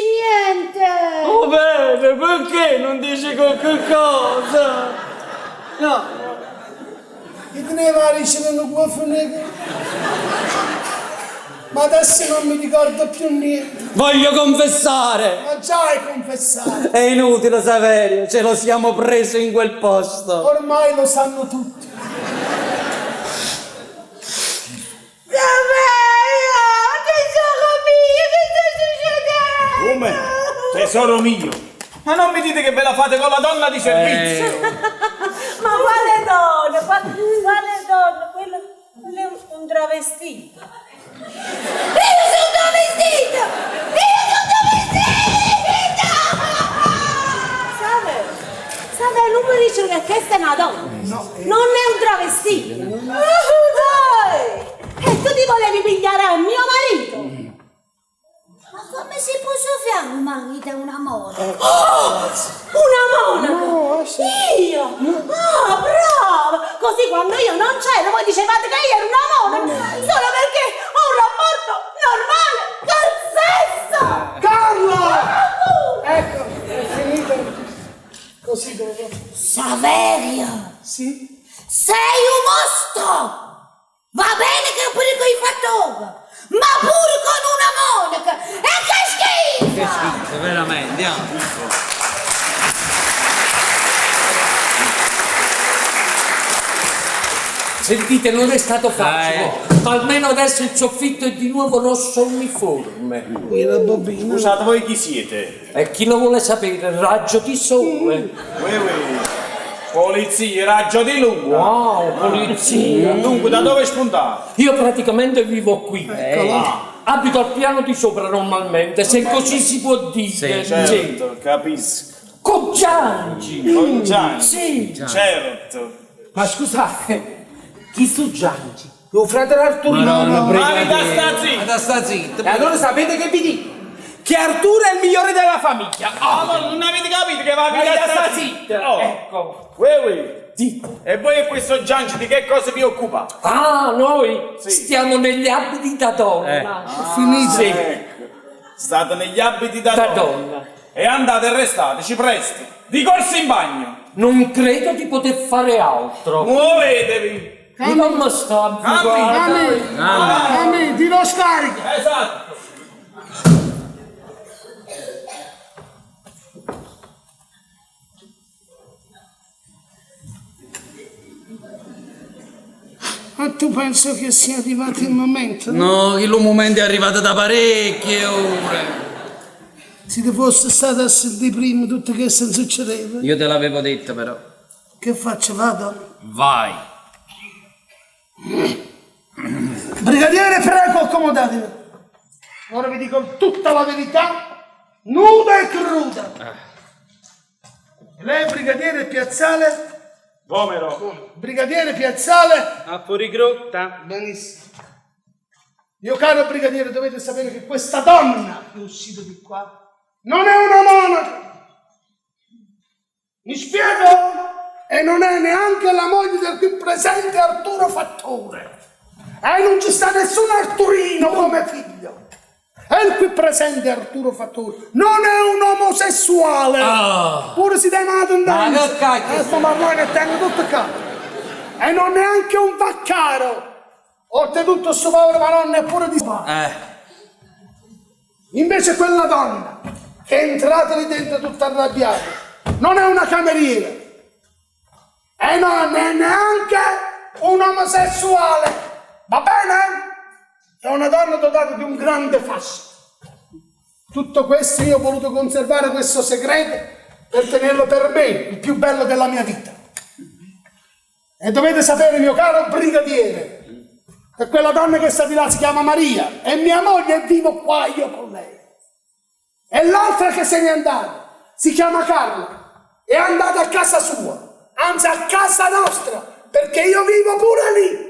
niente? Oh bene, perché non dici qualche cosa? No. Che teneva a ricevere un cuofane? Ma adesso non mi ricordo più niente. Voglio confessare! Ma già hai confessato. È inutile, Saverio, ce lo siamo preso in quel posto. Ormai lo sanno tutti. Saverio, tesoro mio, che sta succedendo? Come? Tesoro mio. Ma non mi dite che ve la fate con la donna di servizio. Ma quale donna? Quale donna? Quello, quello è un travestito. Io sono travestita! Io sono travestita! Sabe? Sabe, non mi dice che questa è una donna. Non è un travestito. Dai! E tu ti volevi pigliare a mio marito? Ma come si può soffiare un marito a una monaca? Oh, una monaca? Io? Ah, brava! Così quando io non c'ero voi dicevate che io ero una monaca solo perché ho un rapporto normale col sesso! Carla! Ecco, è finita. Così dopo. Saverio! Sì? Sei un mostro! Va bene che pure con i fattori, ma pure con una monaca! E che schifo! Che schifo, veramente. ah. Sentite, non è stato facile, ma almeno adesso il soffitto è di nuovo rosso uniforme. Scusate, voi chi siete? E chi lo vuole sapere, raggio di sole. Ui, ui. Polizia, raggio di luna. Wow, polizia. Dunque, da dove spuntate? Io praticamente vivo qui. Abito al piano di sopra normalmente, se così si può dire. Sì. Certo, capisco. Con Giangi. Con Gianni. Sì. Certo. Ma scusate, Chistu Giangi è 'o frate d'Arturino. Madonna, Ma brigadiere. avete sta zitta. Avete sta zitta. E allora sapete che vi dico? Che Arturo è il migliore della famiglia. Ah, ma non avete capito che va Ma a sta zitta. Oh. Ecco. Uè, uè. E voi e questo Giangi di che cosa vi occupate? Ah, noi Sì. stiamo negli abiti da donna. Finito. Sì, State negli abiti da, da donna. donna. E andate e restateci presto. Di corsa in bagno. Non credo di poter fare altro. Muovetevi. Mi non sta Cammi. Ami, tiro scarica. Esatto. Ma tu penso che sia arrivato il momento? No, il momento è arrivato da parecchie ore. Se ti fosse stato a sentire prima tutto che non succedeva, Io te l'avevo detto però. che faccio? Vado? Vai. Brigadiere, prego, accomodatevi. Ora vi dico tutta la verità, nuda e cruda. Lei, brigadiere Piazzale, Vomero. brigadiere Piazzale, A fuorigrotta. benissimo. Mio caro brigadiere, dovete sapere che questa donna che è uscita di qua non è una monaca. Mi spiego? E non è neanche la moglie del qui presente Arturo Fattore. E non ci sta nessun Arturino come figlio. E il qui presente Arturo Fattore non è un omosessuale. Ah. Pure si deve nato in Ma danza. che cacchio? Sto parlando che tengo tutto qua. E non è neanche un vaccaro. Oltretutto suo povero ma non neppure di Invece quella donna che è entrata lì dentro tutta arrabbiata non è una cameriera e non è neanche un omosessuale, va bene? È una donna dotata di un grande fascino. Tutto questo io ho voluto conservare questo segreto per tenerlo per me, il più bello della mia vita. E dovete sapere, mio caro brigadiere, che quella donna che sta di là si chiama Maria e mia moglie e vivo qua io con lei. E l'altra che se n'è andata si chiama Carla, è andata a casa sua, anzi a casa nostra, perché io vivo pure lì.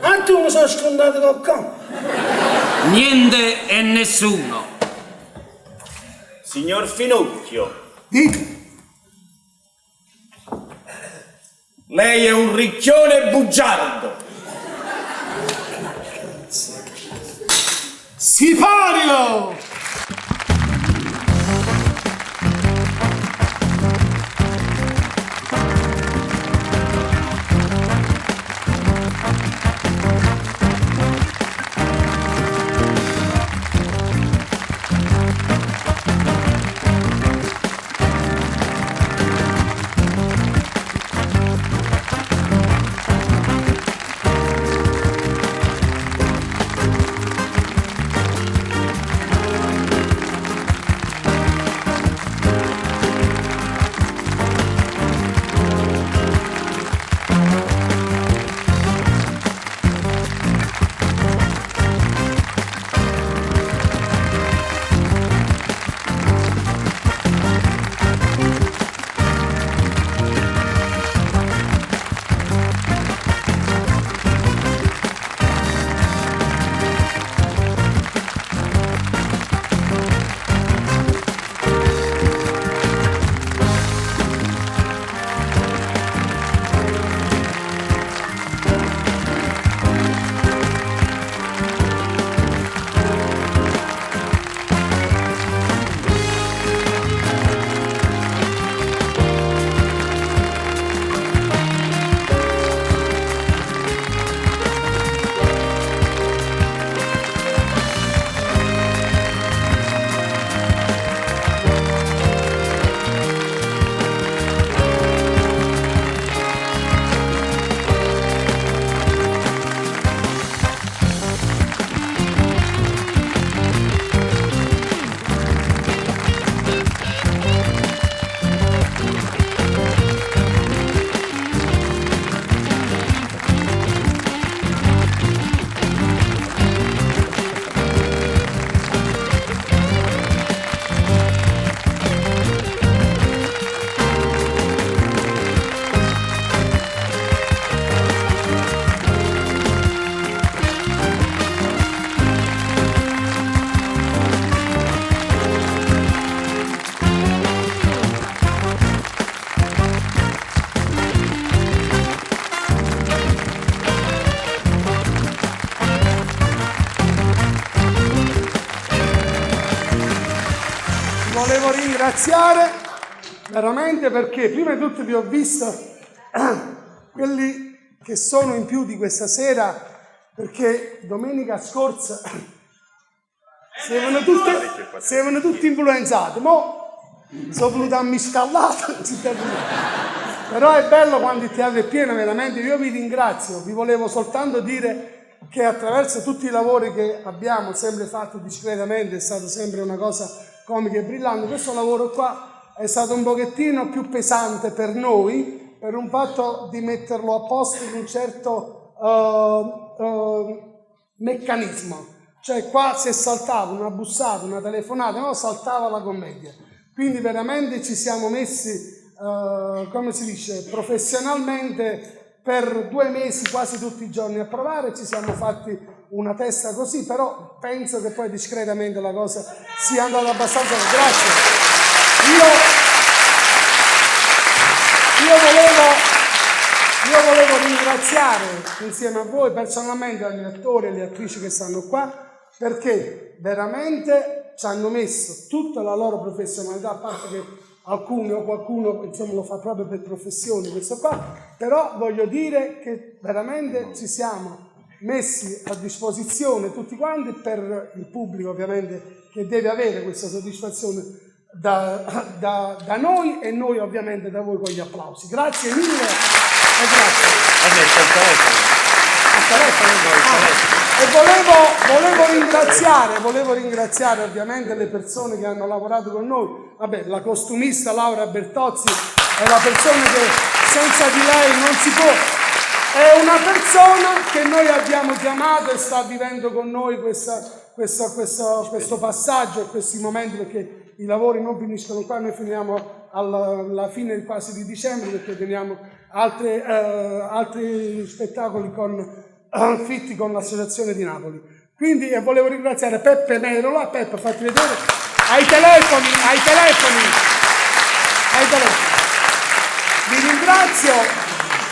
Ah, tu mi sono scontato col campo. Niente e nessuno. Signor Finocchio, Dica. lei è un ricchione bugiardo. Sipario! Vi volevo ringraziare veramente perché prima di tutto vi ho visto quelli che sono in più di questa sera perché domenica scorsa stevano tutte, stevano tutti influenzati, mo sono venuti a miscallate, però è bello quando il teatro è pieno, veramente, io vi ringrazio, vi volevo soltanto dire che attraverso tutti i lavori che abbiamo sempre fatto discretamente, è stata sempre una cosa comica e brillante, questo lavoro qua è stato un pochettino più pesante per noi, per un fatto di metterlo a posto in un certo uh, uh, meccanismo. Cioè qua se saltava una bussata, una telefonata, no, saltava la commedia. Quindi veramente ci siamo messi, uh, come si dice, professionalmente per due mesi quasi tutti i giorni a provare, ci siamo fatti una testa così, però penso che poi discretamente la cosa sia andata abbastanza bene. Grazie. Io, io, volevo, io volevo ringraziare insieme a voi personalmente agli attori e alle attrici che stanno qua, perché veramente ci hanno messo tutta la loro professionalità, a parte che alcuni o qualcuno insomma lo fa proprio per professione questo qua, però voglio dire che veramente ci siamo messi a disposizione tutti quanti per il pubblico ovviamente che deve avere questa soddisfazione da, da, da noi e noi ovviamente da voi con gli applausi. Grazie mille e grazie. Il telefono. Ah, e volevo, volevo, ringraziare, volevo ringraziare ovviamente le persone che hanno lavorato con noi. Vabbè, la costumista Laura Bertozzi è la persona che senza di lei non si può. È una persona che noi abbiamo chiamato e sta vivendo con noi questa, questa, questa, questo passaggio e questi momenti perché i lavori non finiscono qua, noi finiamo alla, alla fine quasi di dicembre perché teniamo altre, eh, altri spettacoli con, eh, fitti con l'associazione di Napoli. Quindi eh, volevo ringraziare Peppe Merola, Peppe fatti vedere, ai telefoni, ai telefoni, ai telefoni. Vi ringrazio,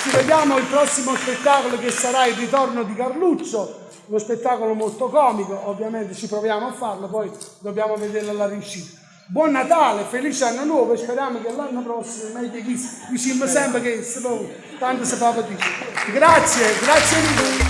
ci vediamo al prossimo spettacolo che sarà il ritorno di Carluccio, uno spettacolo molto comico, ovviamente ci proviamo a farlo, poi dobbiamo vedere la riuscita. Buon Natale, felice anno nuovo e speriamo che l'anno prossimo, meglio che diciamo sempre che tanto si fa per dire. Grazie, grazie mille.